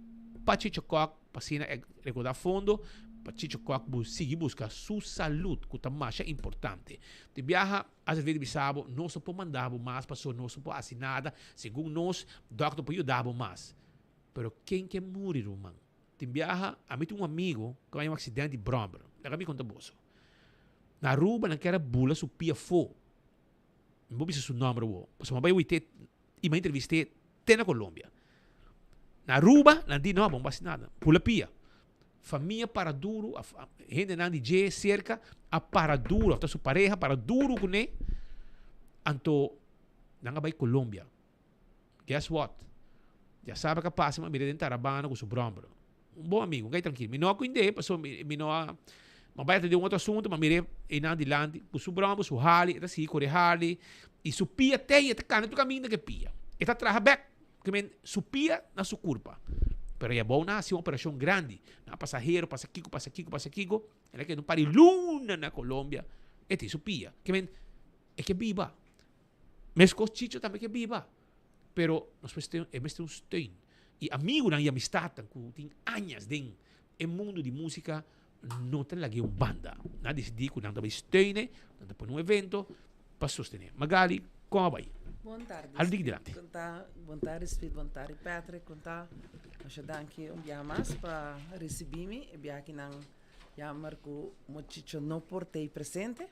pa Chicho Kock, pa asina e recorda fondo, pa Chicho Kock sigui busca su salud cu ta masha importante. Di biaha. As vez di bisa bo, nos no por manda bo mas pasobra nos no por haci nada, segun nos, dokter por yuda bo mas. Pero ken ke muri ruman? Tin biaha, ami tin un amigo ku a haña un accidente di brommer. Laga mi konta boso. Na Aruba nan kier a bula su pia afó. Mi por bisa su nomber awor, pasobra mi a bai wit'é i mi a entrevist'é te na Colombia. Na Aruba nan di no, bo no por haci nada, bula pia. Famia para duru, hendenan di dje serka a para duru, of ta su pareha para duru kuné. Anto. Nan a bai Colombia. Guess what? Djasabra ka pasa mi a mira den Tarabana ku su bròmber. Un bon amigu, un kai trankil. Mi no a kuind'é pasobra mi mi no a mi a bai atendé un otro asuntu, mi a mir'é einan dilanti ku su bròmber, su Harley, e ta sigui kore Harley i su pia tei, e ta kana tur kaminda ku e pia. E ta traha bèk, ke men su pia na su kurpa. Pero e abou nan a hasi un operashon grandi. Nan a pasa hero, pasa kiko, pasa kiko, pasa kiko. El a keda un par di luna na Colombia, e tin su pia. Ke men e ke biba. Meskos Chicho tambe ke biba. Pero nos mester, e mester un steun. I amigunan i amistatnan ku tin añas den e mundu di músika no ta lag'é un banda. Nan a disidí ku nan ta bai steun'é, nan ta pone un evento pa sostené. Magali, kon a bai? Bon tardi. Hala diki dilanti. Kon ta? Bon tardi Speed, bon tardi Patrick, kon ta? Masha danki un biaha mas pa risibí mi. E biaha akinan jammer ku Mochicho no por t'ei presente.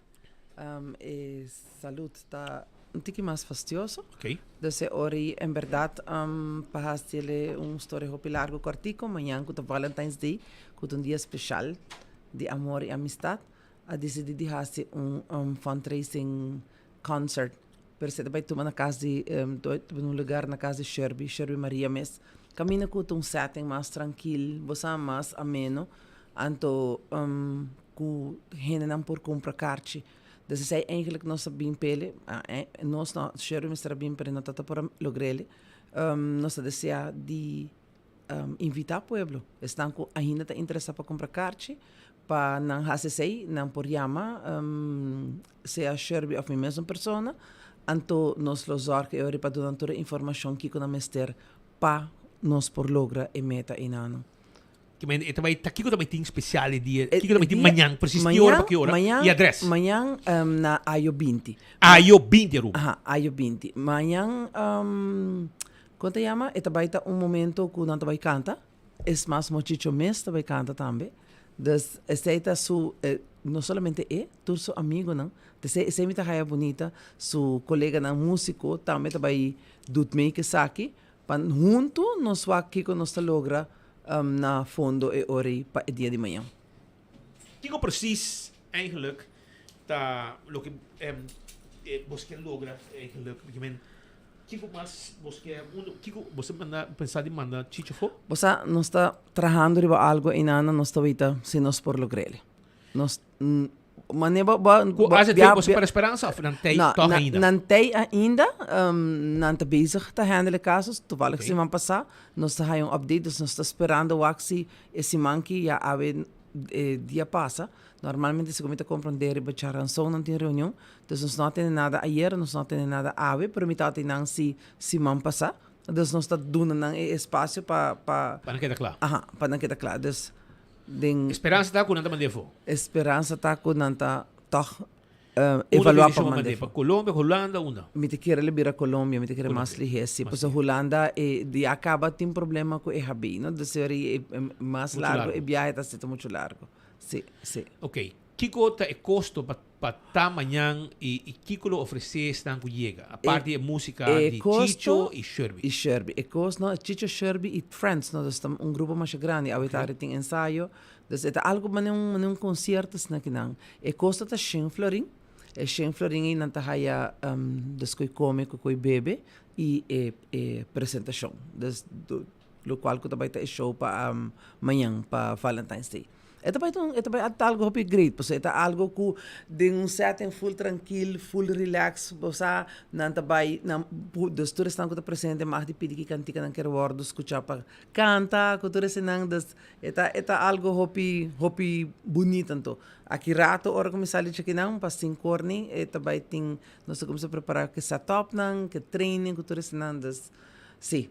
E salud ta un tiki mas fastioso. Ok. Dus e ora ei en berdad pa hasi el un storia hopi largo kortico, mañan ku ta Valentine's Day, ku ta un dia special di amor i amistad, a disidi di hasi un fundraising concert. Pero esei ta bai tuma na kas di un lugar na kas di Sherby, Sherby Maria mes. Kaminda ku ta un setting mas trankil, bo sa mas ameno. Anto ku hendenan por kumpra karchi. Dus esei eigenlijk nos a bin p'ele, nos no, Sherby mester a bin pero e no tabata por a logr'ele. Nos ta desea di invitá pueblo, esnan ku ainda ta interesá pa kumpra karchi, pa nan hasi esei, nan por yama sea Sherby òf mi mesun persona, anto nos lo zòrg e ora pa duna tur e informashon kiko nan mester pa nos por logra e meta einan. E ta bai, ta kiko ta bai tin spesial e dia? Kiko ta bai tin mañan? Precies ki ora pa ki ora? I adres? Mañan na Ayo binti. Ayo binti Aruba. Aha, Ayo binti. Mañan, kon ta yama? E ta bai ta un momento ku nan ta bai kanta. Es mas Mochicho mes ta bai kanta tambe. Dus esei ta su, no solamente e, tur su amigonan. Esei, esei mi ta haya bunita, su koleganan músiko tambe ta bai doet mee ku esaki. Pa huntu nos wak kiko nos ta logra na fondo e ora ei pa e dia di mañan. Kiko precies eigenlijk ta loke bos kier logra eigenlijk? Ki men kiko mas bos kier unda kiko bos ta manda pensa di manda Chicho afo? Bo sa nos ta trahando riba algo einana nos ta wita si nos por logr'el. Nos Mane bo bo Ku bo AZV bia boso bia para Esperanza of nan tei No, tòg na ainda? nan tei ainda, nan ta bezig ta handle e kasos. Toevallig Oké. siman pasá nos ta haya un update, dus nos ta sperando wak si e siman ki ya awe e dia pasa. Normalmente segun mi ta komprondé riba djaranson nan tin reunion, dus nos no a tene nada ayer, nos no a tene nada awe, pero mi tabata einan si siman pasá. Dus nos ta duna nan e espasio pa pa Pa nan keda kla. Aha, pa nan keda kla. Dus den. Esperansa ta ku nan ta mand'é afó. Esperansa ta ku nan ta tòg Unda evaluá pa Felicio mand'é mand'é? afó. Pa Colombia, Hulanda, unda? Mi ta kere el bira Colombia, mi ta kere mas Colombia, lihé, si. mas Pasobra lihé. Hulanda e ya kaba tin problema ku e habí, no? Dus e ora ei e mas Muchu largu e largu. biahe ta hasi ta muchu largu. Si, si. Oké. Kiko ta e kosto pa pa ta mañan i i kiko lo ofresé esnan ku yega? Apart di e músika E di kosto Chicho i Sherby. i Sherby. E kos no, Chicho, Sherby i Friends no, dus ta un grupo masha grandi. Awe tardi tin ensayo. Dus e ta algu manera un manera un konsierto asina kinan. E kosto ta shen florin. E shen florin ei nan ta haya dus ku e kome ku ku e bebe i e e presentashon. Dus Locual cu ta bay ta e show pa mañan pa Valentine's Day. E ta bay ta un e ta bay ta algo hopi great pasobra e ta algo cu den un setting full trankil, full relax, bo sa nan ta bay nan dus tur esnan cu ta presente mag di pidi ki cantica nan kier wordo scucha pa canta cu tur esenan dus e ta e ta algo hopi hopi bunita anto. Aki rato ora cu mi sali djakinan pa sinku or ni e ta bay tin nos ta cuminsa prepara cu e set upnan, cu e training cu tur esenan dus si.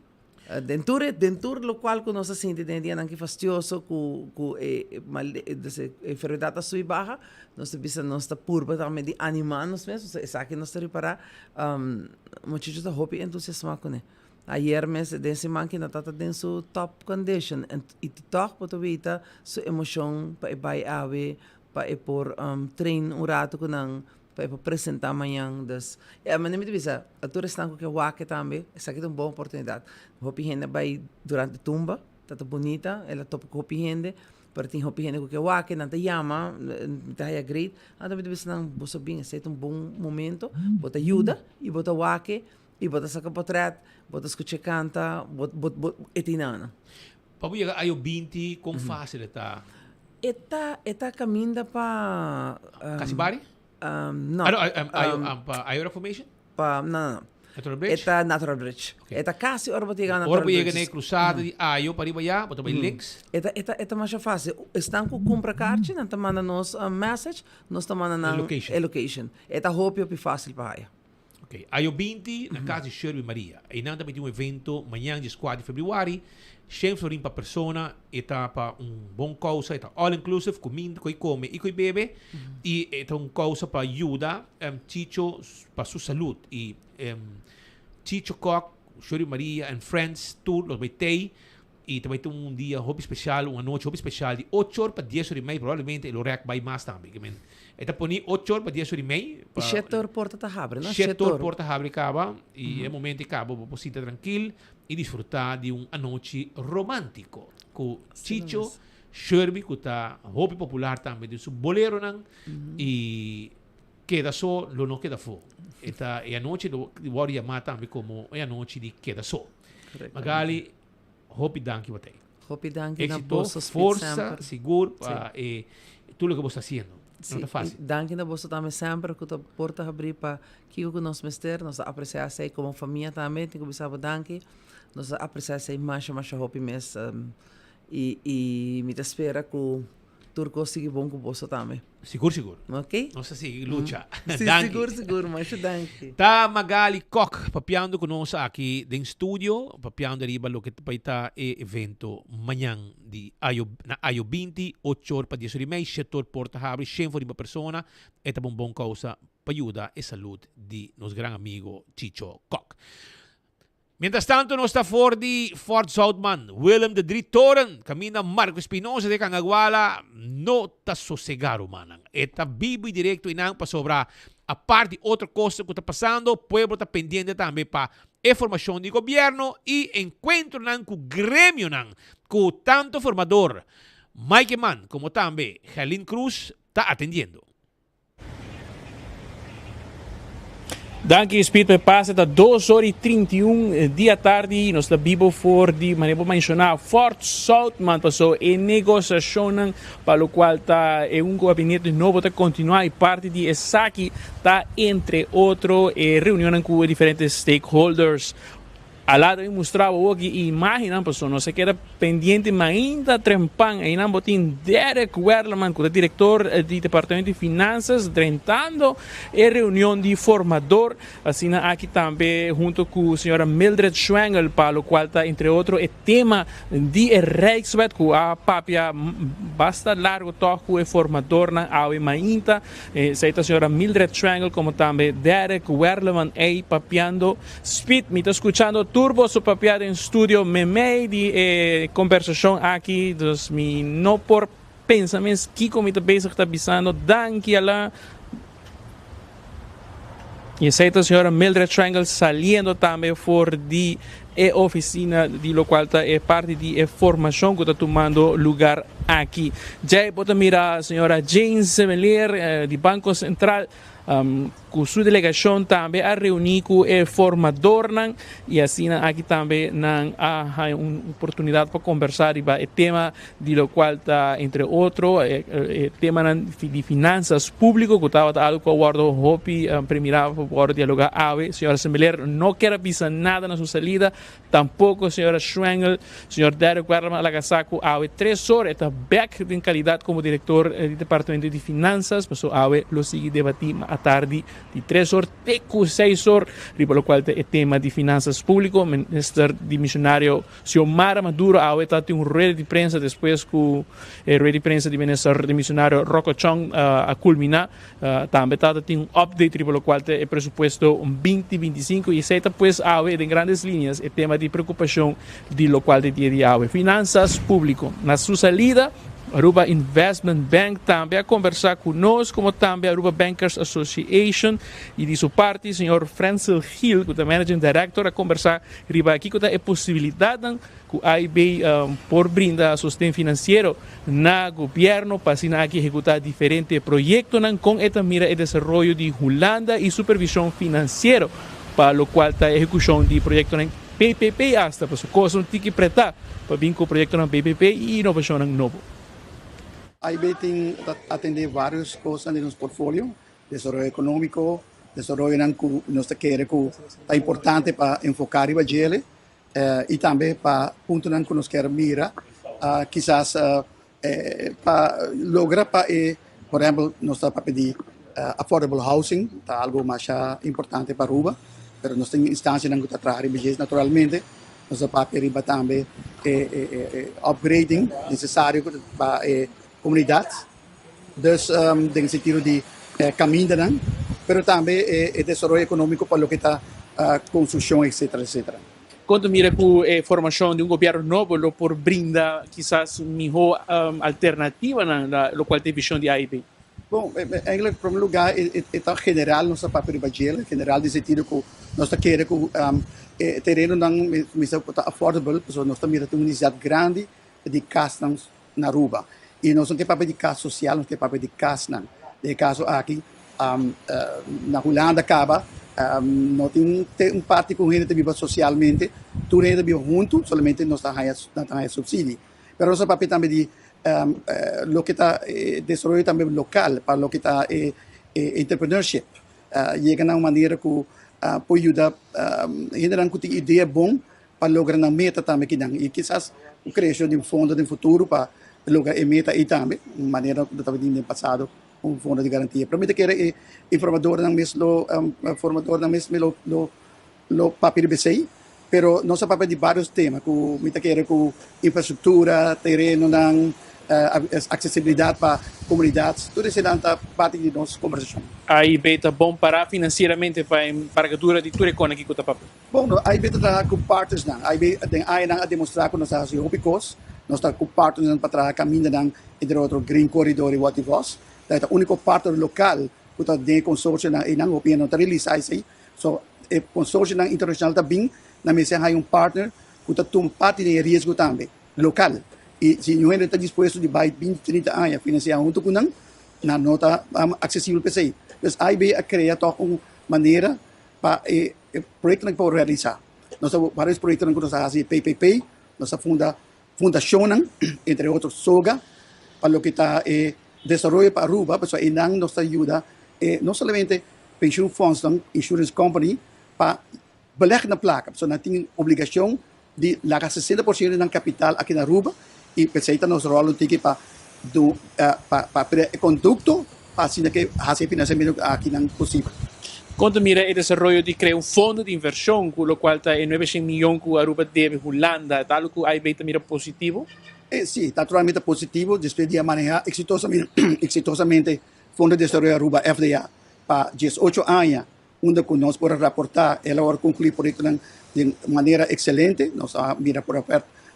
Den tur e, den tur lokual ku nos a sinti den e dianan ki fastioso ku ku e mal dus e enfermedat a subi baha, nos ta bisa nos ta purba tambe di animá nos mes, pasobra esaki nos ta ripará muchacho ta hopi entusiasmá kuné. Ayer mes den siman ki no tabata den su top condition i tòg bo ta wita su emoshon pa e bai awe, pa e por train un rato ku nan. Pa e por presentá mañan. Dus, e manera mi ta bisa, a tur esnan ku ke wak tambe, esaki ta un bon oportunidat. Hopi hende a bai durante tumba, ta ta bunita, el a topa ku hopi hende, pero tin hopi hende ku ke wak, nan ta yama, mi ta haya great. Anto mi ta bisa nan, boso bin, esei ta un bon momento, bo ta yuda i bo ta wak. I bo ta saka potret, bo ta skuch'é kanta, bo bo bo e tin nan. Pa bo yega ayo 20, kon fásil e ta? E ta e ta kaminda pa. Kasibari? No. Ah no, ayo pa ayo Reformation? Pa no no no. Natural Bridge? E ta Natural Bridge. Okay. E ta kasi ora bo ta yega Natural Ora bo yega Bridge. na e krusada di ayo pa riba ya, bo ta bai links. E ta e ta e ta masha fásil. Esnan ku kumpra karchi nan ta manda nos un message, nos ta manda nan E location. e location. E ta hopi hopi fásil pa haya. Ok, ayo 20 na cas di Sherby Maria. Einan ta miti un evento mañan 14 di februari. Shen florin pa persona, e ta pa un bon causa, e ta all inclusive, cuminda, coi come y coi bebe. Y e ta un causa pa yuda Chicho pa su salud. Y Chicho Kock, Sherby Maria and friends tur los bay tey. Y ta bay ta un dia hopi special, un anochi hopi special di ocho or pa dies or y mei, probablemente e lo rek bay mas tambe. Ke men, e ta poni ocho or pa dies or y mei. Y shete or porta ta habri, no? Shete or porta habri caba y e momento e caba bo por sinta trankil y disfruta di un anochi romantico cu Chicho Sherby cu ta hopi popular tambe den su boleronan y keda so lo no keda afo. E ta e anochi lo worde yama tambe como e anochi di keda so. Magali, Hopi danki pa tei. Hopi danki na Éxito, boso Speed forsa, semper. sigur pa e tur loke bo sta haciendo. No ta Sí, fácil. i danki na boso tambe semper ku ta porta habrí pa kiko ku nos mester. Nos ta apresiá esei komo famia tambe. Tin ku bisa bo danki. Nos ta apresiá esei masha masha hopi mes. I i mi ta spera ku Tur kos sigui bon ku boso tambe. Sigur sigur. Ok. Nos ta sigui lucha. Si, Danki. sigur sigur. Masha danki. Ta Magali Kock papiando ku nos aki den studio, papiando riba loke ta bai ta e evento mañan di ayo na ayo 20, ocho or pa dies or i mei, shete or porta habri, shen for riba persona, e ta bon bon kousa pa yuda e salud di nos gran amigo Chicho Kock. Mientras tanto nos ta for di Fort Zoutman, Willem de Drie Toren, caminda Marco Espinosa de Cangaguala no ta sosega rumannan. E ta bibo y directo eynan pasobra apart di otro cosnan cu ta pasando, pueblo ta pendiente tambe pa e formacion di gobierno y encuentronan cu gremionan cu tanto formador Mike Eman como tambe Gerlin Cruz ta atendiendo. Danki Speed pa e pase ta dos or y 31 di atardi nos ta bibo for di manera bo menciona Fort Zoutman paso e negociacionnan pa locual ta e un gabinete nobo ta continua y parti di esaki ta entre otro e reunionnan cu e diferente stakeholders. A lado mi mustra bo aki e imagennan pasobra nos a keda pendiente mainta trempan. Einan bo tin Derek Werleman ku ta direktor di Departamento di Finansas drentando e reunion di formador. Asina aki tambe hunto ku señora Mildred Schwengel pa lokual ta entre otro e tema di e Rijkswet ku a papia basta largo tòg ku e formadornan awe mainta. Esei ta señora Mildred Schwengel komo tambe Derek Werleman ei papiando. Speed, mi ta skuchando tur boso papia den studio memei di e kombersashon aki, dus mi no por pensa mes kiko mi ta bezig ta bisando. Danki ala. I esei ta señora Mildred Schwengel saliendo tambe for di e ofisina di lokual ta e parti di e formashon ku ta tumando lugar aki. Djei bo ta mira señora Jane Semeleer di Banko Sentral. Ku su delegashon tambe a reuní ku e formadornan i asina aki tambe nan a haña un oportunidat pa kombersá riba e tema di lokual ta entre otro e temanan di finansas públiko ku tabata algu ku a wòrdu hopi premirá pa wòrdu dialogá awe. Señor Semeleer no ker a bisa nada na su salida. Tampoco señora Schwengel, señor Derek Werleman a laga sa cu awe tres or e ta bek den calidad como director di Departamento di Finanzas, paso awe lo sigui debati ma atardi di tres or te cu seis or riba locual ta e tema di finanzas publico. Minister dimisionario Xiomara Maduro awe ta tin un rueda di prensa despues cu e rueda di prensa di minister dimisionario Rocco Chong a culmina. Tambe ta tin un update riba locual ta e presupuesto 2025 y esey ta pues awe den grandes lineas e tema di preocupacion di locual ta e dia di awe. Finanzas publico. Na su salida Aruba Investment Bank tambe a conversa cu nos como tambe Aruba Bankers Association y di su parti señor Frensel Gil cu ta Managing Director a conversa riba kico ta e posibilidadnan Ku AIB por brinda sosten finansiero na gobièrnu pa asina aki ehekutá diferente proyektonan kon e ta mira e desaroyo di Hulanda i supervishon finansiero. pa locual ta ehecucion di proyectonan PPP hasta pasobra cos un tiki preta pa bin cu proyectonan PPP y innovacionnan nobo. AIB tin ta atende varios cosnan den nos portfolio, desaroyo economico, desaroyonan cu nos ta kere cu ta importante pa enfoca riba djele y tambe pa puntonan cu nos kier mira kisas pa logra pa e, por ehempel nos ta papia di affordable housing, ta algo masha importante pa Aruba, pero nos tin instancianan cu ta traha riba dje naturalmente, nos ta papia riba tambe e upgrading necesario pa e comunidad, dus den sentido di camindanan, pero tambe e desaroyo economico pa loke ta construccion etcetera etcetera. Kon ta mira ku e formashon di un gobièrnu nobo lo por brinda kisas mihó alternativanan na lokual ta e vishon di AIB? Bon, eigenlijk prome lugá e ta general nos ta papia riba djel, general den sentido ku nos ta kere ku e terenonan mester por ta affordable pasobra nos ta mira tin un nesesidat grandi di kasnan na Aruba. I nos no ke papia di kas sosial, nos ke papia di kasnan. Den e kaso aki na Hulanda kaba no tin te un parti ku hende ta biba sosialmente, tur hende ta biba huntu, solamente nos ta haña nan ta haña supsidi. Pero nos ta papia tambe di loke ta e desaroyo tambe lokal pa loke ta e entrepreneurship. Yega na un manera ku por yuda hendenan ku tin idea bon pa logra nan meta tambe kinan y kisas un creacion di un fondo den futuro pa logra e meta ey tambe, un manera cu tabatin den pasado un fondo di garantia. Pero mi ta kere e informadornan mes lo formadornan mes lo lo lo papia riba esey, pero nos a papia di varios tema cu mi ta kere cu infrastructura, terenonan, accesibilidad pa comunidad, tur eseynan ta parti di nos conversacion. AIB ta bon para financieramente pa e embargadura di tur e con aki cu ta papia? Bon, no, AIB ta traha ku partnersnan. AIB den añanan a demostrá ku nos ta hasi hopi kos. Nos ta ku partnersnan pa traha kamindanan, entre otro Green Corridor i Wativos. Ta e ta úniko partner lokal ku ta den e konsorsionan einan. Hopi hende no ta realisá esei. So, e konsorsionan internashonal ta bin na mester haña un partner ku ta tuma parti den e riesgo tambe, lokal. I si niun hende ta dispuesto di bai binti, trinta aña finansiá huntu ku nan, nan no ta aksesibel pa esei. Pues AIB a krea tòg un manera pa e proyectonan ku por realisa. Nos ta varios proyectonan ku nos a hasi PPP, nos a funda fundacionnan, entre otro SOGA, pa loke ta e desaroyo pa Aruba, pasobra einan nos ta yuda e no solamente pensioen fondsnan, insurance company, pa beleg nan plaka, pasobra nan tin obligacion di laga 60% di nan capital aki na Aruba y p'esey ta nos rol un tiki pa du pa pa crea e conducto pa asina ke haci e financiamento akinan posibel. Kon ta mira e desaroyo di crea un fondo di inversion cu locual ta e nuebe shen miyon cu Aruba debe Hulanda? Ta algo cu AIB ta mira positivo? E si, naturalmente positivo despues di a maneha exitosamente exitosamente Fondo di Desaroyo Aruba, FDA, pa 18 aña unda ku nos por a raportá el a wòrdu konklui proyektonan den manera ekselente. Nos a mira por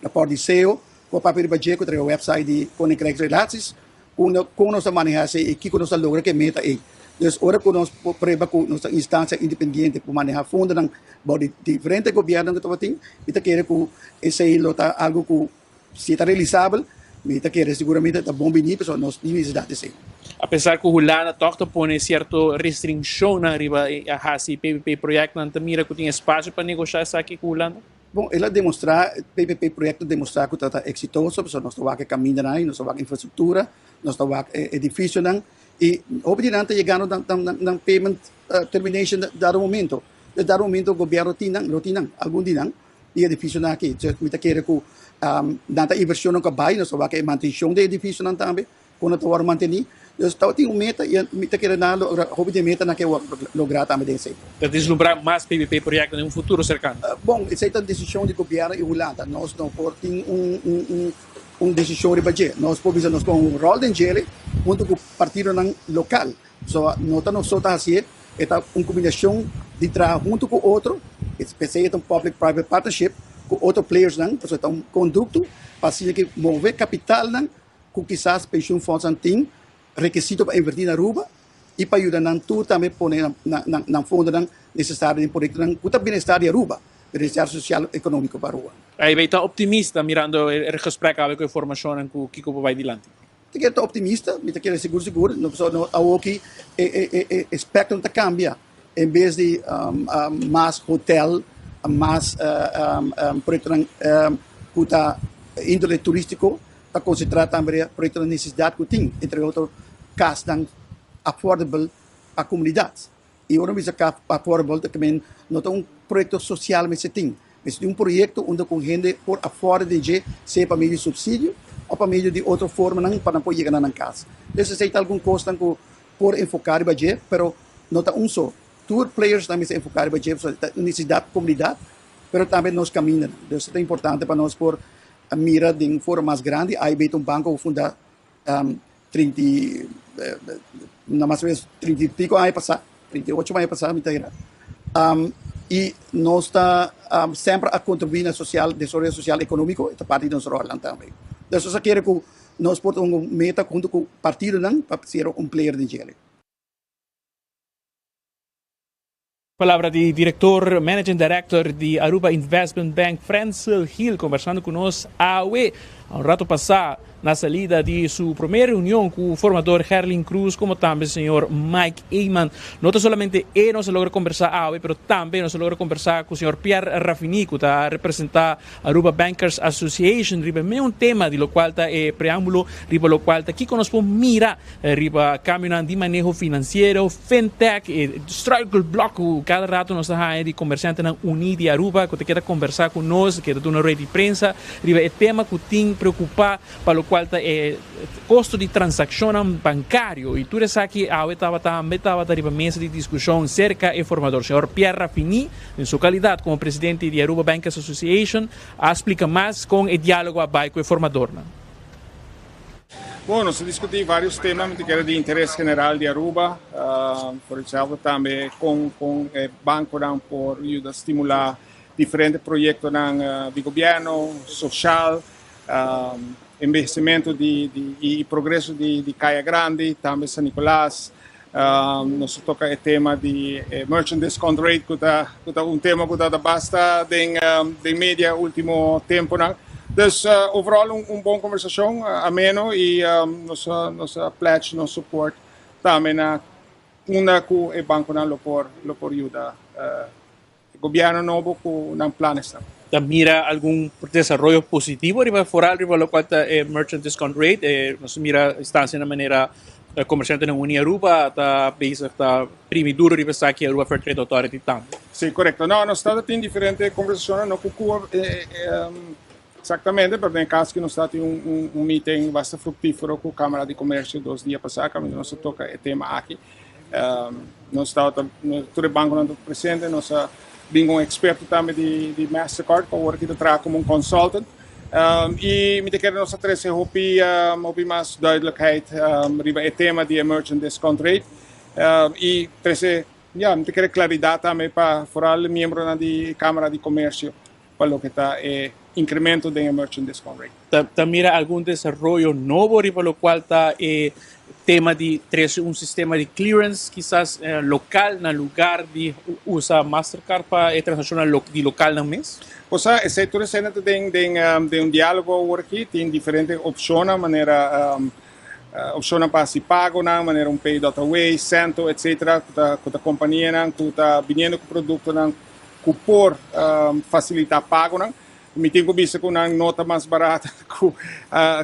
rapòrt di seo ku a papia riba dje ku ta riba wèpsait di Koninkrijksrelaties unda kon nos a manehá esei i kiko nos a logra ku e meta ei. Dus ora ku nos por prueba ku nos ta instansia independiente ku manehá fondonan bou di diferente gobièrnu ku tabatin, mi ta kere ku esei lo ta algu ku Si e ta realisabel, mi ta kere siguramente ta bon bini pasobra nos tin nesesidat esei. Apesar ku Hulanda tòg ta pone sierto restrinshonnan riba e hasi PPP proyèktnan, ta mira ku tin espasio pa negoshá esaki ku Hulanda? Bon, el a demostrá, PPP proyèkt a demostrá ku ta ta eksitoso pasobra nos ta wak e kamindanan ei, nos ta wak infrastruktura, nos ta wak e edifisionan i hopi di nan ta yegando nan nan payment termination dado momento. Dado momento gobièrnu tin nan, lo tin nan, algun di nan. di edificionan aki. Mi ta kere ku nan ta inversionnan ku a bai, nos ta wak e mantenshon di e edificionan tambe, kon nan ta wòrdu mantení. Dus tabatin un meta i mi ta kere nan a logra hopi di e metanan ke wòrdu lográ tambe den esei. Ta deslumbrá mas PPP proyekto den un futuro serkano? Bon, esei ta desishon di gobièrnu i Hulanda. Nos no por tin un desishon riba dje. Nos por bisa nos pon un ròl den djele huntu ku partidonan lokal. So, no ta nos so ta hasié, e ta un kombinashon di traha huntu ku otro, p'esei e ta un public private partnership ku otro playersnan, pasobra e ta un kondukto pa asina ke move kapitalnan ku kisas pensioenfondsnan tin rekisito pa invertí na Aruba i pa yuda nan tur tambe pone nan fondonan nesesario den proyektonan ku ta bienestar di Aruba, bienestar sosial ekonómiko pa Aruba. AIB ta optimista mirando e gesprek awe ku e formashonnan ku kiko por bai dilanti? Ta kere ta optimista, mi ta kere sigur sigur, no pasobra no awoki e e e e spectrum ta cambia. En bes di mas hotel, mas proyectonan cu ta indole turistico, ta concentra tambe riba proyectonan di necesidad cu tin, entre otro casnan affordable pa comunidad. Y ora mi bisa cas affordable ta kimen no ta un proyecto social mester tin, mester tin un proyecto unda cu hende por afford den dje, sea pa medio di subsidio of pa medio di otro formanan pa nan por yega na nan cas. Entonces esey ta algun cosnan cu por enfoca riba dje, pero no ta un so. Tur playersnan mester enfoca riba dje pasobra ta un necesidad comunidad, pero tambe nos camindanan. Dus ta importante pa nos por mira den un forma mas grandi. AIB ta un banco cu funda 30 y, na mas o menos 30 y pico aña pasa, 38 aña pasa mi ta mira. Y nos ta semper a contribui na social, desaroyo social economico, e ta parti di nos rolnan tambe. Dus nos a kere cu nos por ta un meta hunto cu partidonan pa ser un player den djele. Palabra di director, managing director di Aruba Investment Bank, Frensel Gil, conversando cu nos awe, un rato pasa, na salida di su prome reunion cu formador Gerlin Cruz como tambe señor Mike Eman. No ta solamente e nos a logra conversa awe, pero tambe nos a logra conversa cu señor Pierre Raffini, cu ta representa Aruba Bankers Association riba e meun tema di locual ta e preambulo riba locual ta kico nos por mira riba cambionan di maneho financiero, fintech, e struikelblok cu cada rato nos ta haya di comerciantenan uni di Aruba cu ta keda conversa cu nos, keda duna rueda di prensa riba e tema cu tin preocupa pa locual ta e costo di transaccionnan bancario y tur esaki awe tabata tambe tabata riba mesa di discusion cerca e formador señor Pierre Raffini. Den su calidad como presidente di Aruba Bankers Association a splica mas con e dialogo a bay cu e formadornan. Bon, nos a discuti varios tema mi ta kere di interes general di Aruba, por example tambe con con e banconan por yuda stimula diferente proyectonan di gobierno, social, embehecimento di di y progreso di di Caya Grandi, tambe San Nicolas. Nos a toca e tema di e merchant discount rate cu ta cu ta un tema cu ta basta den den media ultimo temponan. Dus overall un un bon conversacion ameno y nos a nos a pledge nos support tambe na unda cu e banconan lo por lo por yuda e gobierno nobo cu nan planesnan. Ta mira algun desaroyo positivo riba foral riba locual ta e merchant discount rate. E nos ta mira instancianan manera Comerciantenan Uní Aruba ta bezig ta primi duro riba esaki Aruba Fair Trade Authority tambe. Sí, corecto. No, nos ta tin diferente conversacionnan no cu Cuba exactamente, pero den e caso aki nos ta tin un un meeting basta fructifero cu Camara di Comercio dos dia pasa caminda nos a toca e tema aki. Nos tabata, tur e banconan tabata presente, nos a bin cu un experto tambe di di Mastercard cu awor aki ta traha como un consultant. Y mi ta kere nos a trece hopi hopi mas duidelijkheid riba e tema di e merchant discount rate y trece, ya, mi ta kere claridad tambe pa vooral miembronan di Camara di Comercio pa loke ta e incremento den e merchant discount rate. Ta ta mira algun desaroyo nobo riba locual ta e tema di trece un sistema di clearance kisas local na lugar di usa Mastercard pa e transaccionnan di localnan mes? Osea, esey tur esena ta den den den un dialogo awor aki. Tin diferente opcionnan manera opcionnan pa haci pagonan manera un pay dot away, Cento, etcetera cu ta cu ta companianan cu ta biniendo cu productonan cu por facilita pagonan. Mi tin cu bisa cu nan no ta mas barato cu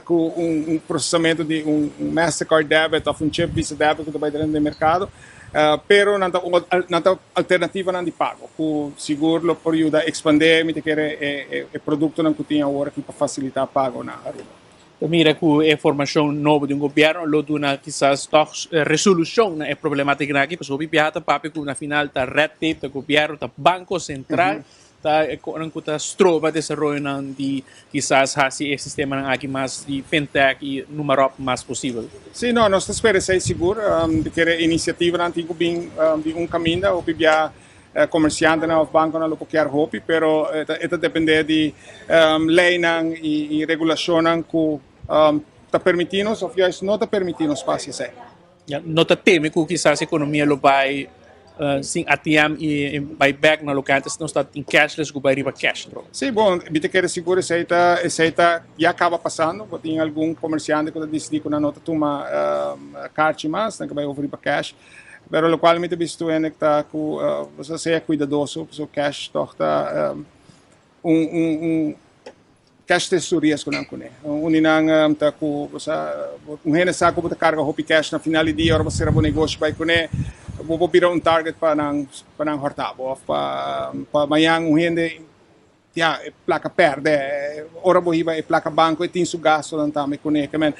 cu un procesamento di un Mastercard debit of un chip Visa debit cu ta bay drenta den mercado, pero nan ta nan ta alternativanan di pago cu sigur lo por yuda expande mi ta kere e productonan cu tin awor aki pa facilita pago na Aruba. Ta mira cu e formacion nobo di un gobierno lo duna kisas toch resolucion na e problematica aki, pasobra hopi biaha ta papia cu na final ta red tape, ta gobierno, ta Banco Central ta e konan ku ta stroba desaroyonan di kisas hasi e sistemanan aki mas di fintech i numa ròp mas posibel. Sí, no, nos ta spera esei sigur. Di kere inisiativanan tin ku bin di un kaminda. Hopi bia komersiantenan òf bankonan lo por kier hopi, pero e ta dependé di leinan i regulashonnan ku ta permití nos òf juist no ta permití nos pa hasi esei. No ta teme ku kisas ekonomia lo bai sin ATM i bai bek na loke antes nos ta tin cashless ku bai riba cash atrobe. Sí, bon, mi ta kere sigur esei ta esei ta ya kaba pasando. Bo tin algun komersiante ku ta disidí ku nan no ta tuma karchi mas, nan ke bai over riba cash. Pero locual mi ta bisto en ta cu bo sea cuidadoso, pasobra cash toch ta un un un cash ta su riesgonan cune. Un di nan ta cu bo sa un hende sa cu bo ta carga hopi cash na final di dia ora bo cera bo negoshi bay cune bo por bira un target pa nan pa nan horta bo of pa pa mañan un hende ya e placa perde ora bo hiba e placa banco e tin su gastonan tambe cune. Ke men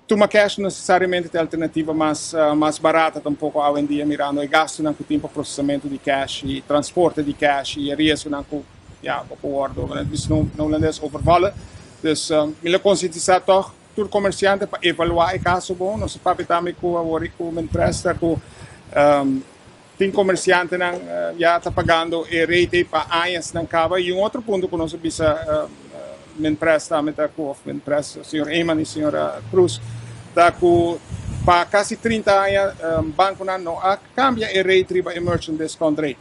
Tuma cash no necesariamente ta e alternativa mas mas barata tampoco awendia mirando e gastonan cu tin pa procesamento di cash y transporte di cash y e riesgonan cu ya bo por wordo bisa na Hulandes overvallen. Dus mi lo concientisa toch tur comerciante pa evalua e caso bon. Nos a papia tambe cu awor y cu Menpresta cu tin comerciantenan ya ta pagando e rate ey pa añasnan caba. Y un otro punto cu nos a bisa Menpres tambe ta cu, of Menpres, señor Eman y señora Cruz, ta cu pa casi 30 aña banconan no a cambia e rate riba e merchant discount rate.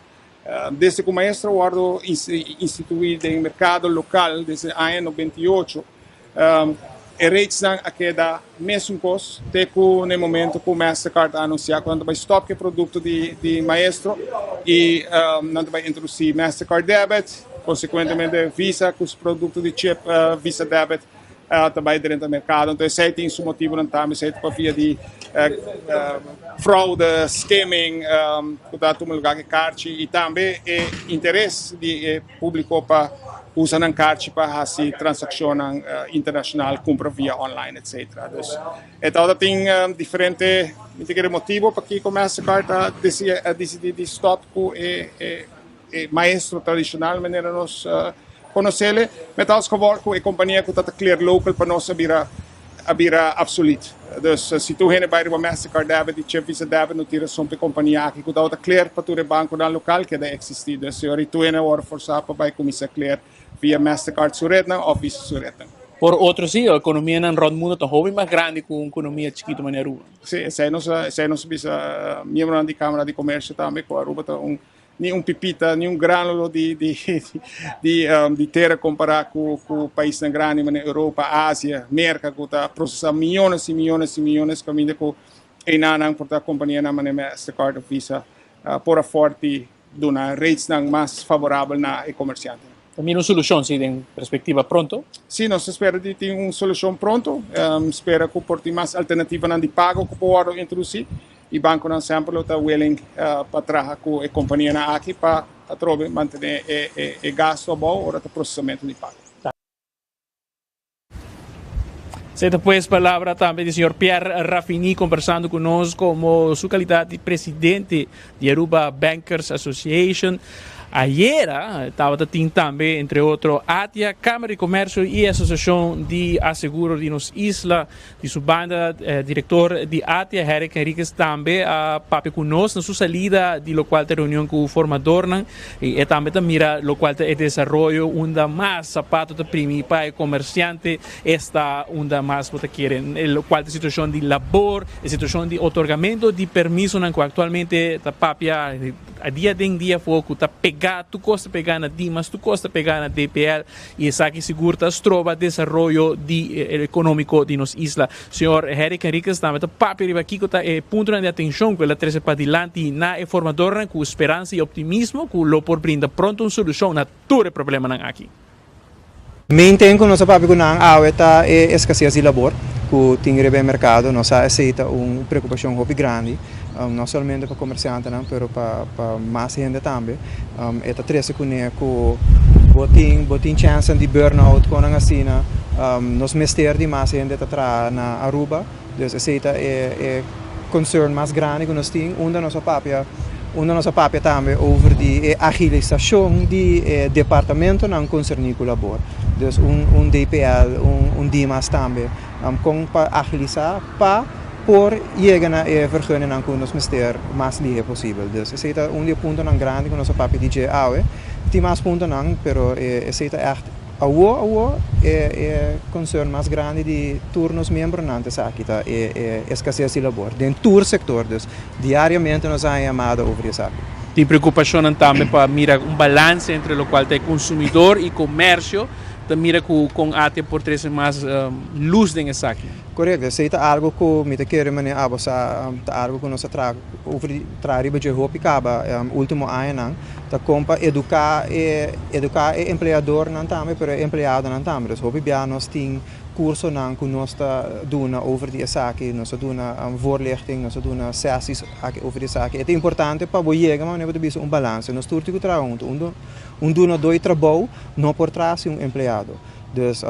Desde cu Maestro wordo institui den mercado local desde aña 98, E ratesnan a keda mesun kos te ku na e momento ku Mastercard a anunsiá ku nan ta bai stòp ku e produkto di Maestro i nan ta bai introdusí Mastercard Debit, konsekuentemente Visa ku su produkto di chip Visa Debit ta bai drenta merkado. Anto esei tin su motibunan tambe, esei ta pa via di fraude, skimming ku ta tuma lugá ku e karchi i tambe e interes di e Públiko pa usa nan karchi pa hasi transakshonnan internashonal, kumpra via online etcetera. Dus e tabata tin diferente mi ta kere motibo pakiko Mastercard a a disidí di stòp ku e e maestro tradishonal manera nos konosele. Met als gevolg ku e kompania ku ta clear local pa nos a bira a bira absoluut. Dus si tur hende bai riba Mastercard debit y chip Visa debit no tin rason pa e compania aki cu tabata clear pa tur e banconan local keda existi. Dus e ora y tur hende a worde forsa pa bai cuminsa clear via Mastercard su rednan of Visa su rednan. Por otro si, economianan rond mundo ta hopi mas grandi cu un economia chikito manera Aruba. Si, esey nos a esey nos a bisa miembronan di Camara di Comercio tambe cu Aruba ta un ni un pipita, ni un granulo di di di di tera kompará ku ku paisnan grandi manera Europa, Asia, Merka ku ta prosesá miyones i miyones i miyones kaminda ku einanan por ta kompanianan manera Mastercard òf Visa por afòrt di duna ratesnan mas favorabel na e komersiantenan. Ta mira un solushon si den perspektiva pronto? Sí, nos ta spera di tin un solushon pronto. Spera ku por tin mas alternativanan di pago ku por wòrdu introdusí. Y banconan semper lo ta willing pa traha cu e companianan aki pa atrobe mantene e gasto abou ora ta procesamento di pago. Esei ta pues palabra tambe di señor Pierre Rafini conversando cu nos como su calidad di presidente di Aruba Bankers Association. Ayera tabata tin tambe entre otro ATIA, Camara di Comercio y Asociacion di Aseguro di nos isla. Di su banda, director di ATIA, Herrick Henriquez tambe a papia cu nos na su salida di locual ta e reunion cu formadornan y e tambe ta mira locual ta e desaroyo unda mas zapato ta primi pa e comerciante, esta unda mas bo ta kere locual ta e situacion di labor, e situacion di otorgamento di permisonan cu actualmente ta papia dia den dia afo cu ta pega, tur cos ta pega na Dimas, tur cos ta pega na DPL. Y esaki sigur ta stroba desaroyo di economico di nos isla. Señor Herrick Henriquez tambe ta papia riba kico ta e puntonan di atencion cu el a trece padilanti na e formadornan cu speransa y optimismo cu lo por brinda pronto un solucion na tur e problemanan aki. Main thing cu nos a papia cu nan awe ta e escasez di labor cu tin riba e mercado. Nos sa esey ta un preocupacion hopi grandi, no solamente pa comerciantenan pero pa mas hende tambe. E ta trece cune cu bo tin bo tin chancenan di burnout conan asina. Nos mester di mas hende ta traha na Aruba, dus esey ta e e concern mas grandi cu nos tin. Unda nos a papia unda nos a papia tambe over di e agilisacion di e departamentonan concerni cu labor. Dus un un DPL, un un Dimas tambe con pa agilisa pa por yega na e vergunningnan ku nos mester mas lihe posibel. Dus esei ta un di e puntonan grandi ku nos a papia di dje awe. Tin mas puntonan, pero esei ta ègt awo awo e e concern mas grandi di tur nos miembronan ta esaki ta e e escases di labor den tur sector. Dus diariamente nos a haña yamada over di esaki. Tin preocupacionnan tambe pa mira un balance entre locual ta e consumidor y comercio. ta mira ku kon ATIA por trese mas lus den esaki. Korekto, esei ta algu ku mi ta kere manera abo sa ta algu ku nos a traha over di traha riba dje hopi kaba ultimo añanan ta kon pa eduká e eduká e empleadornan tambe pero e empleadonan tambe. Dus hopi bia nos tin kursonan ku nos ta duna over di esaki, nos ta duna voorlichting, nos ta duna sessies aki over di esaki. E ta importante pa bo yega manera bo ta bisa un balanse. Nos tur tin ku traha huntu. Un un dunadó di trabou no por traha sin un empleado. Dus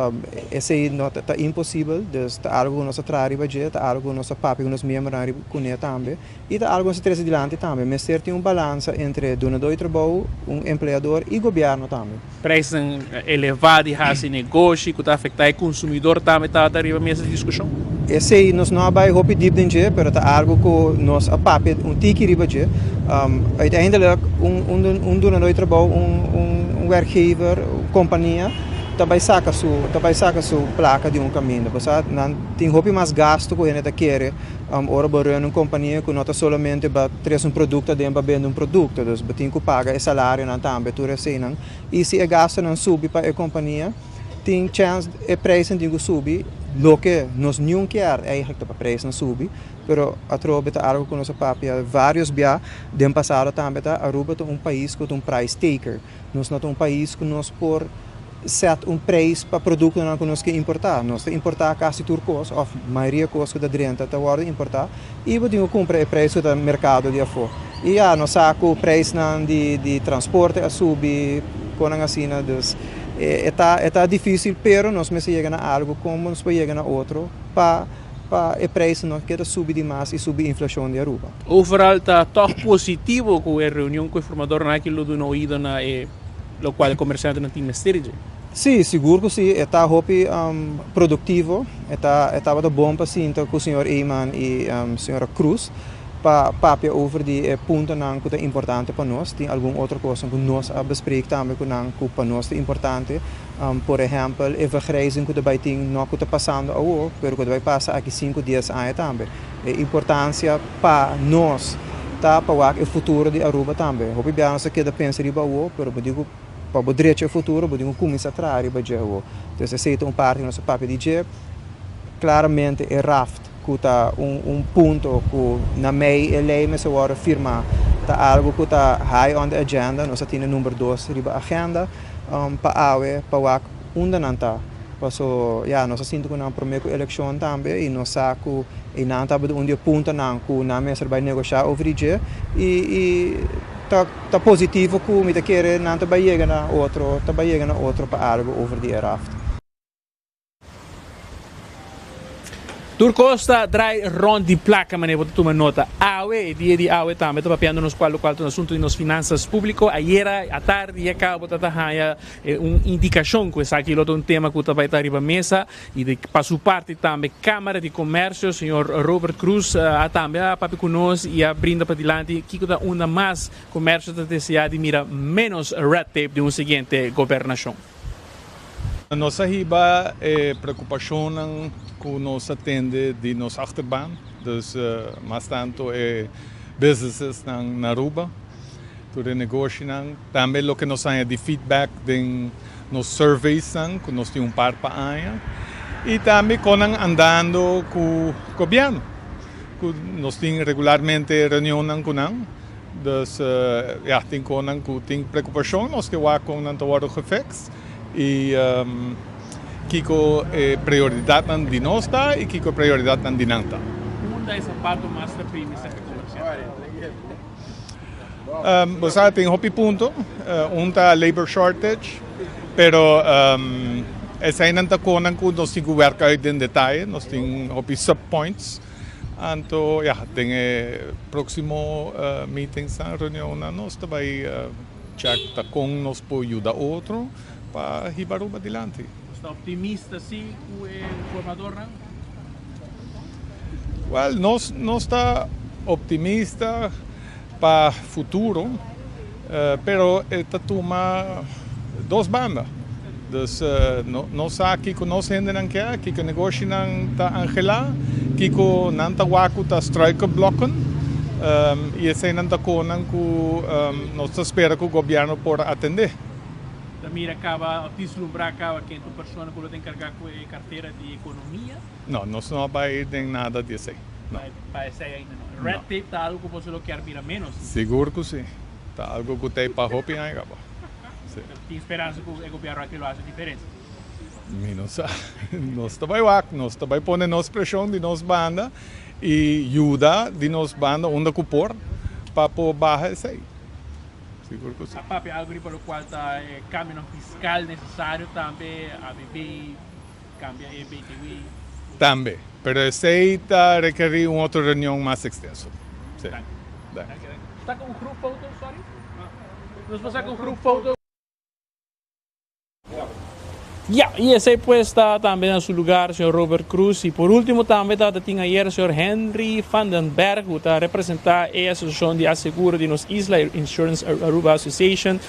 esei no ta imposibel, dus ta algu ku nos ta traha riba dje, ta algu ku nos ta papia ku nos miembronan riba kuné tambe i ta algu ku nos ta trese dilanti tambe. Mester tin un balansa entre dunadó di trabou, un empleador i gobièrnu tambe. Prijsnan elevá di hasi negoshi ku ta afektá e konsumidor tambe tabata riba mesa di diskushon. Esei nos no a bai hopi dip den dje, pero ta algu ku nos a papia un tiki riba dje. Uiteindelijk un dunadó di trabou, un werkgever, un kompania ta bai saka su ta bai saka su plaka di un kaminda. Pasobra nan tin hopi mas gastu ku hende ta kere ora bo run un kompania ku no ta solamente ba trese un produkto aden pa bende un produkto. Dus bo tin ku paga e salarionan tambe tur eseinan. I si e gastunan subi pa e kompania tin chèns e preisnan tin ku subi loke nos niun kier eigentlik ta pa preisnan subi pero atrobe ta algu ku nos a papia vários bia den pasado tambe ta Aruba ta un pais ku ta un price taker. Nos no ta un pais ku nos por sèt un preis pa produktonan ku nos ke importá. Nos ta importá kasi tur kos òf mayoria kos ku ta drenta ta wòrdu importá i bo tin ku kumpra e preis ku ta merkado di afó. I ya, nos sa ku preisnan di di transporte a subi, konan asina, dus e ta e ta difísil pero nos mester yega na algu komo nos por yega na otro pa pa e preisnan no keda subi di mas i subi inflashon di Aruba. Overal ta tòg positivo ku e reunion ku e formadornan aki lo duna oido na e lokual e komersiantenan tin mester di dje. Sí, sigur ku sí. E ta hopi produktivo. E ta e tabata bon pa sinta ku señor Eman i señora Cruz pa papia over di e puntonan ku ta importante pa nos. Tin algun otro kosnan ku nos a bespreek tambe ku nan ku pa nos ta importante. Por ehèmpel, e vergrijzing ku ta bai tin no ku ta pasando awor, pero ku ta bai pasa aki sinku, dies aña tambe. E importancia pa nos ta pa wak e futuro di Aruba tambe. Hopi bia nos ta keda pensa riba awo, pero bo tin cu pa bo drecha e futuro bo tin cu cuminsa traha riba dje awo. Entonces esey ta un parti cu nos ta papia di dje. Claramente e raft cu ta un un punto cu na mei e ley mester wordo firma ta algo cu ta high on the agenda. Nos a tene number dos riba agenda pa awe pa wak unda nan ta. Paso ya nos a sinti ku nan promé ku elekshon tambe i nos sa ku einan tabata un di e puntonan ku nan mester bai negoshá over di dje i i ta ta positivo ku mi ta kere nan ta bai yega na otro ta bai yega na otro pa algu over di e raft. Tur kos ta drai rond di plaka manera bo ta tuma nota. Awe, e dia di awe tambe ta papiando nos kual lokual ta un asuntu di nos finansas públiko. Ayera atardi ya kaba bo ta ta haña E un indikashon ku esaki lo ta un tema ku ta bai ta riba mesa i di pa su parti tambe Kámara di Komersio señor Robert Cruz a tambe a papia ku nos i a brinda padilanti kiko ta unda mas komersio ta deseá di mira ménos red tape den un siguiente gobernashon. Nos a hiba e preokupashonnan ku nos a tende di nos achterban, dus mas tantu e businessnan na Aruba. Tur e negoshinan. Tambe loke nos haña di feedback den nos surveysnan ku nos tin un par pa aña. I tambe kon nan andando ku gobièrnu. Ku nos tin regularmente reunionnan ku nan. Dus ya, tin konnan ku tin preokupashon, nos ke wak kon nan ta wòrdu gefiks i kiko e prioridatnan di nos ta i kiko e prioridatnan di nan ta. Unda e sapato mas ta primi serka komersiante? Bo sa tin hopi punto, un ta labor shortage, pero eseinan ta konan ku nos tin ku werk uit den detaye, nos tin hopi sub points, anto ya den e proksimo meetingsnan, reunionnan nos ta bai check ta kon nos por yuda otro pa hiba Aruba dilanti. Bo sta optimista si ku e formadornan? Wel, nos nos ta optimista pa futuro, pero e ta tuma dos banda. Dus nos sa kiko nos hendenan ke, kiko negoshinan ta angelá, kiko nan ta wak ku ta struikelblokken, i eseinan ta konan ku nos ta spera ku gobièrnu por atendé. Ta mira caba of dislumbra caba ken ta un persona cu lo ta encarga cu e cartera di economia? No, nos no a bay den nada di esey. No. Pa esey ainda no. Red tape ta algo cu boso lo kier mira menos? Sigur cu si. Ta algo cu t'ey pa hopi aña caba. Si. Tin speransa cu e gobierno aki lo haci diferencia? Mi no sa. Nos ta bay wak. Nos ta bay pone nos presion di nos banda y yuda di nos banda unda cu por pa por baha esey. Sigur cu si. A papia algo riba locual ta e cambionan fiscal necesario tambe, ABB, cambia e BTW. Tambe, pero esey ta rekeri un otro reunion mas extenso. Si. Danki. Danki. Saca un groepfoto, sorry. Nos por saca un groepfoto. Ya, y esey pues ta tambe na su lugar señor Robert Cruz. Y por ultimo tambe tabata tin ayer señor Henry van den Berg cu ta representa e asociacion di aseguro di nos isla, e Insurance Aruba Association.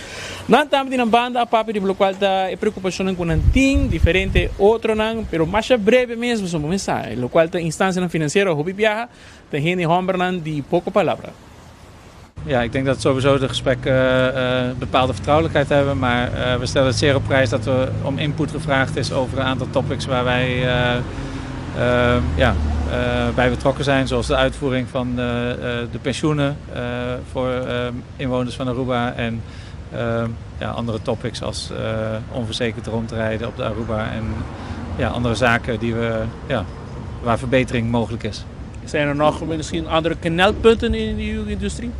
Nan tambe di nan banda a papia riba locual ta e preocupacionnan cu nan tin, diferente otronan, pero masha breve mes pasobra bo mes sa, locual ta instancianan financiero hopi biaha ta hende hombernan di poco palabra. Ja, ik denk dat sowieso de gesprekken uh, bepaalde vertrouwelijkheid hebben. Maar uh, we stellen het zeer op prijs dat er om input gevraagd is over een aantal topics waar wij uh, ja, bij betrokken zijn. Zoals de uitvoering van de pensioenen voor inwoners van Aruba. En ja, andere topics als onverzekerd rondrijden op de Aruba. En ja, andere zaken die we, ja, waar verbetering mogelijk is. Zijn er nog misschien andere knelpunten in uw industrie?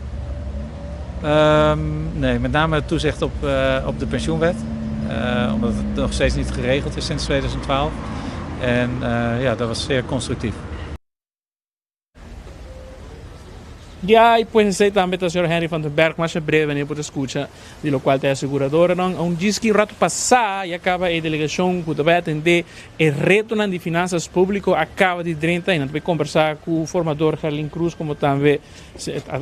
Um, nee, met name het toezicht op, uh, op de pensioenwet. Uh, omdat het nog steeds niet geregeld is sinds 2012. En uh, ja, dat was zeer constructief. Ya, y pues esey tambe ta señor Henry van den Berg masha breve wanneer bo ta scucha di locual ta e aseguradoranan. Un djis ki rato pasa ya caba e delegacion cu ta bay atende e retonan di finanzas publico a caba di drenta y nan ta bay combersa cu formador Gerlin Cruz como tambe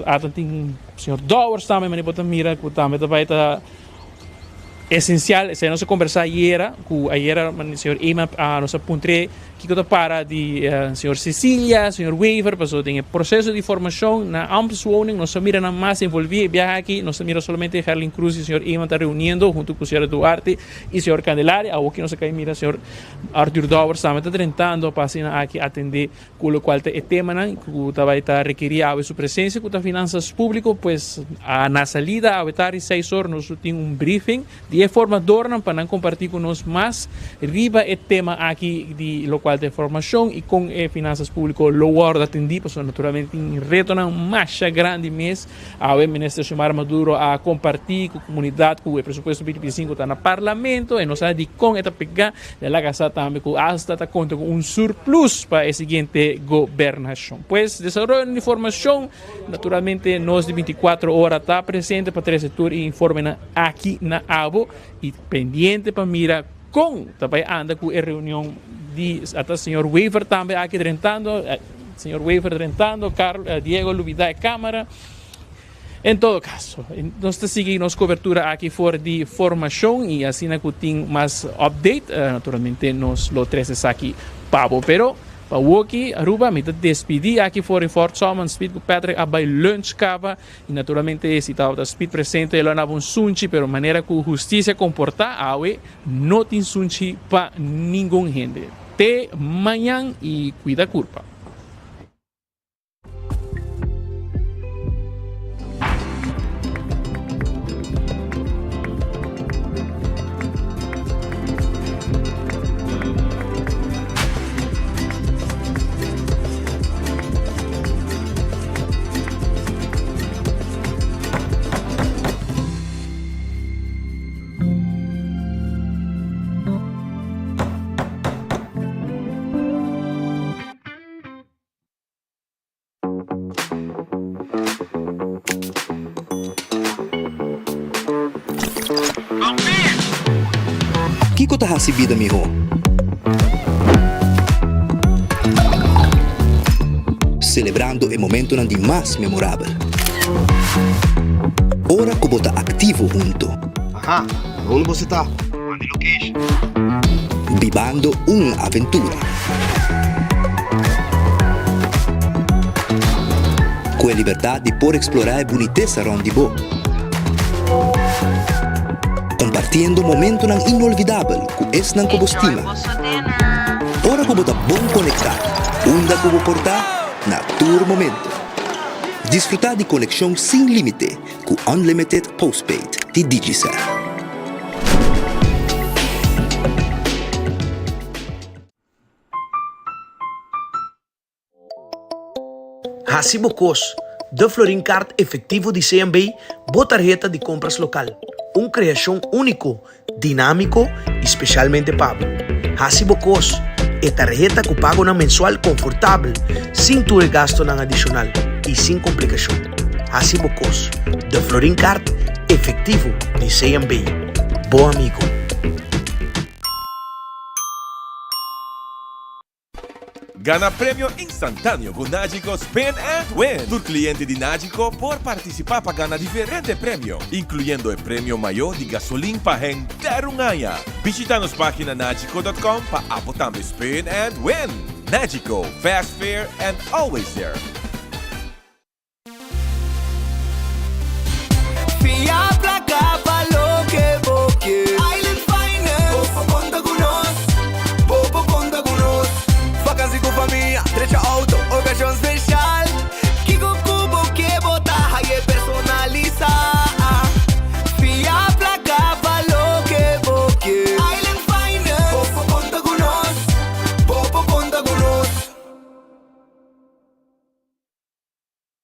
ata tin señor Dowers tambe manera bo ta mira cu tambe ta bay ta Esencial, esei nos a conversa ayera, cu ayera señor Eman a nos a puntr'é kico ta para di señor Cecilia, señor Wever, pasobra den e proceso di formacion na ambtswoning nos a mira nan mas envolvi, e biaha aki nos a mira solamente Gerlin Cruz y señor Eman ta reuniendo hunto cu señora Duarte y señor Candelaria, awoki nos a cay mira señor Arthur Dowers tambe ta drentando pa asina aki atende Ku lokual ta e temanan ku ta bai ta rekerí awe su presensia ku ta finansas públiko, pues a na salida awe tardi seis or nos lo tin un briefing di e formadornan pa nan kompartí ku nos mas riba e tema aki di lokual ta e formashon i kon e finansas públiko lo wòrdu atendí pasobra naturalmente tin retonan masha grandi mes. Awe Minister Xiomara Maduro a kompartí ku komunidat ku e presupuesto 2025 ta na Parlamento e no sa dikon e ta pegá. El a laga sa tambe cu hasta ta conta cu un surplus pa e siguiente gobernacion. Pues desaroyo di formacion, naturalmente nos di 24 ora ta presente pa trece tur e informenan aki na abo y pendiente pa mira con ta bay anda cu e reunion di ata señor Wever tambe aki drentando, señor Wever drentando, Carl, Diego lubida e camara. En todo caso, nos ta sigui nos cobertura aki for di formacion y asina cu tin mas update, naturalmente nos lo trece esaki pa bo. Pero pa woki Aruba mi ta despidi aki for di Fort Solomon Speed cu Patrick a bay lunch caba y naturalmente si tabata Speed presente lo a naba un sunchi, pero manera cu husticia comporta awe no tin sunchi pa ningun hende. Te mañan y cuida curpa. Kiko ta hasi bida mihó? Selebrando e momentonan di mas memorabel. Ora ku bo ta aktivo hunto. Aha, unda boso ta? Manda location. Bibando un aventura. Ku e libertad di por eksplorá e bunitesa rònt di bo. Compartiendo momentonan inolvidabel cu esnan cu bo stima. Ora cu bo ta bon conecta, unda cu bo por ta, na tur momento. Disfruta di conexion sin limite cu Unlimited Postpaid di Digicel. Hasi bo kos, De Florin Card Efectivo di CMB, bo tarheta di kompras lokal. Un kreashon úniko, dinámiko i spesialmente pa bo. Hasi bo kos, e tarheta ku pagonan mensual konfortabel, sin tur e gastonan adishonal i sin komplikashon. Hasi bo kos, De Florin Card Efectivo di CMB, bo amigo. Gana premio instantáneo ku Nagico Spin and Win! Tur kliente di Nagico por partisipá pa gana diferente premio, inkluyendo e premio mayó di gasolin pa henter un aña. Bishita nos página nagico dot com pa abo tambe spin and win! Nagico, fast, fair and always there! Fia placa pa loke bo ke. Island Finance. Bo por conta cu nos. Bo por conta cu nos. Vakantie cu famia, drecha auto, ocasion special. Kico cu bo ke bo ta haye personalisa. Fia placa pa loke bo ke. Island Finance. Bo por conta cu nos. Bo por conta cu nos.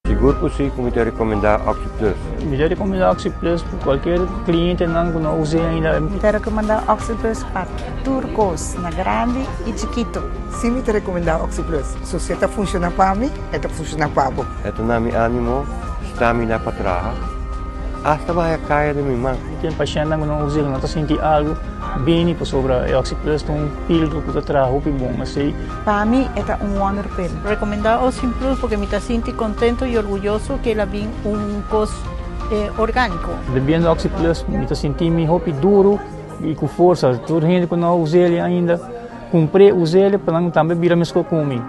Sigur ku si ku mi ta rekomendá OxyPlus. Mi ta rekomendá OxyPlus pa kualkier klientenan ku no us'é ainda. Mi ta rekomendá OxyPlus pa tur kos, na grandi i chikitu. Si mi ta rekomendá OxyPlus. So si e ta funshoná pa mi, e ta funshoná pa bo. E ta na mi ánimo, stamina pa traha, asta baha e kaya den mi man. Mi tin pashèntnan ku no us'é, ku no ta sinti algu bini pasobra e OxyPlus ta un pildo ku ta traha hopi bon. Esei. Pa mi e ta un wonder pill. Recomenda Ocean Plus porque mi ta sinti contento y orguyoso que el a bin un cos organico. Bebiendo Oxy Plus mi ta sinti mi hopi duro y cu forsa. Tur hende cu no a us'el ainda cumpr'e us'el pa nan tambe bira mesco cu mi.